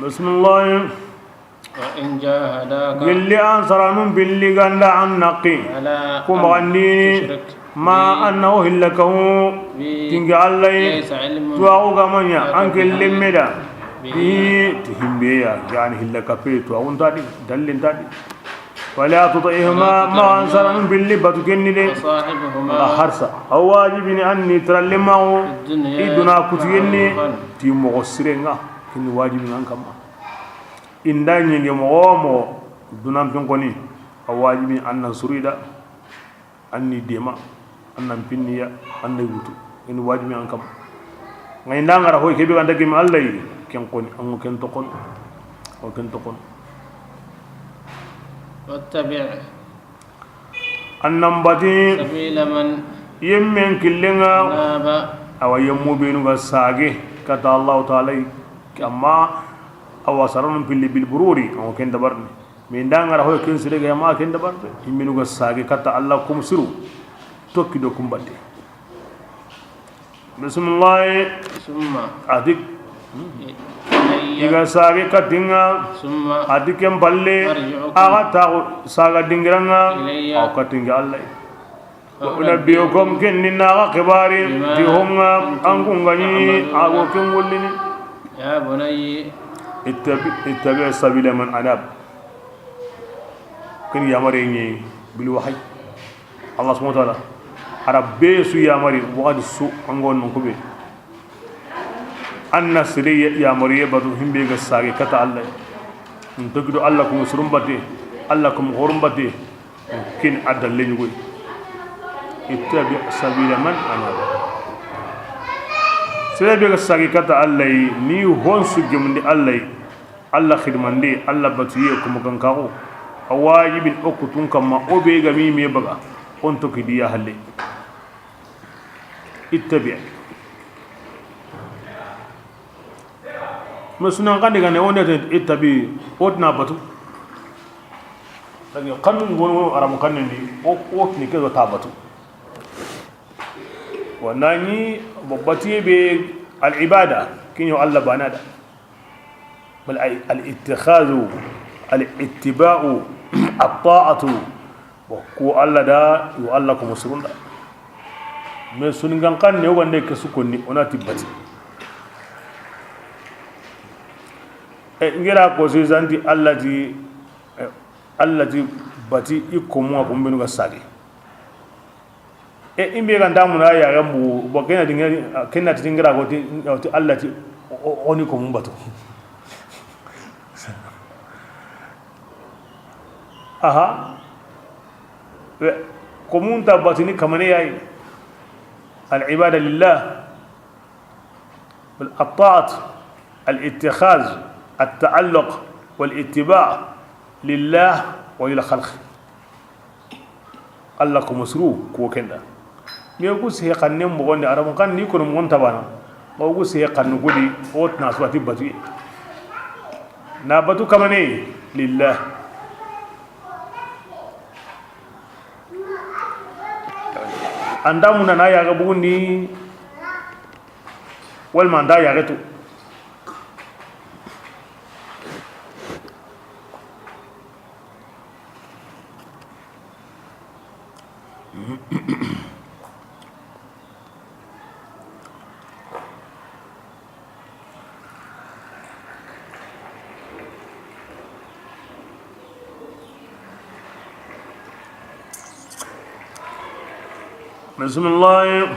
Bisimilahi. وإن جاهداك Gilli an saranun pilli ganda an naqi. على Ku أن magandini تشرك ma بي anna o hilla kahu. بي Tingi Alla yi. ليس علم Tuwaxu ga ma ɲa لك an ke به lemme da. به Bi ti himbe ya yani hilla kape tuwaxu nta di, dalli nta di. ولا تطعهما Ma an saranun pilli batu kenni de. وصاحبهما Nga harsa. A wajibini an ni taralle maxu. في الدنيا I duna kutuyenni. معروفا Ti moxo sirenga. Kini wajibini an kamma. Inda ɲenge moxo wo moxo dunan pinkoni, a wajibi an nan suru i da, an ni dema, an nan pinniya, an na wutu. Ini wajibi an kam. Nga inda ngara hoy kebe ganta gemi Alla yi, ken koni, an ken tokon, o ken tokon. واتبع An nan bati سبيل من yemmen killenga. أناب Awa yemmu benu ga sage kata Allahu Taala yi. Amma awa saranun pilli bil bururi, o ken dabarni. Mais nda ngara hoy ken sire ga ma ken dabarni. Yimmenu ga sage kata Alla kum suru. Tokki do kum batte. Bisimilahi. ثم Adik. إلي Iga sage katinga. ثم Adik ken balle. مرجعكم Aga taxu saga dingiranga. إلي Aw katinga Alla. وأنبئكم Ken ni naga xibari. بما Ti honga كنتم an kungani. تعملون Ago ken gollini. يا بني اتبع, اتبع سبيل من أناب. Ken yamare ni bil wahyi. Allah subhanahu wa ta'ala ara be su yamari waxati su an ga wo non kube. An na sere yamariye batu himbe ga sage kata Allah. Nto gido Allah kum surumbate, Allah kum horumbate. Kin adda lenyugoy. Ittabi sabila man anaba. Sere be ga sage kata Allah ni hon su gemundi Allah. Allah xidimande, Allah batuye, kuma gankaxo, a wajibin o kutun kamma, o be ga mi me baga, o nto kidiya halle. Ittabi. Mais sunan xanne ga ne, o ne te i tabi, o ti na batu. Parce que xannu ni wono wono Arabu xanne ni, o, o ti ni ke do ta batu. Wa na ni bo batiye be al ibada, kiɲo Allah bana da. Bal ay al ittikhadhu, al ittiba'u, at ta'atu. Bon, ku Allah da, yo Allah ko musurunda. Mais sunan xanne o ga ne ke su konni, o na ti bati. E, n gira ko si zanti Allah ti, e, Allah ti bati i ko mo ko mbenu ga sage. E, i be ga nta muna ya ga mbu, bo kena dinga, kena ti n gira ko ti, ti Allah ti, o, o, o ni ko mun batu. Aha. Ko mun ta batini kamane yayi. Al ibada lillah. Al ta'at, al ittikhaz, at ta'alluq, wal ittiba' lillah wa lil khalq. Allah ko musru ko kenda. Mais ku se xanne mo gonde Arabu xanne ni ko mo nta bana. O ku se xanne gudi, o ti na suwati batu. Na batu kamane lillah. An da muna na ya ga bugundi. Walma an da ya ga tu. Bisimilahi.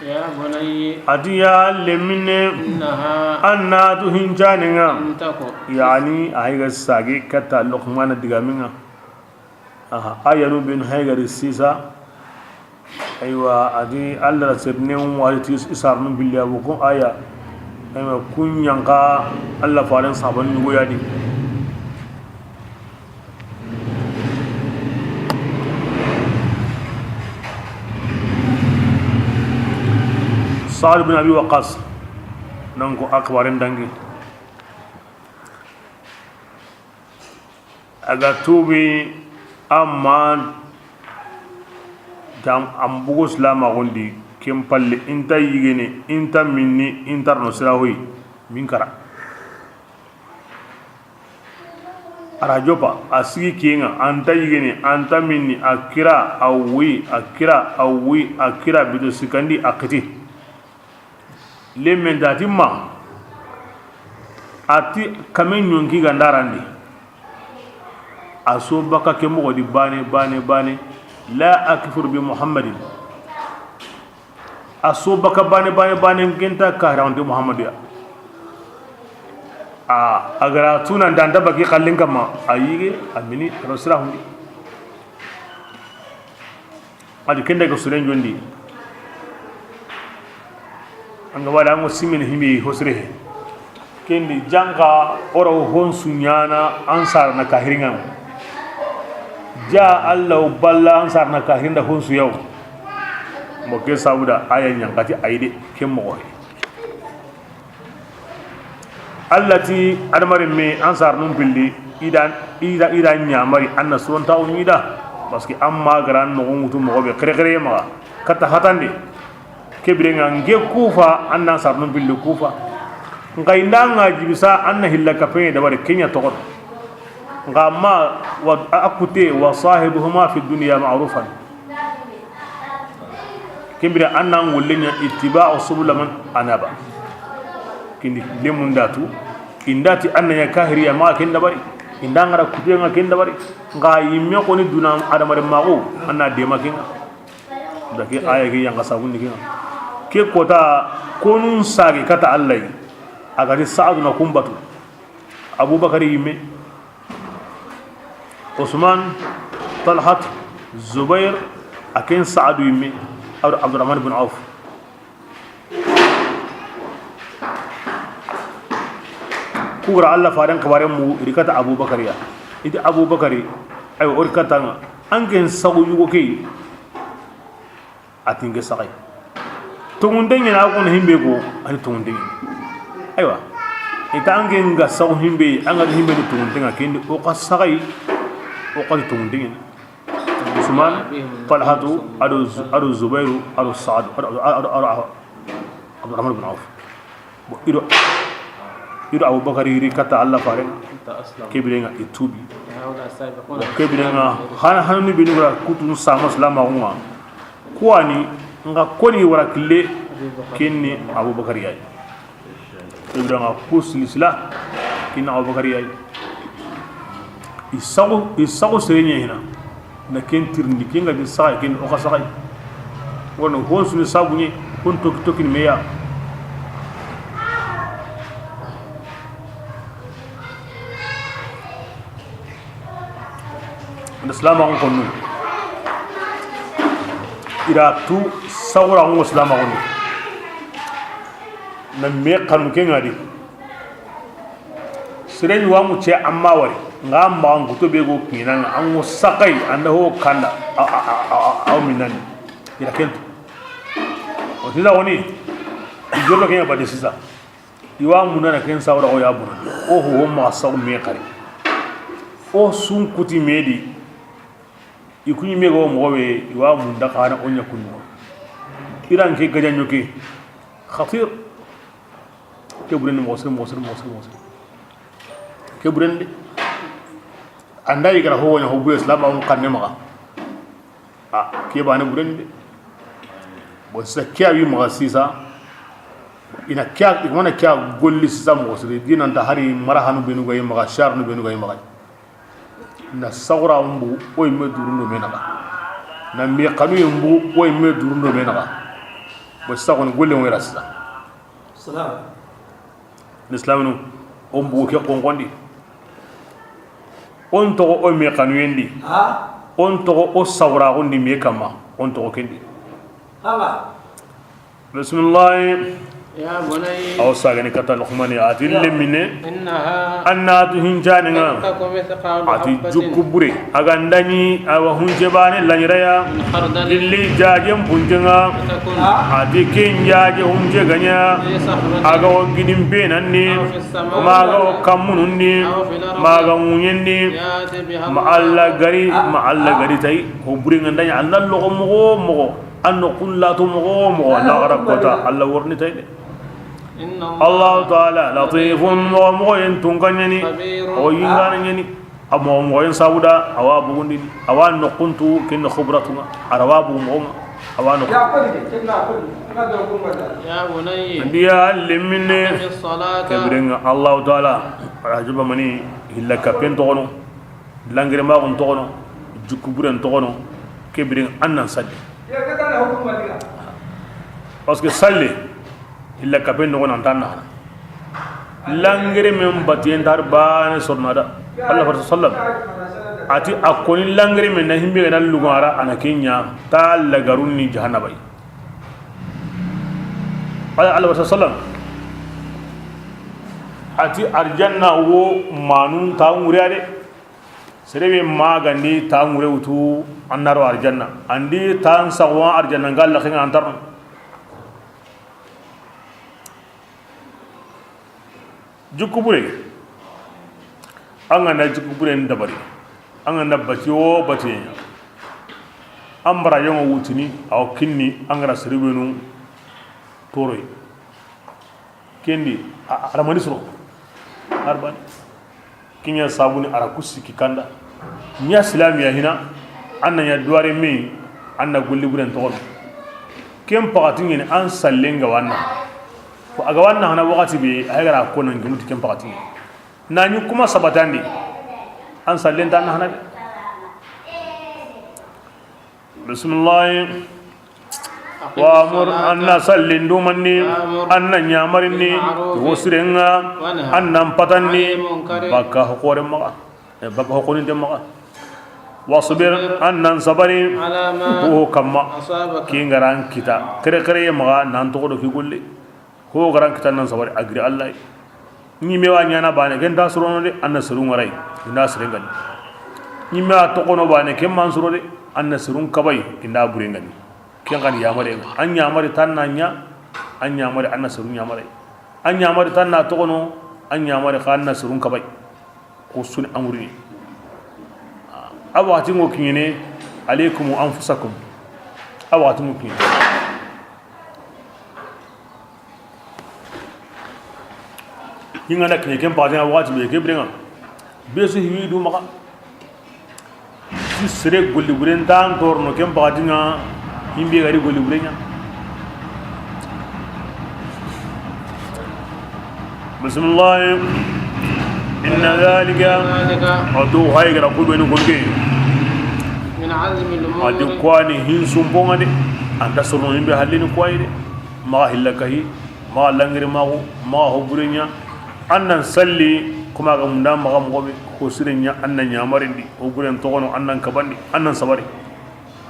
يا بني. A ti ya lemine. إنها. An na tu hincaninga. إن تك. Yani, a yi ga sage kata Luqmana digaminga. Aha, ayanu bin haygari sisa. Aywa, a di Allah la sirne wari ti isarnu billi abu kun aya. Aywa, kun yanka Allah faren saban yugo yadi. Sa'd bin Abi Waqqas, nan ko akbarin dangi. A ga tuubi, amma dam an bugu silamaxun di, ken palle, i nta yigene, i nta minni, i nta rono sira hoyi, min kara. A ra joppa, a sigi kiyenga, a nta yigene, a nta minni, a kira, a wuyi, a kira, a wuyi, a kira, bito sikkandi, a xiti. Lemmen da ti ma, a ti kame ɲonki ga nda randi. A so baka ke moxo di bane, bane, bane. La akfur bi Muhammadin. A so baka bane, bane, bane, n ke nta kahiranti Muhammadu ya. A, a ga ra tuna nda nta baki xallin kamma, a yige, a mini, a ro sira hundi. A di ken da ga suren jondi. An ga wada an go simini himi hosire he. Ken di janka oro honsu ɲana ansar na kahiringa. Ja Allah balla ansar na kahirinda honsu yaw. Mo ke sabuda aya ɲankati ayde ke moxo he. Allah ti adamarenme ansar nun pilli, i da, i da, i da ɲamari an na sorontaxu ɲi da, parce que an ma gara noxo ŋutu moxo be xerexere maxa kata hatande. Ke birenga n ke kufa an na ansar nun pilli kufa. Nxa i nda ŋa jibisa an na hilla kapeŋe dabari ke ɲa toxoto. Nxa ma wa, a kute, wa sahibuhuma fi dunya ma'rufan. Ken bire an na ŋolle ɲa ittiba'u subula man anaba. Ken di lemunda tu, i nda ti an na ɲa kahiriya maxa ken dabari, i nda ŋara kutuye ŋa ken dabari. Nxa yimme xoni duna adamaren maxu, an na dema ken ŋa. Da ke aya ke yanka sabundi ken ŋa. Ke kota konun sage kata Allah yi. A ga ti Sa'adu na kumbatu. Abubakar yimme. Usman, Talhat, Zubair, a ken Sa'adu yimme, a do Abdurrahman bin Auf. Ku gara Allah faren xibaren mu, i ri kata Abubakar ya. I ti Abubakari, aywa, o ri kata ŋa. An ken sagu yugo ke. A ti n ke saxay. Tongunte ɲana, a ko na himbe ko, a ti tongunte ɲana. Aywa. I ta anke nga saxu himbe, an ga himbe ni tongunten ŋa, kendi o xa saxay, o xa tongunten ŋa. Usman, Talhatu, ado, ado Zubairu, ado Saadu, ado, ado, ado, ado Abdurahman bin Auf. Bon, ido, ido Abubakar yiri kata Allah fare. Ke biren ŋa i tubi. Bon, ke biren ŋa hana, hana ni binu gara kutun sama salama ŋa. Kuwani nga koni wara kille, kinni Abubakar yayi. Ibrahima kus lisla, kinni Abubakar yayi. I saxu, i saxu serenye hina. Na ken tirindi, ken ga di saxay, ken o xa saxay. Wono hon suni sabu ni, hon toki toki ni meya. Nda silamaxun konnu, i ra tu sawuraxun ŋo silamaxun di. Na me xanu ke ŋa di. Sere ɲi wa mu ce amma wari nga maxa n kuto be go kinan ŋa, an ŋo saxay, an da ho kanda. Aw minani. I ra ken tu. O sisa woni i jolo ke ŋa bade sisa. I wa munana ken sawra o ya bunandi. O ho ho ma saw me xari. O sun kuti me di. I kuɲi me go moxo be, i wa munda xana o ɲa kunnu. I ra n ke gajaɲo ke. Khatir. Ke buren moxo sir, moxo sir, moxo sir, moxo sir. Ke buren de. An da i gara ho ɲa ho bure silamaxun xanne maxa. A ke bane buren de. Bon, sisa ke a wi maxa sisa. I na ke a, i mana ke a golli sisa moxo siri. Di nanta hari marahanu benu ga yi maxa, sharnu benu ga yi maxa. Na sawura mbu o yi me durundo me naxa. Na me xanu yi mbu o yi me durundo me naxa. Bon, sisa xoni golle ŋo i ra sisa. Salam. Lislaminu, o n bugu ke xonxondi. O n toxo o me xanuyen di. O n toxo o sawuraxun di me kamma. O n toxo ken di. Bisimilahi. Aw sagani kata Luqmani, a ti lemmine. An na tu hincani ŋa. A ti jukku bure. A ga ndani a wa hunce bane laɲiraya. Illi jajen puncenga. A ti ken jaje hunce ganya. A ga wa gidin benanni. Ma ga wa kammununni. Ma ga ŋuɲenni. Ma Allah gari, ma Allah gari tay. Ko bure nga ndani, an na loxo moxo moxo. An no kullato moxo moxo. Na gara kota Allah worni tay de. Allahu taala latifun, moxo moxo yen tunka ɲani. O yingana ɲani. A moxo moxo yen sabuda a wa bugundini, a wa noxuntu, ken xubratun ŋa, a ra wa bugu moxo ŋa, a wa noxuntu. Ndiya lemmine. Ke biren ŋa Allahu taala, a ra juba mani hilla kapen toxono, langiremaxun toxono, jukku buren toxono. Ke biren ŋa an nan salli. Parce que salli, illa kapen noxo nan tan naxana. Langere men batiyen tar bane sornada. Allah fata sallam. A ti a koni langere men na himbe na lugara a na kenya ta lagarun ni jahannabay. Allah fata sallam. A ti arjanna wo manun ta ŋuriya de. Serebe magandi ta ŋure wutu, an na ro arjanna. Andi tan saxuwa arjanna nga laxen ŋa an tarno. Jukku bure. An ga na jukku bure dabari. An ga na bati wo bati. An bara yongo wutini, aw kinni, an gara seribenu toroy. Kendi, a, a ramani soro. Arbani. Kinya sabuni ara ku sikki kanda. Nya silamiya hina, an na nya duware me, an na golli buren toxono. Ken paxati ɲeni an sallen ga wanna. Ko a ga wanna hana waxati be, a gara ko nan gimuti ken paxati ɲeni. Na ɲi kuma sabatandi. An sallen ta na hana de. Bisimilahi. Wamur, an na sallin dumanni, an na ɲamarinni, wo sirenga, an nan patanni, baka hokore maxa, e, baka hokoninte maxa. Wasbir, an nan sabari, ko kamma, kingaran kita, kere kere ye maxa, nan toxo do ki golle. Ho garan kitan nan sabari a giri Allah. Ɲimme wa ɲana bane, ken ta sorono de, an na serun ŋaray, inda serengani. Ɲimme wa toxono bane, ken man soro de, an na serun kabay, inda burengani. Ken kan yamare, an ɲamari tan na ɲa, an ɲamari an na serun ɲamare. An ɲamari tan na toxono, An ɲamari xa na sirun kabay. Ko suni amrini. A waxati ŋo kiɲene, alaykum anfusakum. A waxati ŋo kiɲene. Hingana kiɲe ken paxatinga waxati be ke birenga. Be su hiwi du maxa. Ti sere golli buren tan torno ken paxatinga. Himbe gari golli burenya. Bismillah. Inna dhalika. Adu hay gara kubenu golge. Min azmi al-umur. Adi kwani hin sumbonga de. Anta sono himbe hallini kwai de. Maxa hilla kahi, maxa langiri maxu, maxa ho burenya. An nan salli kuma ga munda maxa moxo be ko sirenya an nan ɲamarindi, ho buren toxono an nan kabandi, an nan sabari.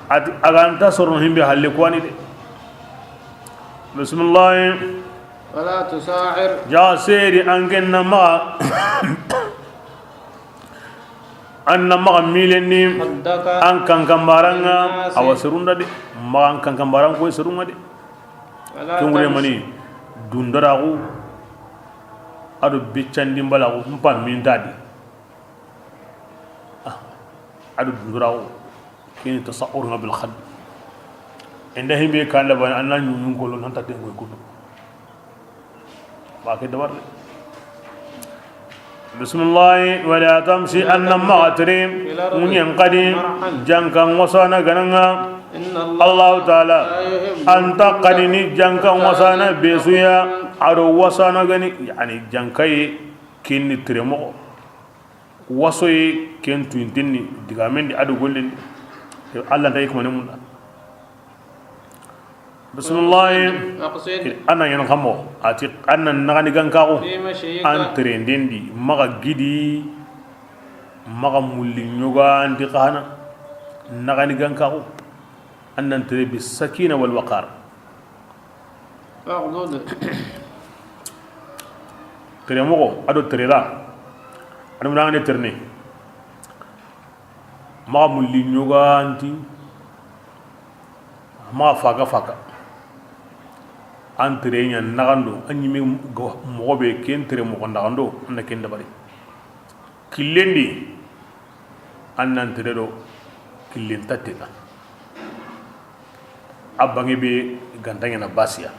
Ati a ga nta sorono himbe halle ko ani de. Bismillah. Wala tusa'ir. Ja seri an genna maxa. An na maxa milendi. Khaddaka. An kankambaranga. Linnasi. Awa serunda de. Maxa an kankambaran ko serunga de. Kengure mani dundaraxu. Ado biccandi mbalaxu mpa mintadi. Ado dundaraxu. Kini tasawuruna bil khad. Inda himbe kanda bani anna nyunyun kolo nanta tengo kudu. Ba ke dabar. Bismillah. Wala tamshi anna maxa tere. Munyen kadi. Jankan wasana gananga. Allahu taala anta kanini jankan wasana besuya. Ado wasana gani yani jankaye kinni tere moxo. Wasoye ken tuintinni digamendi ado gollendi. Allah nta hikmane munda. Bismillah. An na yan xamo ati an na naxani gankaxu. An terendendi maxa gidi. Maxa mulli ɲoganti xana. Naxani gankaxu. An nan tere bi sakina wal waqar. Tere moxo ado terera. An munangane terene. Maxa mulli ɲoganti. Maxa faga faga. An tere ɲa naxando an ɲime moxo be ken tere moxo naxando an na ken dabari. Killendi an nan tere do killen tattena. A bange be ganta ɲana basiya.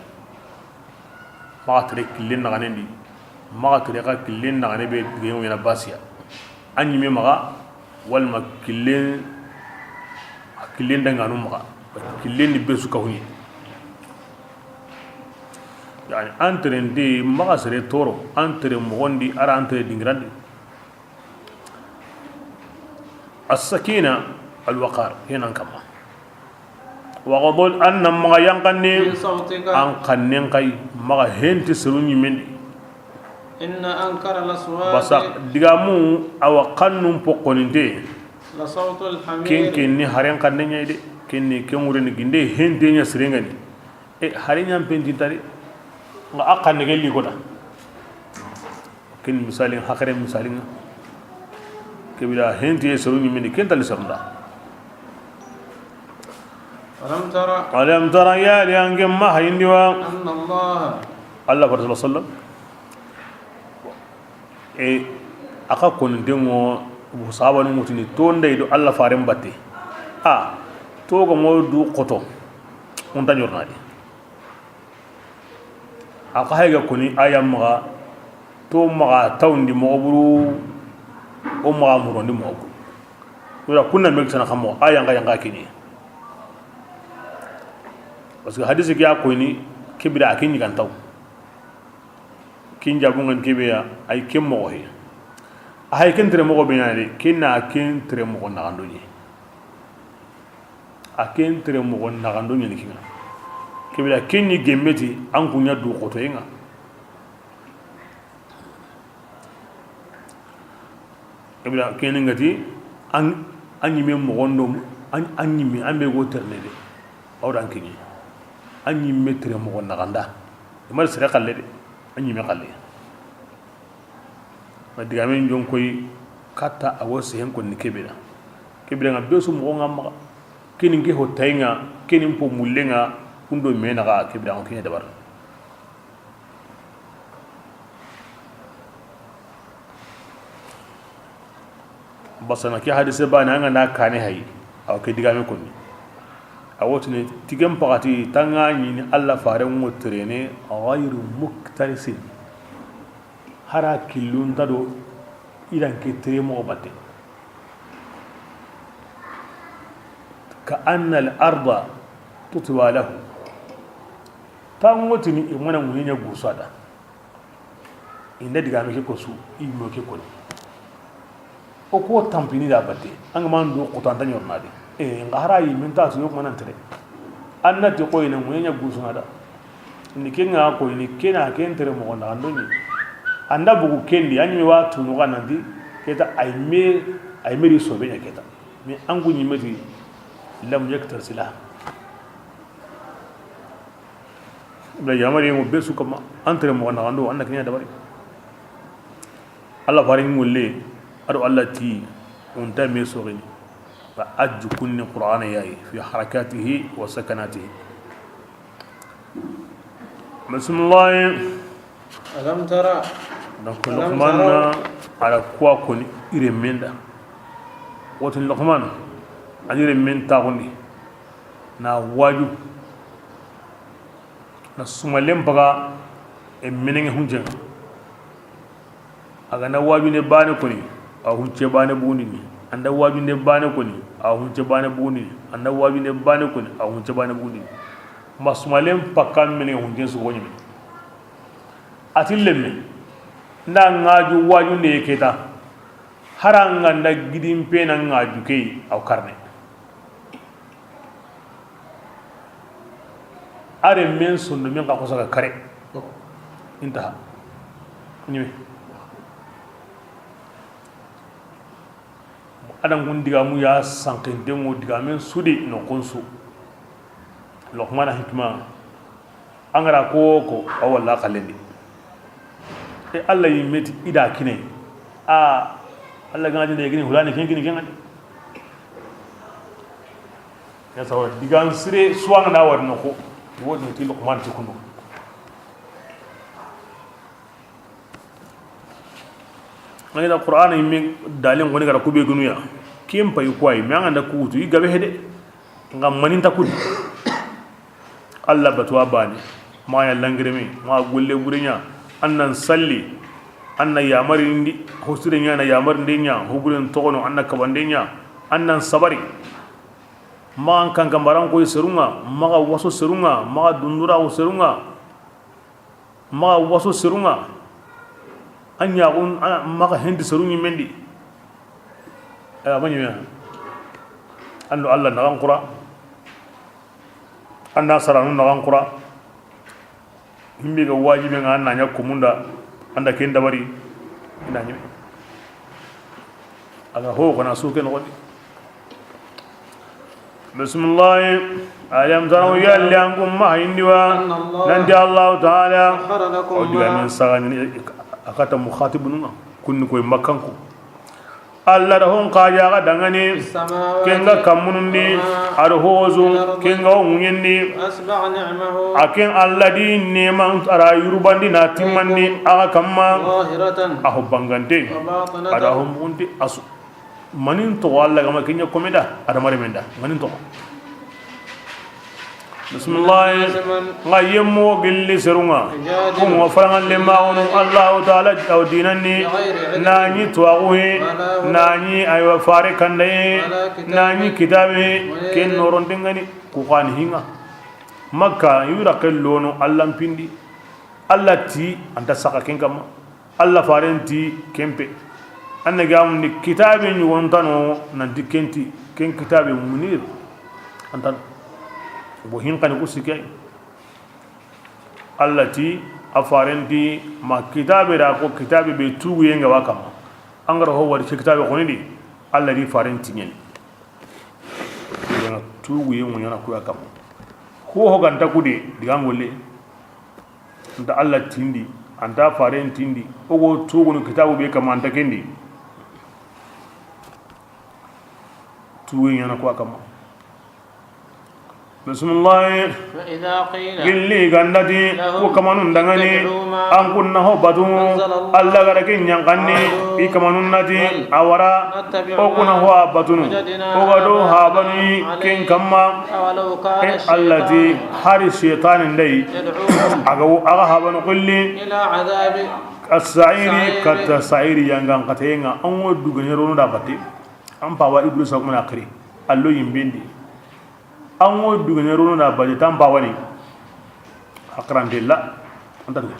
Maxa tere killen naxanendi. Maxa tere xa killen naxane be digeɲo ɲana basiya. A ɲime maxa walma killen killen danganu maxa. Killen ni besu kahuɲe. Yani an terende maxa sere toro an tere moxondi ara an tere dingirandi. As-sakina, al-waqar, kenan kama. Waghdud, an nan maxa yanqanne. Min sawtika. An xannen xay maxa henti seru ɲimendi. Inna ankara al-aswati. Basa digamu awa xannun pokkoninte. La sawtul hamir. Ken ken ni haren xanne ɲayi de. Ken ni ken wureni ginde hente ɲa sirengani. E hari ɲan penti tari. Nga a xanne gelli kota. Ken misalin hakare misalin. Kebira henti seru ɲimendi ken tali serunda. Alam tara. Alam tara ya li ange ma hayindi wa. Anna Allah. Allah fa sallallahu alaihi wasallam. E aka konintengo. Sahabanu mutini to ndey do Allah faren batte. A to ga mo du xoto. Unta ɲornadi. A xa hayga koni aya maxa to maxa tawndi moxo buru. O maxa murondi moxo buru. Wala kunna me kisana xa moxo aya nga yanga kini. Parce que hadisi ke ya koyni kebira a ke ɲigantaw. Kin jabungan kebeya ay ken moxo he. A hay ken tere moxo be ɲane de kinna ken tere moxo naxando ɲi. A ken tere moxo naxando ɲani kinga. Kebira ken ɲi gemmeti an kuɲa du xotoyenga. Kebira keni ngati an ɲime moxondo an ɲime an be go terne de. Awdan kini an ɲime tere moxo naxanda. Imar sere xalle de an ɲime xalle. Ma digamen jonkoy katta a wo sehen konni kebira. Kebira nga besu moxo nga maxa. Kini nke ho tayinga kini mpo mullenga. Kundo me naxa kebira ngo kiɲe dabar. Basana ke hadise bane, an ga na kane hayi, awa ke digame konni. A wo tini, tigen pakati, tanga ɲini Alla faren ŋo terene, ghayru muktarisin. Hara killun ta do i dan ke tere moxo batte. Ka anna al arda tutwa lahu. Tango tini i mana ŋuɲe ɲa gusu a da. Inda digame ke ko su, i mo ke koni. O ko tampini da batte, an ga ma ndo kutanta ɲorna de. E, nga hara yi min ta su yo kuma nan tere. An na ti ko ina ŋuɲe ɲa gusu na da. Ni ke nga ko ni ke na ke n tere moxo na ando ni. Anda bugu kendi, an ɲi me wa tunu ga nan di, keta ay me, ay me ri sobe ɲa keta. Mais an gu ɲi me ti lam yaktar sila. Bla yamari mo be su kama, an tere moxo na ando, an na ke ɲa dabari. Alla faren ŋolle, a do Alla ti, o nta me soxini. Ba a jukunni Qur'ana yayi, fi harakatihi wa sakanatihi. Bismillahi. Alam tara. Donc, Alam Luqman tara. Na a la kuwa koni i renmen da. Wotin Luqman, a ni renmen taxundi. Na waju. Na sumalen paga, e menenge hunjen. A ga na wajunde bane koni, a hunce bane bugundini. Anda wajunde bane koni, a hunce bane bugundini. Anda wajunde bane koni, a hunce bane bugundini. Ma sumalen pakka mene hunce su woni. Ati lemme, nda ngaju wajunde keta, hara nga nda gidin pena ngaju kei, aw karne. Are men sondo men ka kosa ga kare. Intaha. Ɲime. Adan kun digamu ya sankinten ŋo digamen sudi no kunsu. Luqmana hikma. An ga ra ko ko a walla kalendi. E Alla yi me ti i da kine. A Alla ga na ti de kine hulani ken kine ken. Ya sawa digan sire suwanga na wari no ko. Wodi ti Luqman ti kunu. Ngani da Qur'ana yimme dalin goni gara kube gunuya. Kin payi ko ay me an da kutu i gabe hede. Nga maninta kudi. Alla batuwa bani. Ma ya langireme, ma golle burenya. Annan salli. Anna yamarindi, hosirenya na yamarinde nya, hoburen togono anna kabande nya. Annan sabari. Ma an kan kamaran ko serunga, ma ga waso serunga, ma ga dundura serunga. Maxa waso serunga, a ɲaxun, a maxa hendi serun ɲimendi. Aya ma ɲime. An do Alla naxan xura. An da saranu naxan xura. Himbe ga wajibe nga, an na ɲa komunda, an da ken dabari. I na ɲime. A ga ho kana su ke noxondi. Bismillahi. Alam taraw, yalli an kun ma hayindi wa? Anna Allah, nanti Allahu taala, sakhkhara lakum, o diga ma, min sagani a kata mukhatibununga, kunni koy makkanko. Alla da hon kaja ga dangani, samawati, kenga kamunundi, wa ma, ado hozu, fil ardi, kenga o ŋuɲendi. Asbagha ni'amahu, a ken Alla di neman ara yurubandi na timmandi, alaykum, aga kamma, zahiratan, a ho bangante, wa batinatan, ada ho mundi asu. Manin toxo Alla gama kenya komeda adama remenda, manin toxo. Bismillah. Nga yemmo gilli serunga. Ko mo farangan le ma wono Allahu taala taw dinanni. Nani to aguhe. Nani aywa fare kandaye. Nani kitabe. Ken noron dingani. Ku kan hinga. Makka yura kellono Alla pindi. Alla ti anta saka ken kamma. Alla faren ti kempe. Anna gamundi kitabe ɲugontano nanti kenti ken kitabe munir. Antan bo hinkani ku sikay. Alla ti a faren ti ma kitabe da ko kitabe be tuguye nga wa kamma. Angara ho wari ke kitabe xonidi. Alla di faren ti ɲen. Tuguye ŋuɲana kuya kamma. Ho ho ganta kude diga ngolle. Anta Alla tindi, anta faren tindi, ogo tugunu kitabu be kama anta kendi. Tuwe ɲana ko a kama. Bisimilahi. Gilli ga nda ti ku kamanun danŋa ni, an kun na ho batu, Alla ga da ke ɲaxanni, i kamanun na ti, a wara, o kun na ho a batunu, o ga do habanu yi ken kamma. E Alla ti, hari seytaane nda yi, a ga wo, a ga habanu xilli, as-sa'iri, katta sa'iri yangan xateyen ŋa, an wo dugene rono da batte. An pawa Iblisa kuma na xiri, a lo yinben di. An wo dugene rono na batte tan pawa ni. A xarante la. An ta dugu.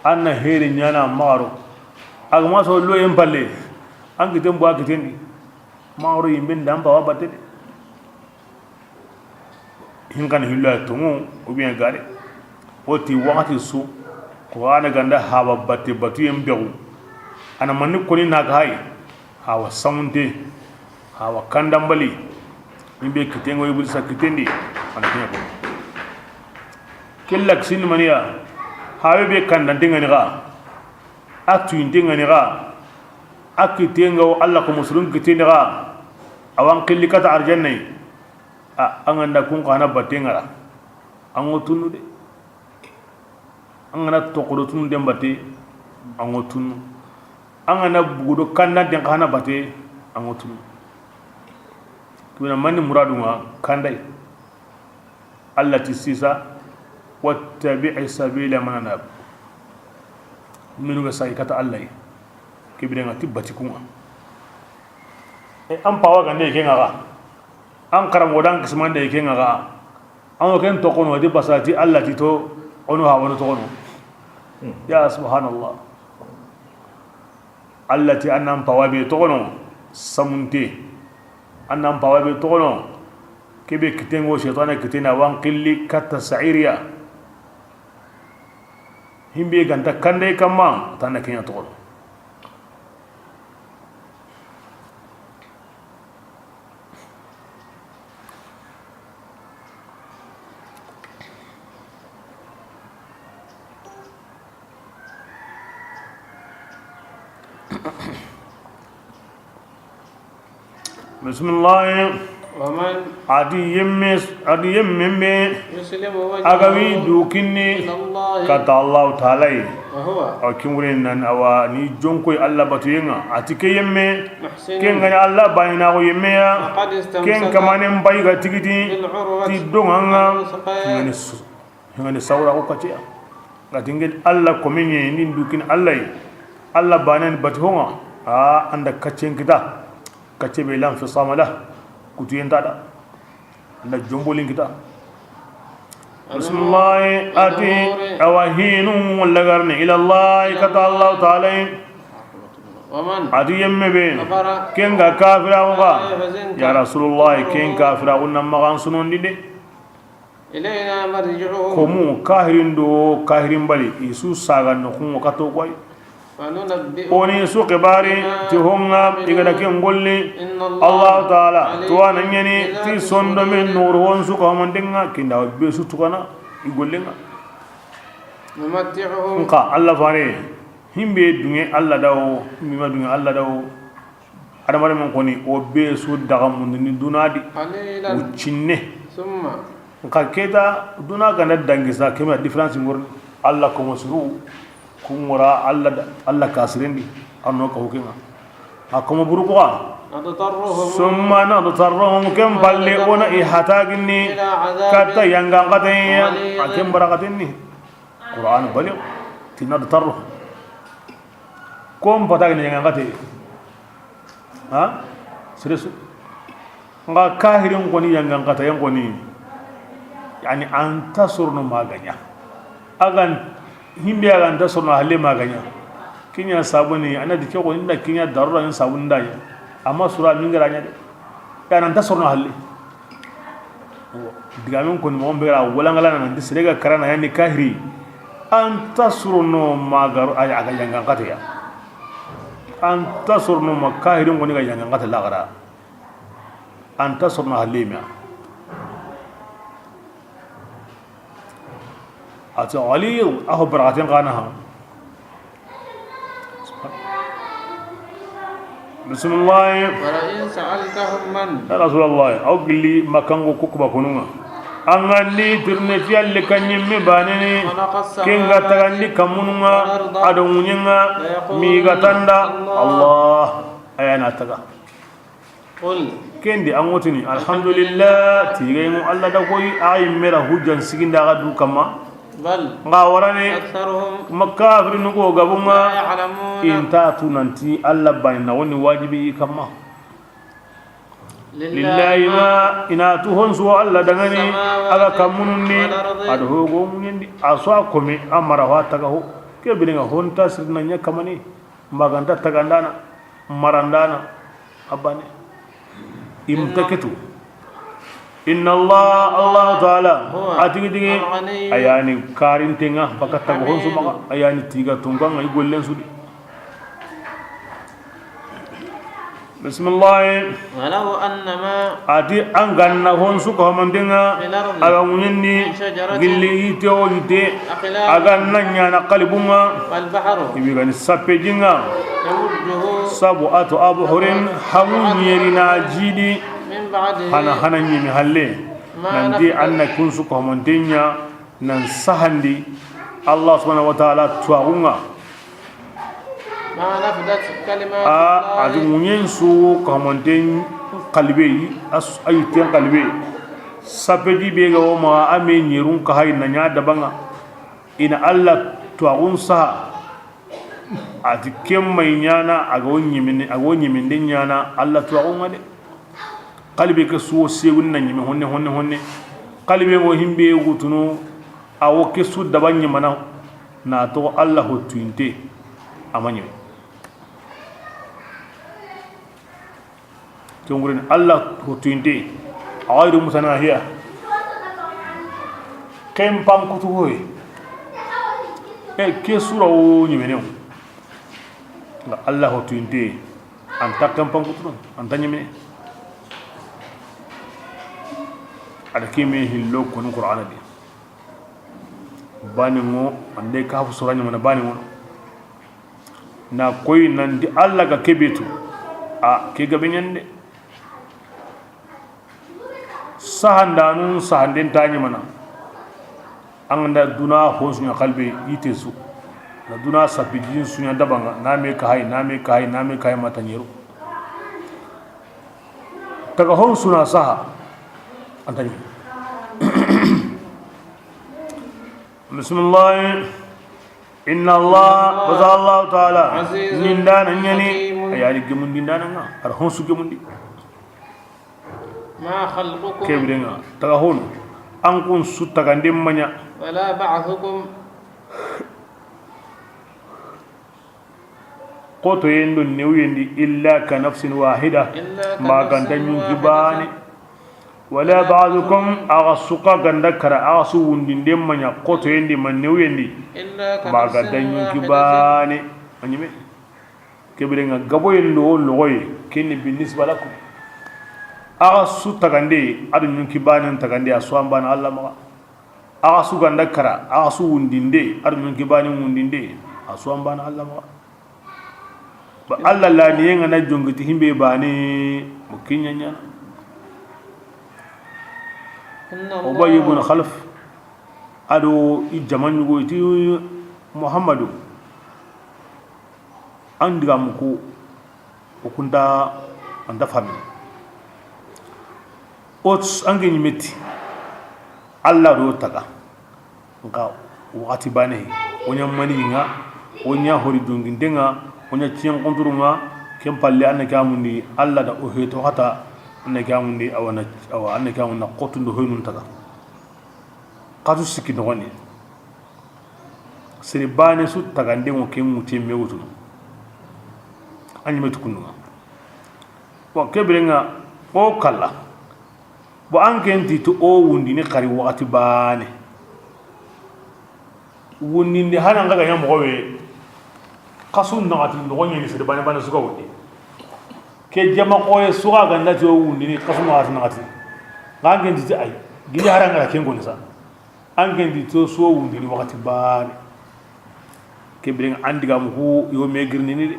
An na heri ɲaana maxa ro. A ga ma so loyen palle. An kiten bo a kiten di. Maxa ro yinben di an pawa batte de. Hin kan hillo ya tonŋu, ou bien gare. O ti waxati su, Qur'ana ga nda haba batte batuyen bexu. A na manni koni na ga hay. Hawa samunte, hawa kandambali. Yinbe kiten ŋa Iblisa kiten di. A na kiɲa ko. Killa kisini maniya. Hawe be kandante ŋa ni ga. A tuyinte ŋa ni ga. A kiten ŋa wo Alla ko musulun kiten di ga. A wa an xilli kata arjanna yi. A, an ga nda kun xa na batte ŋa ra, an wo tunnu de. An ga na toxo do tunnu den batte, an wo tunnu. An ga na bugu do kanda den xa na batte, an wo tunnu. Tuna manni muradu ŋa kanda yi. Alla ti sisa, wattabi' sabila man anab. Minu ga sayi kata Alla yi. Ke bire ŋa ti bati kun ŋa. E, an pawa ga nda ke ŋa ga. An xaranmoxo dan kisimande ke ŋa ga. An wo ken toxono di basa ti Alla ti to, o no ha wo no toxono. Ya subhanallah. Alla ti an na an pawa be toxono, samunte. An na an pawa be toxono, ke be kiten ŋa wo seytaane kiten di a wa an xilli katta sa'iriya. Yinbe ga nta kande kamma, ta na kiɲa toxono. Bisimilahi. A di yemme, a di yemme be, a ga wi du kinni kata Allahu Taala yi. A wa kin wure nan a wa ni jonkoy Alla batuyen ŋa. A ti ke yemme, ken ga ni Alla baananaaxu yemme ya. Ken kamanen bayi ga tigiti ti doŋan ŋa. Ŋa ni su. Hingani sawra ko katiya. Ga tingin Alla ko min yi, nin dukin Alla yi. Alla banen bati honga. A anda kacen kita. Kace be lan fi samala. Kutuyen tada. Anda jombolin kita. Bismillah. Ati, awa hinu lagarni ila Allah, kata Allah Taala. Ati yemme be. Kenga kafira ko ga. Ya Rasulullah, ken kafira ko nan magan sunon dide. Komu kahirin do kahirin bali, i su saga no xungo kato koy. Oni su xibari ti honga i ga da ken golli. Allahu Taala tuwana ɲani ti sondo men nuru won su ka homandenga kinda be su tukana i gollenga. Nka Allah fare himbe dunge Allah dawo, himbe ma dunge Allah dawo. Adamaren koni o be su daga mundini duna di. Ucinne. Nka keta duna ganda dangi sa kema différence ngorni. Allah komo suru kungora Allah da, Allah kasirendi. Anno ka hukenga. A komo buru ko. Summa nadtarruhum, ken balle ona i hatagini katta yanga kataya. A ken barakatenni. Qur'an bali ti nadtarruhum. Kom patagini yanga kate. Ha? Sere su. Nga kahirin koni yangan kata yan koni. Yani anta surno maganya. Agan himbe agan ta surno halle maganya. Kinya sabuni ana dike ko inda kinya darura ni sabuni da ya. Amma sura min garanya de. Yani anta surno halle. Digamen koni mo be ra wala ngala nan di sere ga karana yani kahiri. Anta surno magaru ay aga yangan kata ya. Anta sorno ma kahirin koni ga yangan kata lagara. Anta sorno halimiya. Ati ali aho barakaten kana ha. Bisimilahi. ولئن سألتهم من Ya Rasulallah, aw gilli Makkanko ku kuba kununga. An ga ni tirne fi alle kan ɲimme banene, خلق السماوات ken ga tagandi kamununga, والأرض a do ŋuɲenga, ليقولن mi ga tanda, الله. Allah, a ya na taga. قل Ken di an ŋotini, alhamdulillah, tigayingo Allah da koyi, a yi mera hujjan siginda ga du kamma. بل Nga warane, أكثرهم ma kafirinu ko gabunga, لا يعلمون inta tu nanti Allah bani na woni wajibi kamma. لله Lillahi ما ma, ina tu honsu Allah dangani, السماوات aga kamunun ni, والأرض a do hogo ŋuɲen di, a so a kome, a mara ho a taga ho, ke birenga honta sirna ɲa kamani, maganta tagandana, marandana, abane. Imta ketu. Inna Allah, Allah Ta'ala, هو a tigi tigi, الغني a yani karintenga, baka taga honsu maga, الحميد a yani tiga tunganga i gollen su di. Bismillah. ولو أن ما A ti an ganna honsu ko homantenga, في الأرض a ga ŋuɲen ni, من شجرة gilli yite o yite, أقلام a ganna ɲana kalibunga, والبحر i bi gani sappe jinga. يمده Sabu ato abu horen, hamu ɲeri na jidi, من بعده hana hana ɲimi halle. ما Nanti نفدت anna kunsu ko homanten ɲa, nan sahandi Allah subhanahu wa ta'ala tuwaxunga. ما نفدت كلمات A, a ti الله ŋuɲen su kamanten kalbe, a yitten kalbe. Sapedi be ga wo ma a me ɲerun ka hay na ɲa dabanga. Ina Allah tuwaxun saha. A ti ken may ɲana a ga wo ɲiminde ɲana Allah tuwaxunga de. Kalbe ke suwo segun na ɲime honne honne honne. Kalbe wo himbe wutunu a wo ke su daba ɲimana. Na toxo Allah ho tuyinte a ma ɲime. Tongurini Allah ho tuyinte a wayru mutanahiya. Ken pankutu hoye. E ke sura wo ɲimenewo. Nga Allah ho tuyinte. Anta ken pankutu non anta ɲimene. Ada kime hillo konu Qur'ana di. Baningo ande kafu sura ɲamana baningo. Na koyi nanti Allah ga kebetu. A ke gabe ɲande. Sahandanu sahanden ta ɲamana. An da duna honsunya kalbe yite su. Na duna sapijin sunya dabanga na me kahay na me kahay na me kahay mata ɲeru. Taga hon suna saha. Antani. Bismillah. Inna Allah, baza Allah ta'ala. Azizun, nindana ɲani. Hakimun. A yani gemundi ndana nga. Ar hon su gemundi. Ma khalqukum. Kebirenga. Taga hon. An kun su tagande maɲa. Wala ba'thukum. Xotoyen do newuyen di, illa ka nafsin wahida, ma ganta ɲunki baane. Wala ba'dukum, axa su xa ganda kara, axa su wundinden maɲa xotoyen di ma newuyen di, ma ganta ɲunki baane. A ɲime. Kebirenga gaboyen do logoye, kenni bi nisba lakum. Axa su tagande, a do ɲunki baanen tagande, a su an baana Allah maxa. Axa su ganda kara, axa su wundinde, a do ɲunki baane wundinde, a su an baana Allah maxa. Ba Allah la ni yenga na jongiti himbe baane, mo kinya ɲana. Ubay ibn Khalaf, a do i jamaɲugo i ti Muhammadu, an digamu ko, o kunta anta famini. O anke ɲimeti Allah do taga. Nka waxati baane, o ɲa mani nga, o ɲa hori donginte nga, o ɲa ciyen konturunga, ken palle anna kamundi Allah da o heto xata, anna kamundi awana, awa anna kamundi na xotundo hoynun taga. Xatu sikki noxoni. Sere baane su tagandengo ke ŋutiye me wutunu. A ɲime tukundunga. Wa kebirenga o kalla. Bo an ken ti to o wundini xari waxati baane. Wundinde hana nga ga ɲa moxo we. Xasu naxati noxo ɲeni sere baane baane su ga wundi. Ke jama xoye su ga ganda ti o wundini xasu naxati naxati. Nga an ken ti ay. Gili haranga ken koni sa. An ken di to so wundini waxati baane. Kebirenga an digamu ku yo me girnini de.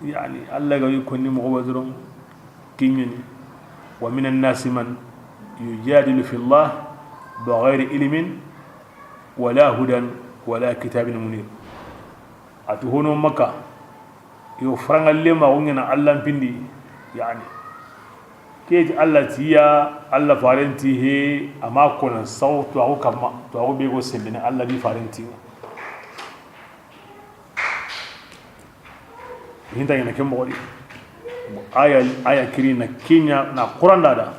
Yani, Allah ga yi konni moxo ba doron, kiɲeni. Wa minan nasi man yujadilu fillah bi ghayri ilmin wala hudan wala kitabin munir. A tu hono Makka, yo farangalle ma wongena Allah pindi, yani. Ke ti Allah tiya, Allah farenti he, ama kona saw to ago kamma, to ago be go sembene Allah bi farenti. Hinta ina ken moxo di. Aya, aya kiri na kiɲa na Qur'an da da.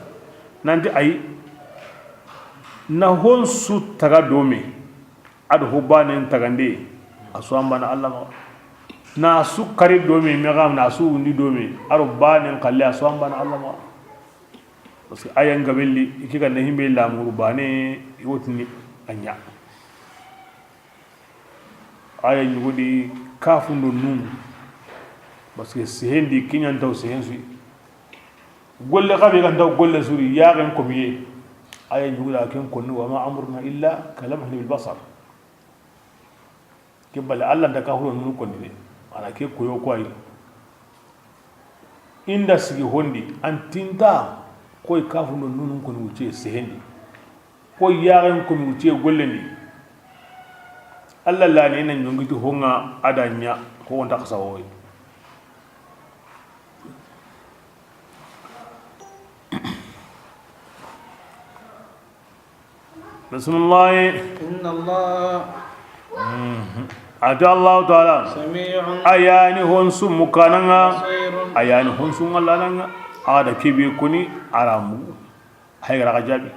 Nanti ay na hon su taga dome. Ado ho banen tagande, a su an bana Allah ma. Na su kari dome, me gam na su wundi dome, aro banen kalle, a su an bana Allah ma. Parce que aya ngabelli, iki ga na himbe lamuru bane, i wotini a ɲa. Aya ɲugudi kafundo nun. Parce que sehendi kiɲantaw sehen sui. Golle xa be ga nta golle suri yaxen komiye. Aya ɲuguda ken konni, wa ma amruna illa kalamhin bil basar. Ke bale Allah nta kafuro nunu konni de. Ana ke koyo ko ay. Inda sigi hondi an tinta koy kafundo nunu konni wuce sehendi. Koy yaxen komi wuce gollendi. Allah lani ina ɲongiti honga ada ɲa ko wonta xasawoy. Bismillah. إن الله Ati Allah Taala, سميع a yani honsu mukananga, بصير a yani honsu ngalananga, a da kebe koni aramu. Hay gara jabi.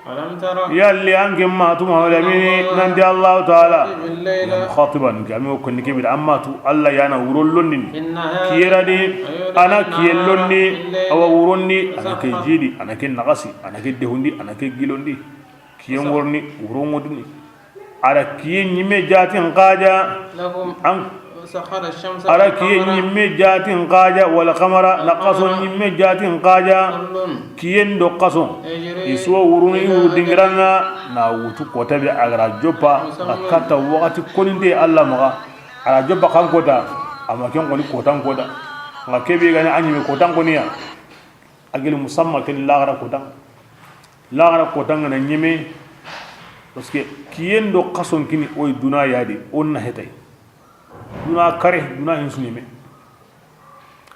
ألم تر Yalli an ke matu ma wala mini, nanti Allah Taala. يولج الليل Mukhatiban, kami ko ni kebe, amma tu Allah yana wuro londini. في النهار Kiyera di, ويولج ana kiye النهار londi, في الليل awa wurondi, ana ke سخر jidi, ana ke nagasi, ana ke dehundi, ana ke gilondi. Kiyen worni, wuron wodini. Ara kiyen ɲimme jatin kaja. لكم An سخر الشمس ara kiyen والقمر ɲimme jatin kaja, wal qamara, na kaso ɲimme jatin kaja. كل Kiyen do kaso. يجري Isuwa wuruni إلى wuru أجل dingiranga, na wutu kota be agara joppa, مسمى na kata wakati koninde Allah maga. Ara joppa kan kota, ama ken koni kotan kota. Nga kebe gani a ɲimme kotan koniya. Agil musamma ken lagara kotan. Lagara kotan na ɲimme. Parce que kiyen do kason kini oy duna yadi, on na hetay. Duna kare, duna hinsu ɲimme.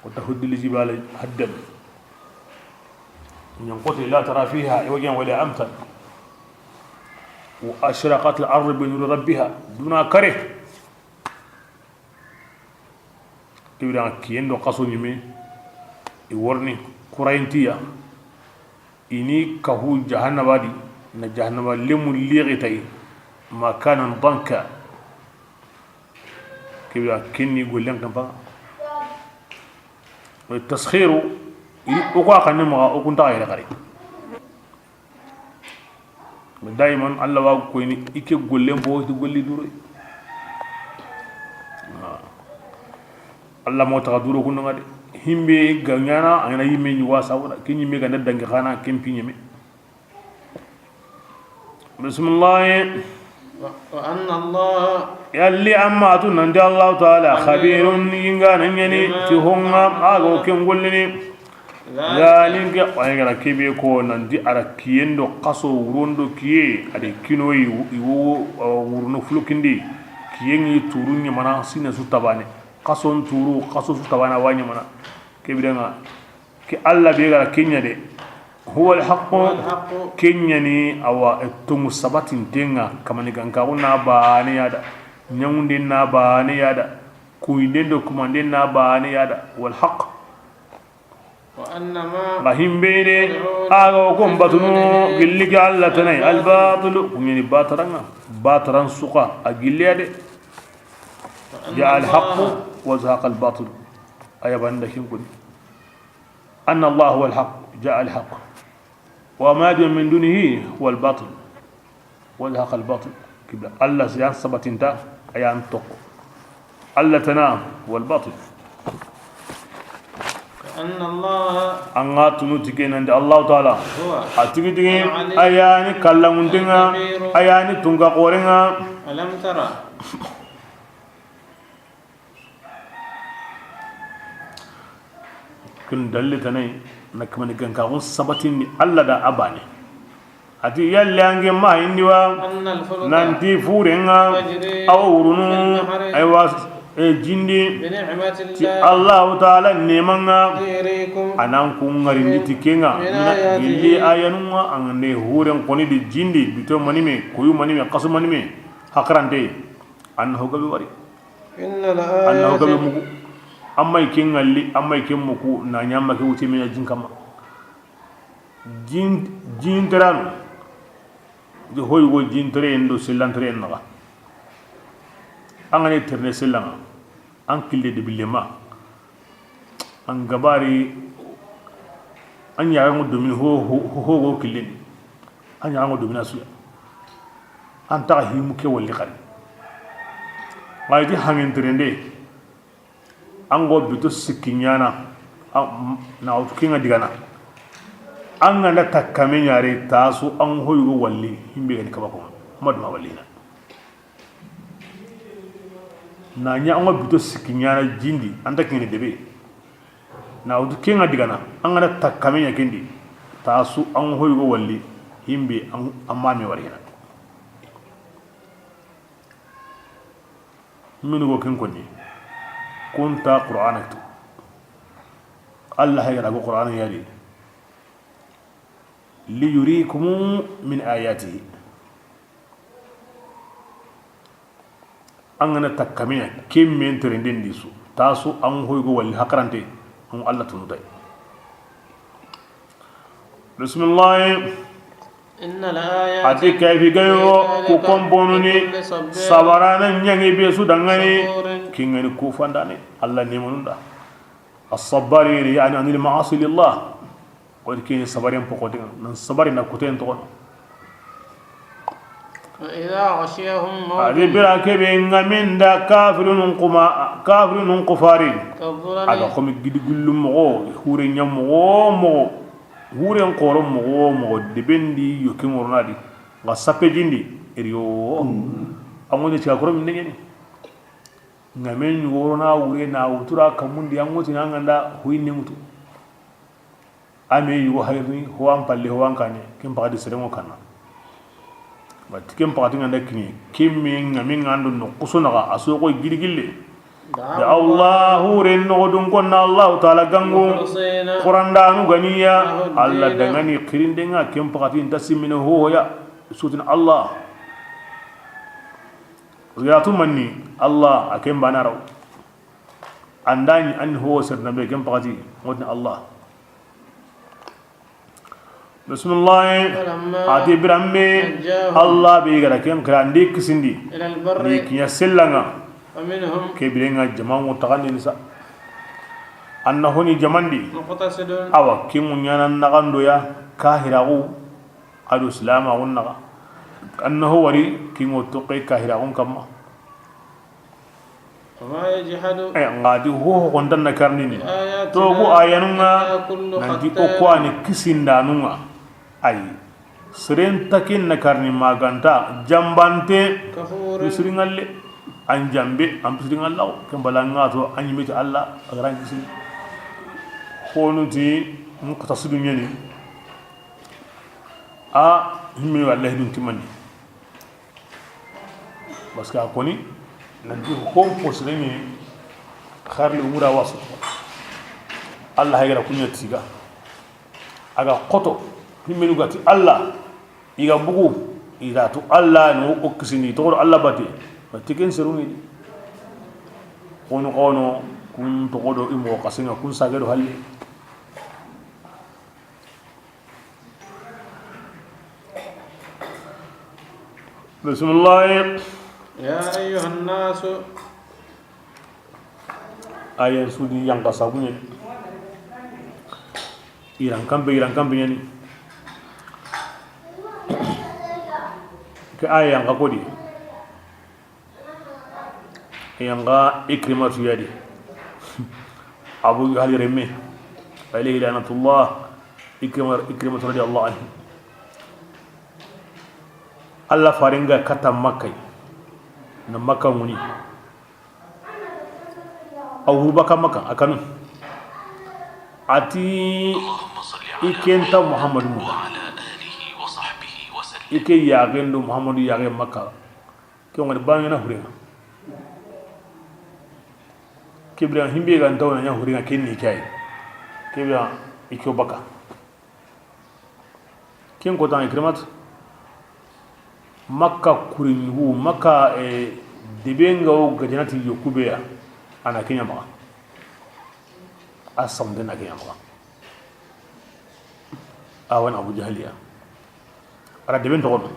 Wa tahuddu l jibala haddan. Ɲan kote la tara fiha iwajan wala amtan. Wa ashraqat al ardu bi nuri rabbiha. Duna kare. Kibira kiyen do kaso ɲimme, i worni kurayintiya, ini kahu jahannaba di, na jahannaba lemu lixi tay, makanan danka. Kibira kinni gollen kampa. Taskhiru, i, o ko a kanne maxa, o kunta yere xari. Daiman Allah wa koyni i ke gollen bo ti golli duro. Allah mo taxa duro kunno ngade. Himbe ga ɲana a ɲana yimme ni wasa wala ke ɲimme ga na dangi xana ken piɲeme. Bismillah. وأن الله Yalli amma tu nanti Allah Taala خبير khabirun yinga na ɲani بما ti honga تعملون ago ken gollini. Zalika, wayegara kebe ko nanti ara kiyen do kaso wuron do kiye, ade kinoyi iwo, uh, wuruno fulukindi, kiyen yi turu ɲamana sine su tabane, kason turu, kaso su tabane wa ɲamana. Kebirenga, ke Allah be gara kenya de, huwa alhaqu, huwa alhaqu. Kenya ni awa, e, tongu sabatintenga, kamani gankaxu na bane yada, ɲangunde na bane yada, kuyinden do kumanden na bane yada, wal haq. Wa anna ma Ba himbe de, yad'una aga o kon batunu min dunihi gilli ga Allah tanai, al-batil, kunyani bataranga, bataran suka, a gilli ya de. Wa anna Allaha Jaa al-haqqu wa zahaqa al-batil. Aya banda kin kuni. Anna Allah huwa al-haq, jaa al-haq. Wa ma yad'una min dunihi huwa al-batil. Wa zahaqa al-batil. Kibla Allah siyan sabatinta, ayan toko. Allah tana wal batil. Ka anna Allah An ga tunu tike nan da Allah Taala. Huwa A tigi tigi, al-Ali ayani kallanguntenga, al-Kabir. Ayani tunga korenga. Alam tara. Kin dalli tanai na kamani gankaxun sabatindi Allah da a bane. A ti, yalle ange ma indi wa nanti furenga awa wurunu, aywa, e, jindi ti Allahu Taala nemanga. A nan ku ŋarindi ti kenga mina gilli ayanunga, angande huren koni di jindi, bito manime, koyu manime, kasu manime, hakarante, annahu gabe wari. Annahu gabe mugu. Amma i ken ŋalli, amma i ken muku, na ɲamma ke wuti mina jin kamma. Jin, jinteranu. Di hoy go jintere en do sillantere en naxa. An ga ni terne sillanga, an kille de billema. An gabari, an ɲaxanŋo domini ho, ho, ho, ho go killeni. An ɲaxanŋo domina suya. An taxa himu ke walli xari. Ŋa yi ti hangenterende. An go bito sikki ɲana. Na wutu kinga digana. An ga na takkame ɲare tasu an hoyugo walli himbe gani kabako. Maduma wallina. Na ɲa an ga bito sikki ɲana jindi, an ta kini debe. Na wutu kenga digana, an ga na takkame ɲa kendi, tasu an hoyugo walli, himbe an, an mame warina. Minu go ken konni, kunta Qur'ana tu. Allah hay gara go Qur'ana yadi. Liyurikumu min ayatihi. An ga na takkamiya, ken men terenden di su, tasu an hoygo walli hakarante, an Allah tunutay. Bismillah. A ti kayfi gayo ku komponu ni sabarana ɲangi be su dangani, kingani ku fandane, Allah nemanunda. As-sabbarin, yani anil ma'asi lillah. Wadi kini sabaren pokotinga, nan sabari na kuten tokono. Wa idha ghashiyahum mawjun. A di bira kebe ngaminda kafirun kuma, kafirun kufari. Kadhulali. A ga komi gidi gullu mogo, hure ɲa mogo mogo, hure nkoro mogo mogo, debendi yoki ngorona di. Nga sape jindi, eriyo. Amone tiga koro min ngeni. Ngamen ɲugorona hure na wutura kamundi, an ŋoti na nganda huyinne ŋutu. Ame yugo hayrini, ho an palle, ho an kane, ken pakati serengo kanna. Bati ken pakati nganda kini, ken me ngamen ngando no kusunaga, a soxo girigille. Da Allah hure nogo dun konna Allah Taala gangu. Qurandanu ganiya, Allah dangani kirindenga, ken pakati nta simine hohoya, sutin Allah. Riyatu manni, Allah, a ken bana raw. Andani an ho serna be ken pakati, wotni Allah. Bismillah. Falamma ati biramme, najjahum, Allah be gara ken kira ndi kisindi. Ilal barri. Ni kinya sellanga. Faminhum. Ke birenga jamangu tagandi nisa. Anna honi jamandi. Muqtasidun. Awa, kimu nyana nagando ya, kahiragu. Ado silama gunnaga. Annahu wari kingo toke kahira gun kamma. Wama yajhadu. Eh, ngadi ho ho kontan na karnini. Bi ayatina. Togu ayanunga. Illa kullu. Nanti khattar. O kwani kisindanunga. Ay. Seren takin na karni maganta jambante. Kafur. Misri ngalle. An jambe, an misri ngallaw. Kembala ngato, an yimiti Allah, agaran kisin. Honuti, muqtasidu nyani. A himmi wallahi dun timani. Parce que a koni nanti hon posireni kharli umura wasu. Allah haygara kunya tiga. Aga koto himmenu gati Allah. Iga bugu. Iga tu Allah no o kisini to Allah bate. Batiken seruni. Kono kono kun to godo imo kasinga kun sagedo halle. Bismillah. Ya ayyuhan nasu. Ayan sudi yang kasabunya. Iran kambe, iran kambe yani. Ke ayan kakodi. Yanga Ikrimatu yadi. Abu Jahal remme. Alayhi lanatullah. Ikrima, Ikrimatu radiyallahu anhu. Allah faringa kata Makka. Na Makka muni. A wuru baka Makka, a kanu. A ti, i ke nta Muhammadu mulla. I ke yaaxen do Muhammadu yaaxe Makka. Ke ŋa ni baane na hurenŋa. Ke bire himbe ga nta wo na ɲa hurenŋa, ken ni ke yi. Ke bire i ke wo baka. Ken kotan Ikrimat, Makka kurinɲugu, Makka, eh, debe nga wo gajanati yoku be ya, a na ke ɲa maxa. A samunte na ke ɲa maxa. A wa ni Abu Jahaliya. A ra deben toxo no.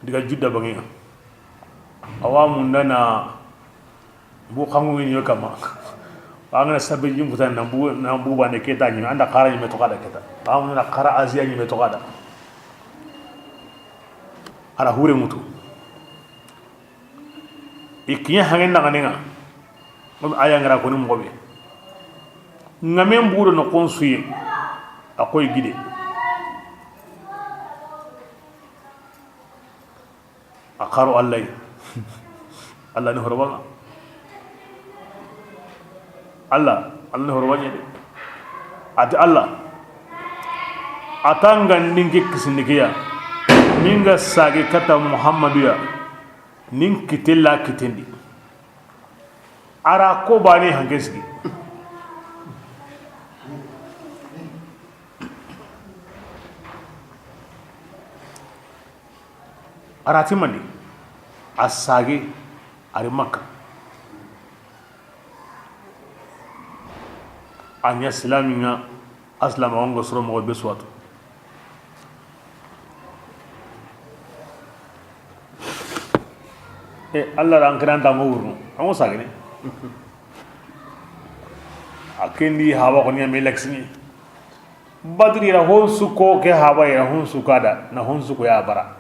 Diga Judda banŋe ŋa. A wa munda na bu xanŋu ɲi kama. An ga na sabe jin futa na bu, na bu bane ke ta ɲi, an da xara ɲi me to kada ke ta. A wa munda na xara Aziya ɲi me to kada. A ra hure mutu. I kiɲe hanŋen na xaninŋa. Comme a ya ŋa ra ko ni moxo be. Ŋa men buro no kon suye. A koy gide. A xaro Allah yi. Allah ni horobaŋa. Allah, Allah ni horobaŋe de. A ti Allah. A ta ŋa ninki kisindi ke ya. Ninga sage kata Muhammadu ya. Nin kitella kitendi. A ra ko bane hanke sigi. A ra ti mandi. A sage a ri Makka. A ɲa silami ŋa. Aslama wongo soro moxo be suwatu. E Allah ran kiran tango wurno. Ango sagene. A kendi haba ko ɲa me laksini. Badri ra hon suko ke haba ya hon sukada na hon suko ya bara.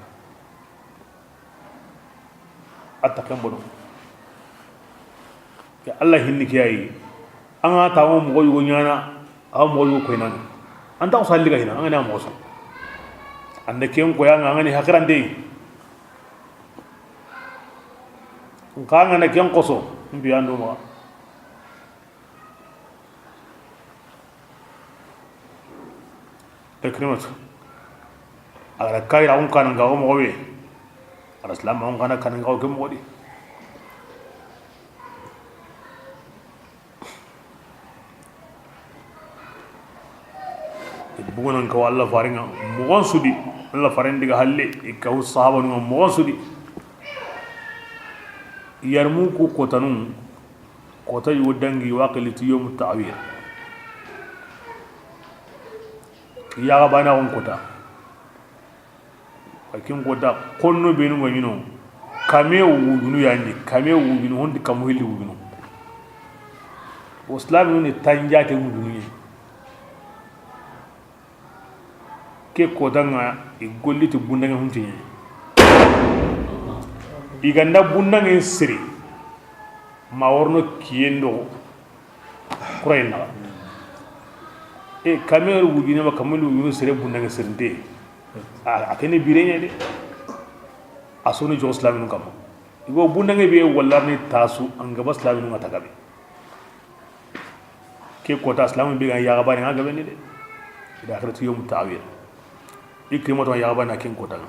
A ta ken bono. Ke Allah hinni ke yi. An ga ta mo moxo yugo ɲana, a moxo yugo koyna. An ta ko salli ga hina, an ga na moxo so. An da ken ko ya ŋa, an ga ni hakirande. Nka an ga na ken koso, mbi ando ma. Ikrimatu. A ga ra kayira, a wo n kanan ga wo moxo be. A ra silama, a wo n kana kanan ga wo ke moxo di. Bugunan kawa Allah farinŋa moxon sudi. Allah farin diga halle i kawu sahabanun ŋa moxon sudi. Yarmuku kotanu. Kota yugo dangi waqili ti yomu ta'wir. Yaga bana on kota. Kin kota konno benu ga ɲino. Kame wujunu yandi, kame wujunu hondi kamu hilli wujunu. O silami ni tanjate wujunu ni. Ke kota ŋa i golli ti bundanŋe huntiɲe. I ganda bundanŋe siri. Ma worno kiyendo. Kurayen naxa. E, kameru wujine ma, kamelu wujunu sere bundanŋe serinte. A, a kene bireɲe de. A soni joxo silaminu kamma. Igo bundanŋe be walla ni tasu an gaba silaminu ŋa tagabe. Ke kota silamu be ga yaga bane ŋa gabe ni de. Ida akhiratu yawm ta'wil. Ikrimatu yaga bane ken kota ŋa.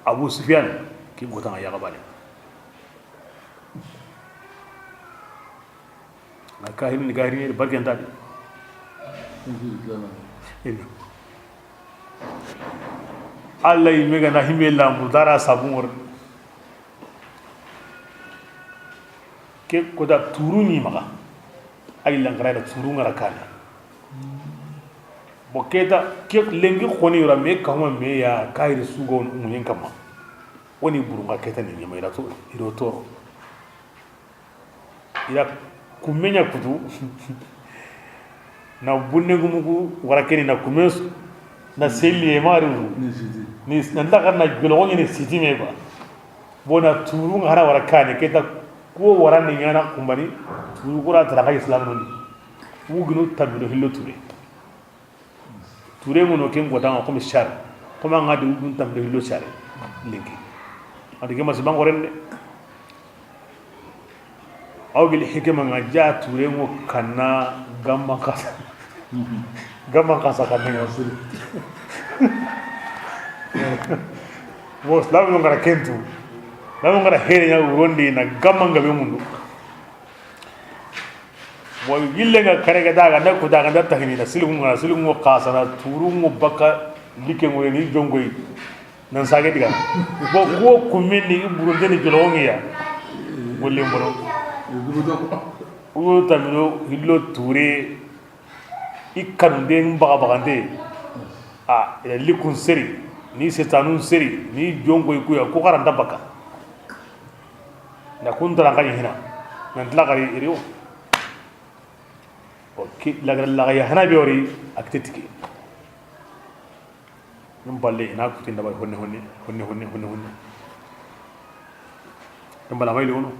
Abu Sufyan ken kota ŋa yaga bane. A kahirini, kahirini, barke nta di. Ina. Allah yi me ga na himbe lambu dara sabu ŋor. Ke kota turu ni maga. Ay langara da turu ŋara kane. Bo keta ke lengi xoni yora me kama me ya kahiri sugo munyen kama. Woni burunga keta ni nyama ira to, iro toro. Ira kumme ɲa kutu. Na bunne gumugu wara keni na kumme su-, na selli e mari wu. Ni siti. Ni na ndaga na jologo ni siti me ba. Bona turu ŋa hana wara kane keta ko wara ni ɲana kumbani. Turu kura tara ga islam non. Wugino tabilo hillo ture. Ture ŋono ken kota ŋa comme char. Comme an ga di wudun tambe hillo char. Linki. Adi ke masi bangoren de. Aw gili hikima nga ja ture ngo kanna gamma kasa. Gamma kasa kanna nga sulu. Bo islam no ngara kentu. Islam no ngara here nya urondi na gamma ngabe mundu. Bo yille nga kare ga daga na ku daga da tahini na silu nga silu ngo kasa na turu ngo baka like ngo ni jongoy. Nan sage diga. Bo ko kumini burunde ni jolongiya. Golle mboro. Uyo tamino hillo ture. I kanunden baga bagante. A ila likun seri ni setanun seri ni jonko ikuya ko karanta baka. Na kuntara kan hina. Nan tilakari iriyo. O ki laga laga ya hana biori. Aktetike. Num balle ina kutin da bai honne honne honne honne honne honne. Num bala mai lono.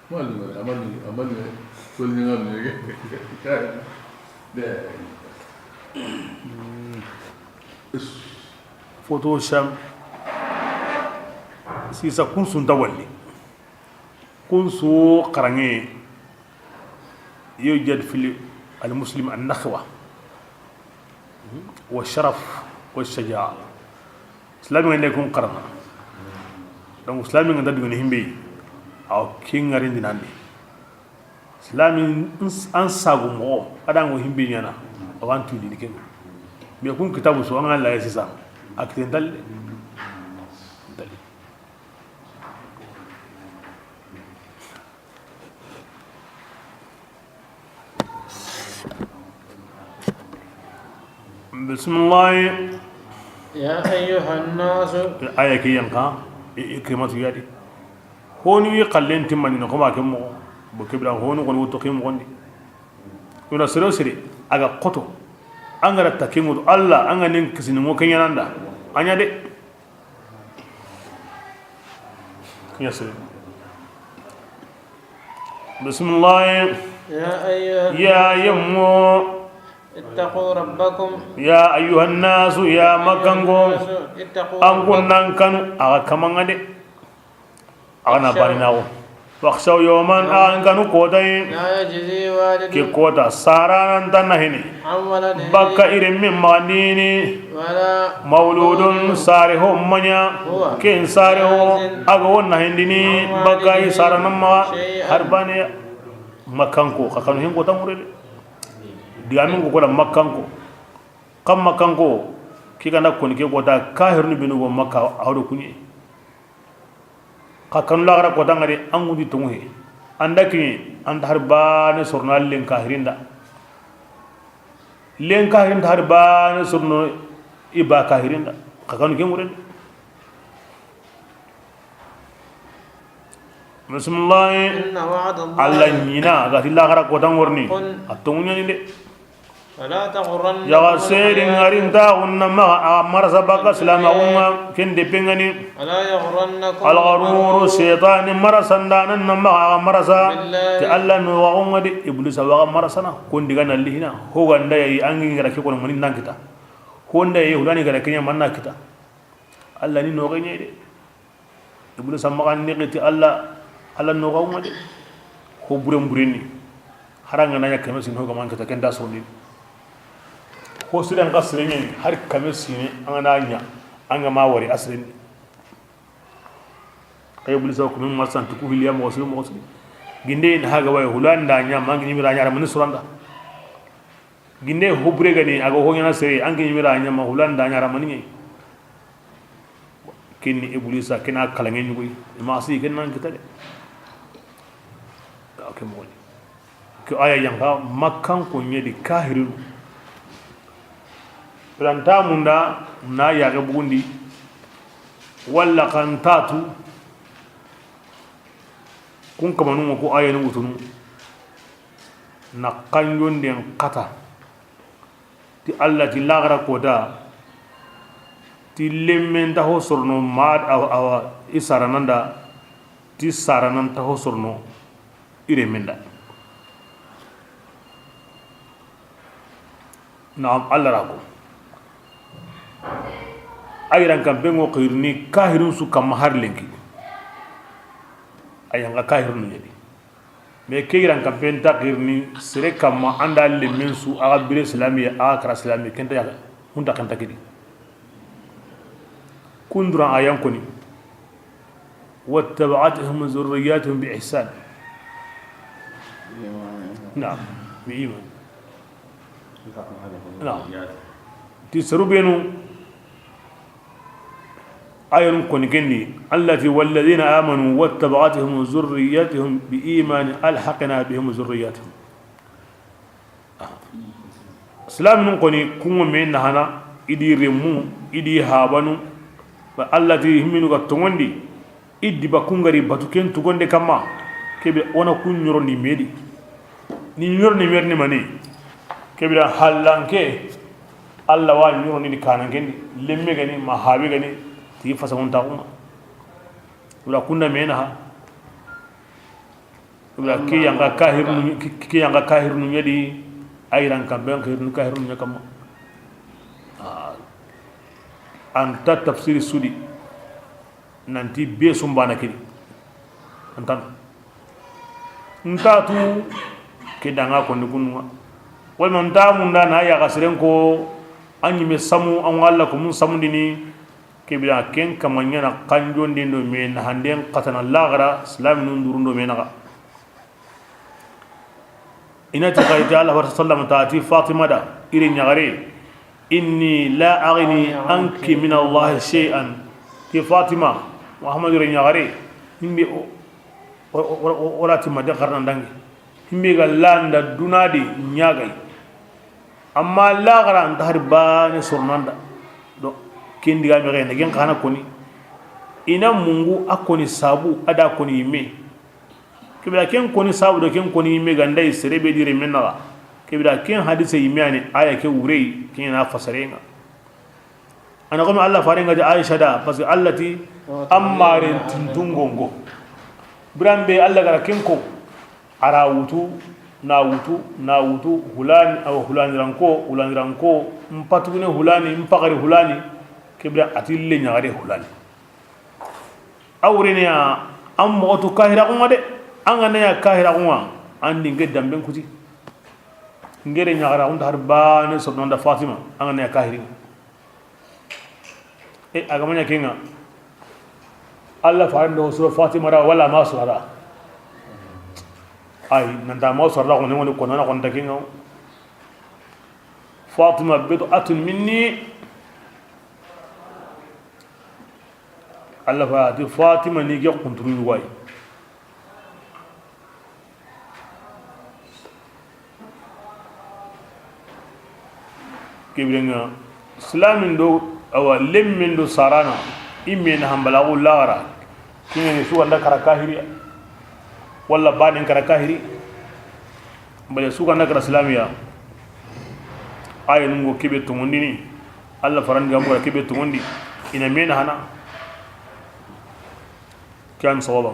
Amani amani amani. Solni ngam ne. Foto sham. Sisa kun sun tawalli. Kun su xaranŋe. Yujad fil al muslim an nakhwa wa sharaf wa shaja'a. Islami ngande kun xarana. Donc islami nganda duguni himbe. Aw kingari dinandi. Islami an sagu mo adango himbe nyana. Awan tudi ni ken. Me kun kitabu so an la sisa. Akten dal. Dal. Bisimilahi. Ya ayyuha nnasu. Aya ke yanka. Ikrimatu yadi. Honi wi xallen timmani no xoma ke moxo. Bo kebira honi xoni wutto ke moxondi. Yona sere sere a ga xoto. An ga ra ta ke ŋutu Allah an ga nin kisini ŋo ke ɲananda. A ɲa de. Ɲa sere. Bisimilahi. Ya ayyuha. Ya yemmo. Ittaqu rabbakum. Ya ayyuha nnasu, ya makkanko. Ittaqu rabbakum. An kun nan kanu a ga kamanŋa de. A ga na bani naxo. Wakhshaw yawman, a ga kanu kota yi. La yajzi walidun. Ke kota saranan tanna hini. An waladihi. Bakka irin min magandini. Wala. Mawludun sare ho maɲa. Huwa. Ken sare ho. Jazin. A ga wonna hindini. An walidihi. Bakka i saranan maxa. Shay'an. Har bane. Makkanko xa kanu hin kota murede. Digamin ko kola makkanko. Kam makkanko. Ki ganda koni ke kota kahirnu binu go makka awdo kunye. Xa kanu laxara kota ŋa de an gundi tonŋu he. An da kiɲe an ta har bane sorno len kahirinda. Len kahirinda har bane sorno i ba kahirinda. Xa kanu ke ŋuren. Bisimilahi. Inna wa'da Allahi. Allah ɲina a ga ti laxara kota ŋorni. Kun. A tonŋu ɲani de. Fala taghurrannakum. Yaga seri ŋarintaxun na maxa a marasa bakka silamaxun ŋa ken de pengani. Fala yaghurrannakum. Algaruru setani marasandanan na maxa a marasa. Billahi. Ti Allah noxaxun ŋa di iblisa waxa marasana. Kondi ga na lihina hoganda yayi angi ngara ke kono mani nan kita. Honda yayi hulani gara kenya manna kita. Allah ni noxe ɲayi de. Ibnu sammaxan ni xiti Allah. Allah noxaxun ŋa de. Ho buren burenni. Haranga na ɲa kame sini ho gaman kita kenda soni. Ho siren xa siren ɲani har kame sini an ga na ɲa an ga ma wari a siren. Kay bulisa ko min marsan tuku hiliya moxo siri moxo siri. Ginde in haga way hulanda ɲa mangi ɲimira ɲa ra mani suranda. Ginde hubure gani a ga ho ɲana sere an ke ɲimira ɲa ma hulanda ɲa ra mani ɲe. Kinni iblisa kina kalange ɲugoy. Ima si kinnan kita de. Ka ke moxo ke aya yanka makkan ko ɲedi kahirinu. Ranta munda na yaxe bugundi. Walla kan tatu. Kun kamanun ko ayanu wutunu. Na kanjonden kata. Ti Allah ti laxara kota. Ti lemmen ta ho sorno ma awa, awa, i sarananda. Ti saranan ta ho sorno i remenda. Naam, Allah ra ko. Ayran kan bengo xirni kahirun su kamma har lenki. A yan ga kahirinu ɲa di. Mais ke yiran kanpe nta xirini sere kanma, an da lemmen su, a ga bire silamiya, a ga kara silamiya, ken nta ya, hun ta ken nta kidi. Kun duran a yan koni. واتبعتهم ذريتهم بإحسان. Naam, bi iman. Naam. Ti seru benu, ayanun koni ken di, Allah ti, والذين آمنوا واتبعتهم ذريتهم بإيمان ألحقنا بهم ذريتهم. Silaminun koni, kun ŋa me nahana, i di remmu, i di habanu, ba Allah ti himminu ga tongondi, i di ba kun ga ri batu ken tugonde kanma, kebe o na kun ɲorondi me di. Ni ɲorondi me ri ni mani, kebe da hallanke, Allah wa ɲorondi ni kanankendi, lemme ga ni, ma habe ga ni, ti fasamun ta kuma. Wala kunda me naha. Wala ke yan ga kahirinu, ke, ke yan ga kahirinu ɲa di, a yiran kanpe n kahirinu, kahirinu ɲa kanma. Ah. An ta tafsiri su di, nanti be sumbana kini. An ta n ta tu ke danga konni kunnu ŋa. Wala n ta munda na ya ga siren ko, an ɲi me samu, an wa Allah ko mun samundini. Kebira ken kama ɲana kanjonden do me nahanden xatana laxara, silaminun durun do me naxa. I na ti xayi ti Allah fata sallam ta ti Fatima da, i ri ɲaxare, إني لا أغني عنك من الله شيئا. Ti Fatima, Muhammadu ri ɲaxare, himbe o, o, o, o, o ra ti ma de xarana ndangi. Himbe ga landa duna di ɲagay. Amma laxara nta hari bane sornanda. Do ken diga me gayna gen xana koni. I na mungu a koni sabu a da koni yimme. Kebira ken koni sabu do ken koni yimme ga nda yi sere be di renme naxa. Kebira ken hadise yimme ani aya ke wurey ken na fasarenga. Ana komi Allah faren ga ti Aisha da, parce que Allah ti, an maren tintungongo. Biran be Allah ga ra ken ko, a ra wutu, na wutu, na wutu, hulani, awa hulani ranko, hulani ranko, n patugune hulani, n pagari hulani, kebira a ti le ɲaxare hulani. A wurene ya, an moxo tu kahiraxun ŋa de, an ga na ya kahiraxun ŋa, an di n ke damben kuti. N ke re ɲaxaraxun ta hari bane sornanda Fatima, an ga na ya kahirin ŋa. E, a ga ma ɲa ken ŋa, Allah faren do sura Fatima ra wala ma sura ra. Ay, nanta ma sura ra ko ne woni ko nana ko nta ken ŋa. Fatima بضعة مني. Allah fa ti Fatima ni ke kunturu ɲugo yi. Kebirenga silamin do, awa, lemmen do sarana, i me na hambalaxu laxara, kiñeni suganda kara kahiriya, walla banen kara kahiri, bale suganda kara silamiya. Aye nungo kebe tongondini, Allah farandi gamu gara kebe tongondi, ina me na hana. Kiyan sawaba.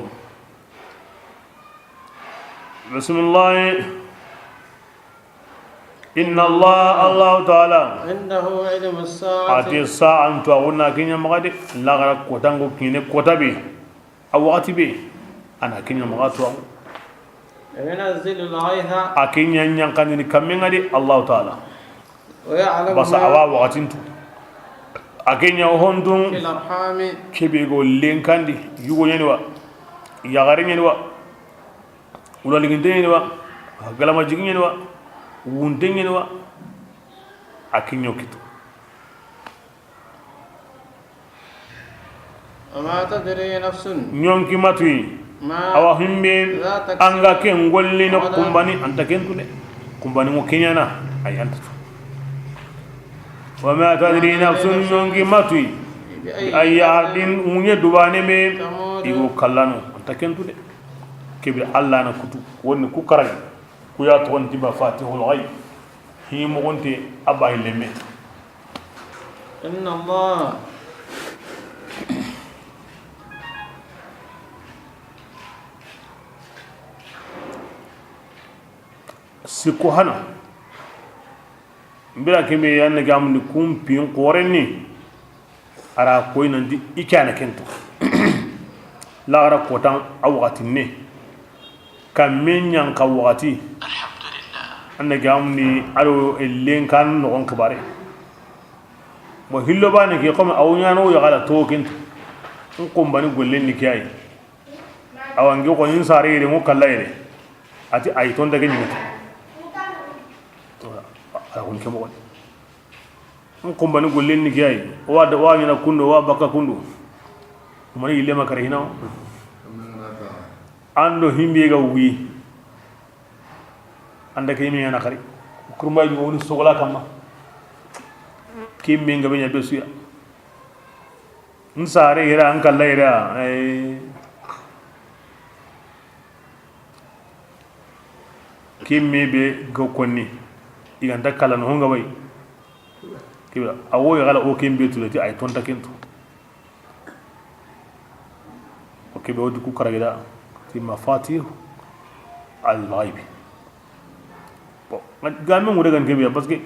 Bismillah. Inna Allah, Allah Ta'ala. عنده علم الساعة. Ati sa'an to a wuna kiña maxa de, laxara kotango kiñe kota be, a waxati be, a na kiña maxa to. وينزل الغيث. A kiña ñankandini kammenga de, Allah Ta'ala. ويعلم Basa ما a wa waxatin tu. A ke ña hontun في الأرحام. Kebe go lenkandi, yugo ñani wa, yaxare ñani wa, wulaliginte ñani wa, galama jigi ñani wa, wunte ñani wa, a ke ño kitu. وما تدري نفس. Ñonki matuyi. ما Awa himbe, إذا تكسب anga ke ngollino غدا. Kumbani, anta kentu de. Kumbani mo keñana, ay anta tu. وما تدري نفس, ñonki matuyi. بأي أرض, muñe dubane me, تموت. Igo kallano, anta kentu de. Kebe Allah na kutu, woni ku karagi, ku ya toxon ti ba Fatihul Ghaib. Hi moxonte a bayi lemme. إن الله. Sikko hana. Mbira keme yanna gamundi kumpin xorenni. Ara koy nanti i kana kento. Laxara kotan a waxati ne, kamme ɲanka waxati. An na gamni aro ellen kan noxon xibare. Bon, hillo bane ke, comme awo ɲano yaxala to kenta. N xumbani gollen ni ke ayi. Awa ngi ko in sare yere, ŋo kalla yere. Ati ayi tonta ke ɲimete. Ala kun ke moxo. N xumbani gollen ni ke ayi. Wa da, wa ɲana kundo, wa baka kundo. Mani yille ma kare hina. An do himbe ga wi. An da ke mi yana kari. Kurma ju woni sogola kamma. Kimbe nga be ɲa be suya. N sare yere, an kalla yere, eh. Kimme be ga konni, i ganta kala no honga bay. Kiba, awo ya gala o kimme tu lati ay tonta kentu. O kibe o di ku karagida ti mafatih al ghaib. Bon, game ŋure gan kebe, parce que,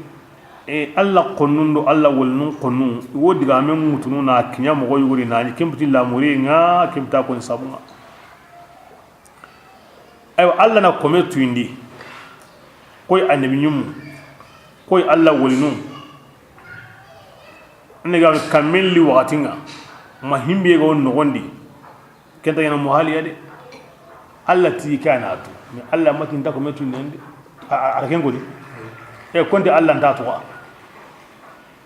e, Allah konnun do Allah wolnun konnun, wo digame ŋutunu na kiɲa moxo yuguri nani, kempiti lamuri nga, kempita koni sabunga. Aywa, Allah na kome tuyindi, koy annabi ɲumu, koy Allah wolinu. Ne ga kammen li waxatinga, ma himbe ga won noxondi. Kenta yana muhaliya de. Allah ti kana tu. Mais Allah matin ta ko metu nende. A, a, a ken godi. E konti Allah nta tu.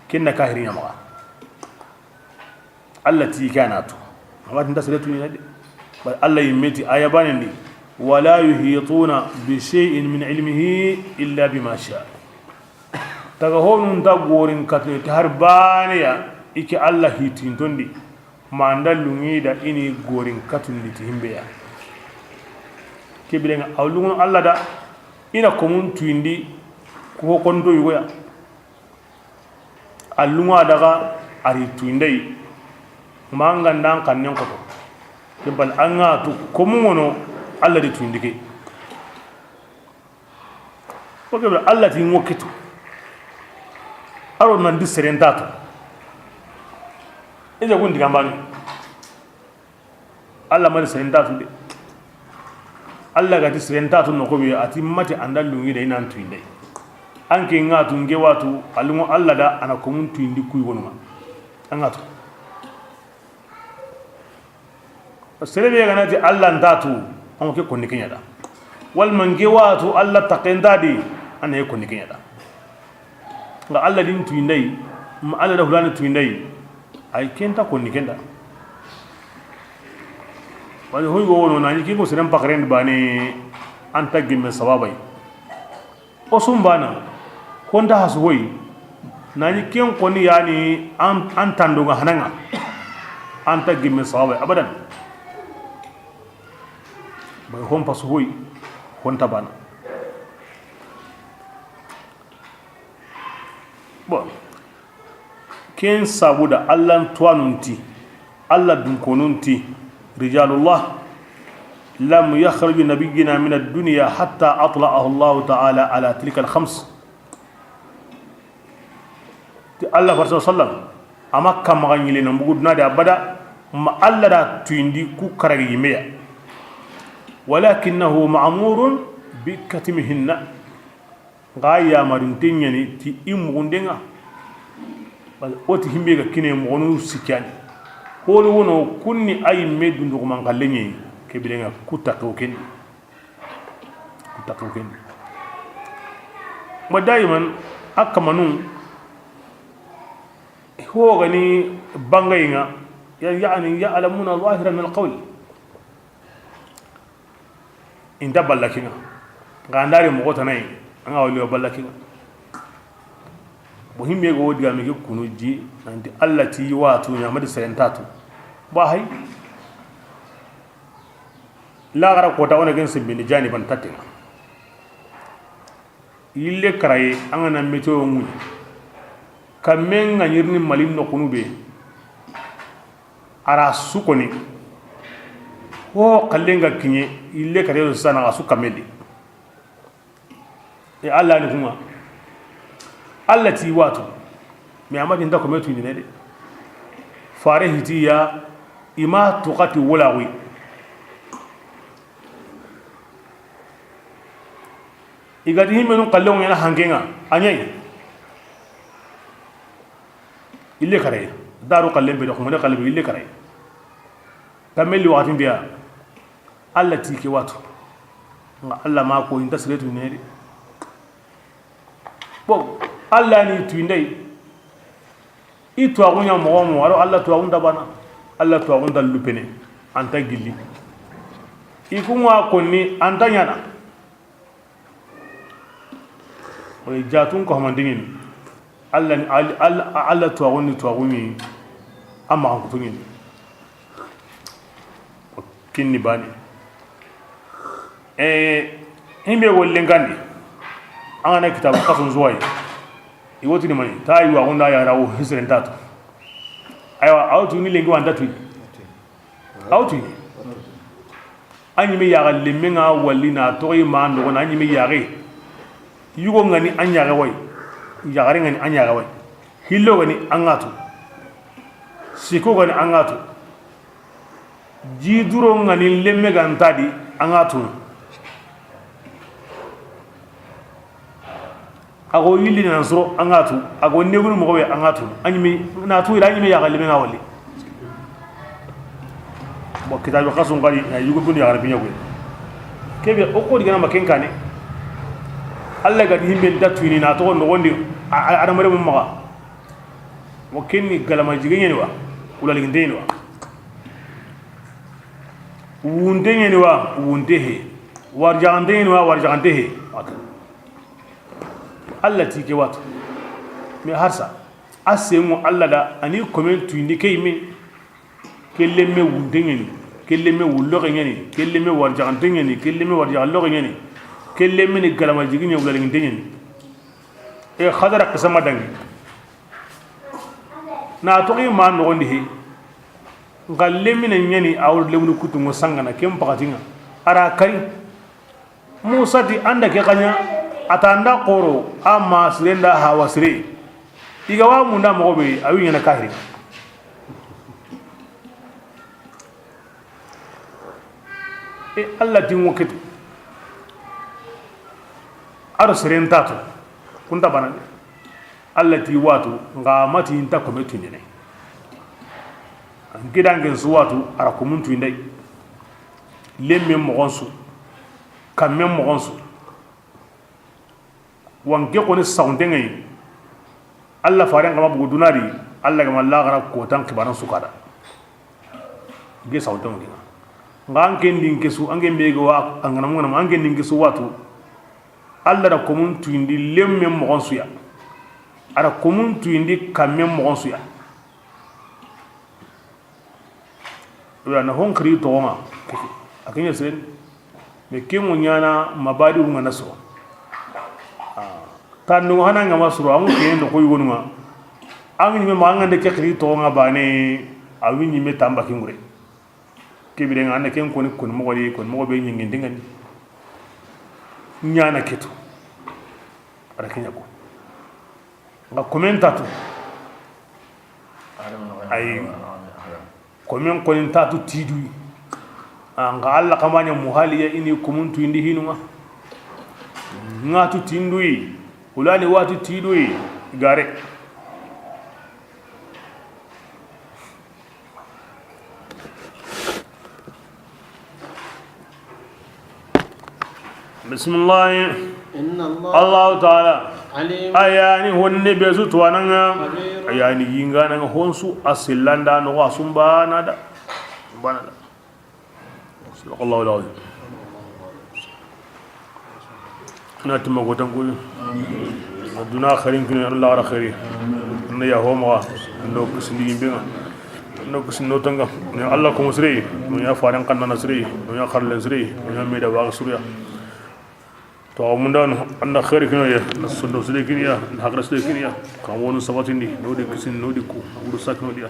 Kenna kahiri ɲama. Allah ti kana tu. Matin ta sere tu nende. Bal Allah yimeti aya banendi. Wala yuhituna bi shay'in min ilmihi illa bima sha. Taga honun ta gorin katne ta har baneya iki Allah hitintondi. Ma anda lungi da ini gorin katundi ti himbeya. Kebirenga awlungun Allah da ina komun tuindi ko kondo yugoya. Allunga daga ari tuindai. Manga ndan kannen koto. Kebal anga tu komun wono Allah di tuindike. O ke Allah ti ŋo kitu. Aro nan di serentatu. Ije kun digambani. Allah mari serentatu de. Allah ga ti serentatu no ko be ati mati anda lungi de inan tuinde. Anke ngatu nge watu alungo Allah da ana komun tuindi kuy wonuma. Angatu. Sere be ga na ti Allah nta tu, an ke konni kenya da. Wal man ge watu Allah taqenta di, an ke konni kenya da. Nga Allah din tuindai, ma Allah da hulani tuindai, ay kenta konni kenda. Wal hoy go wono nani ki ko seren pakren bane anta gimme sababai. O sumbana honta hasu hoy. Nani ken koni yani an, an tando ga hananga. Anta gimme sawabe abadan. Bay hon pasu hoy. Honta bana. Bon. Ken sabuda Allah tuwanunti. Allah dunkonunti. Rijalullah. Lam yakhruju nabiyyuna min ad-dunya hatta atla'ahu Allah ta'ala ala tilka al-khams. Ti Allah farsa sallam ama kamaga ɲile na mbugu duna de abada. Ma Allah da tuindi ku karagi yimeya. Walakinahu ma'murun bi katmihinna. Nga yamarin tenyani ti i mugundenga. Bal oti himbe ga kine mugonu sikani. Holu wono kunni ayi me dundu ko man kallenye. Kebirenga kutta to ken. Kutta to ken. Ma daiman akamanu. Ho gani bangayinga. Ya, yani ya'lamuna zahiran min al-qawl. Inta balla kinga. Nga andari mogo tanayi. Anga wali balla kinga. Bo himbe go diga mi ke kunu ji. Nanti Allah ti watu ɲamadi serentatu. Ba hay. La gara kota wona gen simbini jani ban tatinga. Yille karaye an ga na météo ŋuɲi. Kammen ga ɲirini Mali noxunu be. Ara su koni. Ho xallen ga kiɲe yille karaye sanaxa su kameli. E Allah ni kuma. Allah ti watu. Mais amadi nda ko metu ni de. Fare hitiya ima tuxati wolaxuy. I ga ti himmenu xallen ŋa ɲaana hanke ŋa, a ɲa yi. Ille karaye. Daaru xallen be do, xumane xallen be, ille karaye. Tammelli waxatin be ya, Alla ti ke watu. Nga Alla ma ko i nta sire tu ne de. Bon, Alla ni tu ndey. I tuwaxu ɲa moxo mo, a ro Alla tuwaxu nta bana. Alla tuwaxu nta lupene, a nta gilli. I ku ŋa konni, a nta ɲaana. O ye jaatun ko hamandingini. Alla ni, Alla, Alla, Alla tuwaxu ni tuwaxu ni, a maxankutu ɲini. Kinni bani. E, himbe gollen kandi. An ga na kitaabu xasun zuwayi. I wotini mani, ta yi wa gunda ya rawo hisren tatu. Aywa, a wo tu ni lenki wa nta tu yi. A wo tu yi. A ɲi me yaxa lemme ŋa wali na toxi ma noxo na a ɲi me yaxe. Yugo ŋa ni a ɲaxe way. Yaxare ŋa ni a ɲaxe way. Hillo ga ni a ŋa tu. Siko ga ni a ŋa tu. Jiduro ŋa ni lemme ga nta di a ŋa tu. A go yilli nan soro a ŋa tu. A go negunu moxo be a ŋa tu. A ɲi me na tu ira a ɲi me yaxa lemme ŋa wali. Bon, kitaabu xasun xadi na yugo bun yaxare biɲa goy. Kebe o ko digana ma ken kane. Alla ga di himbe nta tu ni na toxo noxondi. Adamare mu maxa. Wo kenni galama jigin ɲeni wa, wulaliginte ɲeni wa, wunte ɲeni wa, wunte he, warjaxante ɲeni wa, warjaxante he. Alla ti ke watu. Mais harsa, a senŋo Alla da, a ni komen tuyindi ke yimme. Ke lemme wunte ɲeni, ke lemme wulloxe ɲeni, ke lemme warjaxante ɲeni, ke lemme warjaxalloxe ɲeni, ke lemme ni galama jigin ɲe, wulaliginte ɲeni. E xadara xisama dangi. Na toxi ma noxondi he. Nxa lemine ɲani a wori lemunu kutunŋo sangana ken paxatinŋa. A ra kari. Musa ti an da ke xa ɲa, a ta an da xoro, a ma sire nda hawa sire. I ga wa munda moxo be, a wi ɲana kahiri. E Alla ti ŋo ketu. A ro seren tatu. Kunta bana de. Alla ti watu, nga mati nta kome tuɲene. An gidangen su watu, a ra komun tuyindey. Lemmen moxon su. Kammen moxon su. Wa nke xoni saxunte ŋa yi. Alla faren xa ma bugu duna di, Alla ga ma laxara kotan xibaran su kada. Nke saxunte ŋa yi. Nga an ken din ke su, an ken be ga wa, an ga na mu ŋa na, an ken din ke su watu. Alla da komun tuyindi lemmen moxon su ya. A da komun tuyindi kammen moxon su ya. Wala na hon xiri toxo ŋa. A ke ɲa siren. Mais ke ŋo ɲana mabadi ŋa na so. Tandu hana ŋa ma suro, an ke ndo ko yugonu ŋa. An ɲi me ma an de ke xiri toxo ŋa bane, a wi ɲi me tamba kingure. Ke bire ŋa an da ken koni, koni moxo di, koni moxo be ɲingindi ŋa ni. Ɲana ketu. A da ke ɲa ko. Nga komen tatu. Ayi. Komen koni tatu tiduyi. An ga Alla xa ma ɲa muhaliya i ni komun tuyindi hinu ŋa. Nga tu tinduyi. Wulani watu tiduyi. Gare. Bisimilahi. Inna Allah. Allahu taala. Alim. A ya ni honne be su tuwana ŋa. Khabir. A ya ni yinga na ŋa honsu a sillanda no wa sumbana da. Bana da. Sadaqallahu alazim. Na timma ko tan ko. Aduna xairin kini, Allah ra xairi. Na ya homa. No kisindi yimbe ŋa. No kisindi no tanga. Ne Allah ko musri. No ya faran kan na sri. No ya xarlen sri. No ya meda wa suriya. To mundano anda xairi kino ya. Na sondo sri kini ya. Na xairi sri kini ya. Kan wonu sabatindi. No di kisin no di ku. Wuru sakno dia.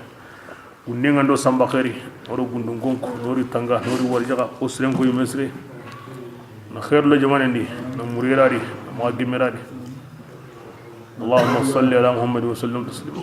Gundenga ndo samba xeeri, oro gundun gonku, nori tanga, nori warjaga, o siren ko yume sire. Na xeer lo jamanen di, na muriyera di, na maxa gimera di. Allahumma salli ala Muhammad wa sallim taslima.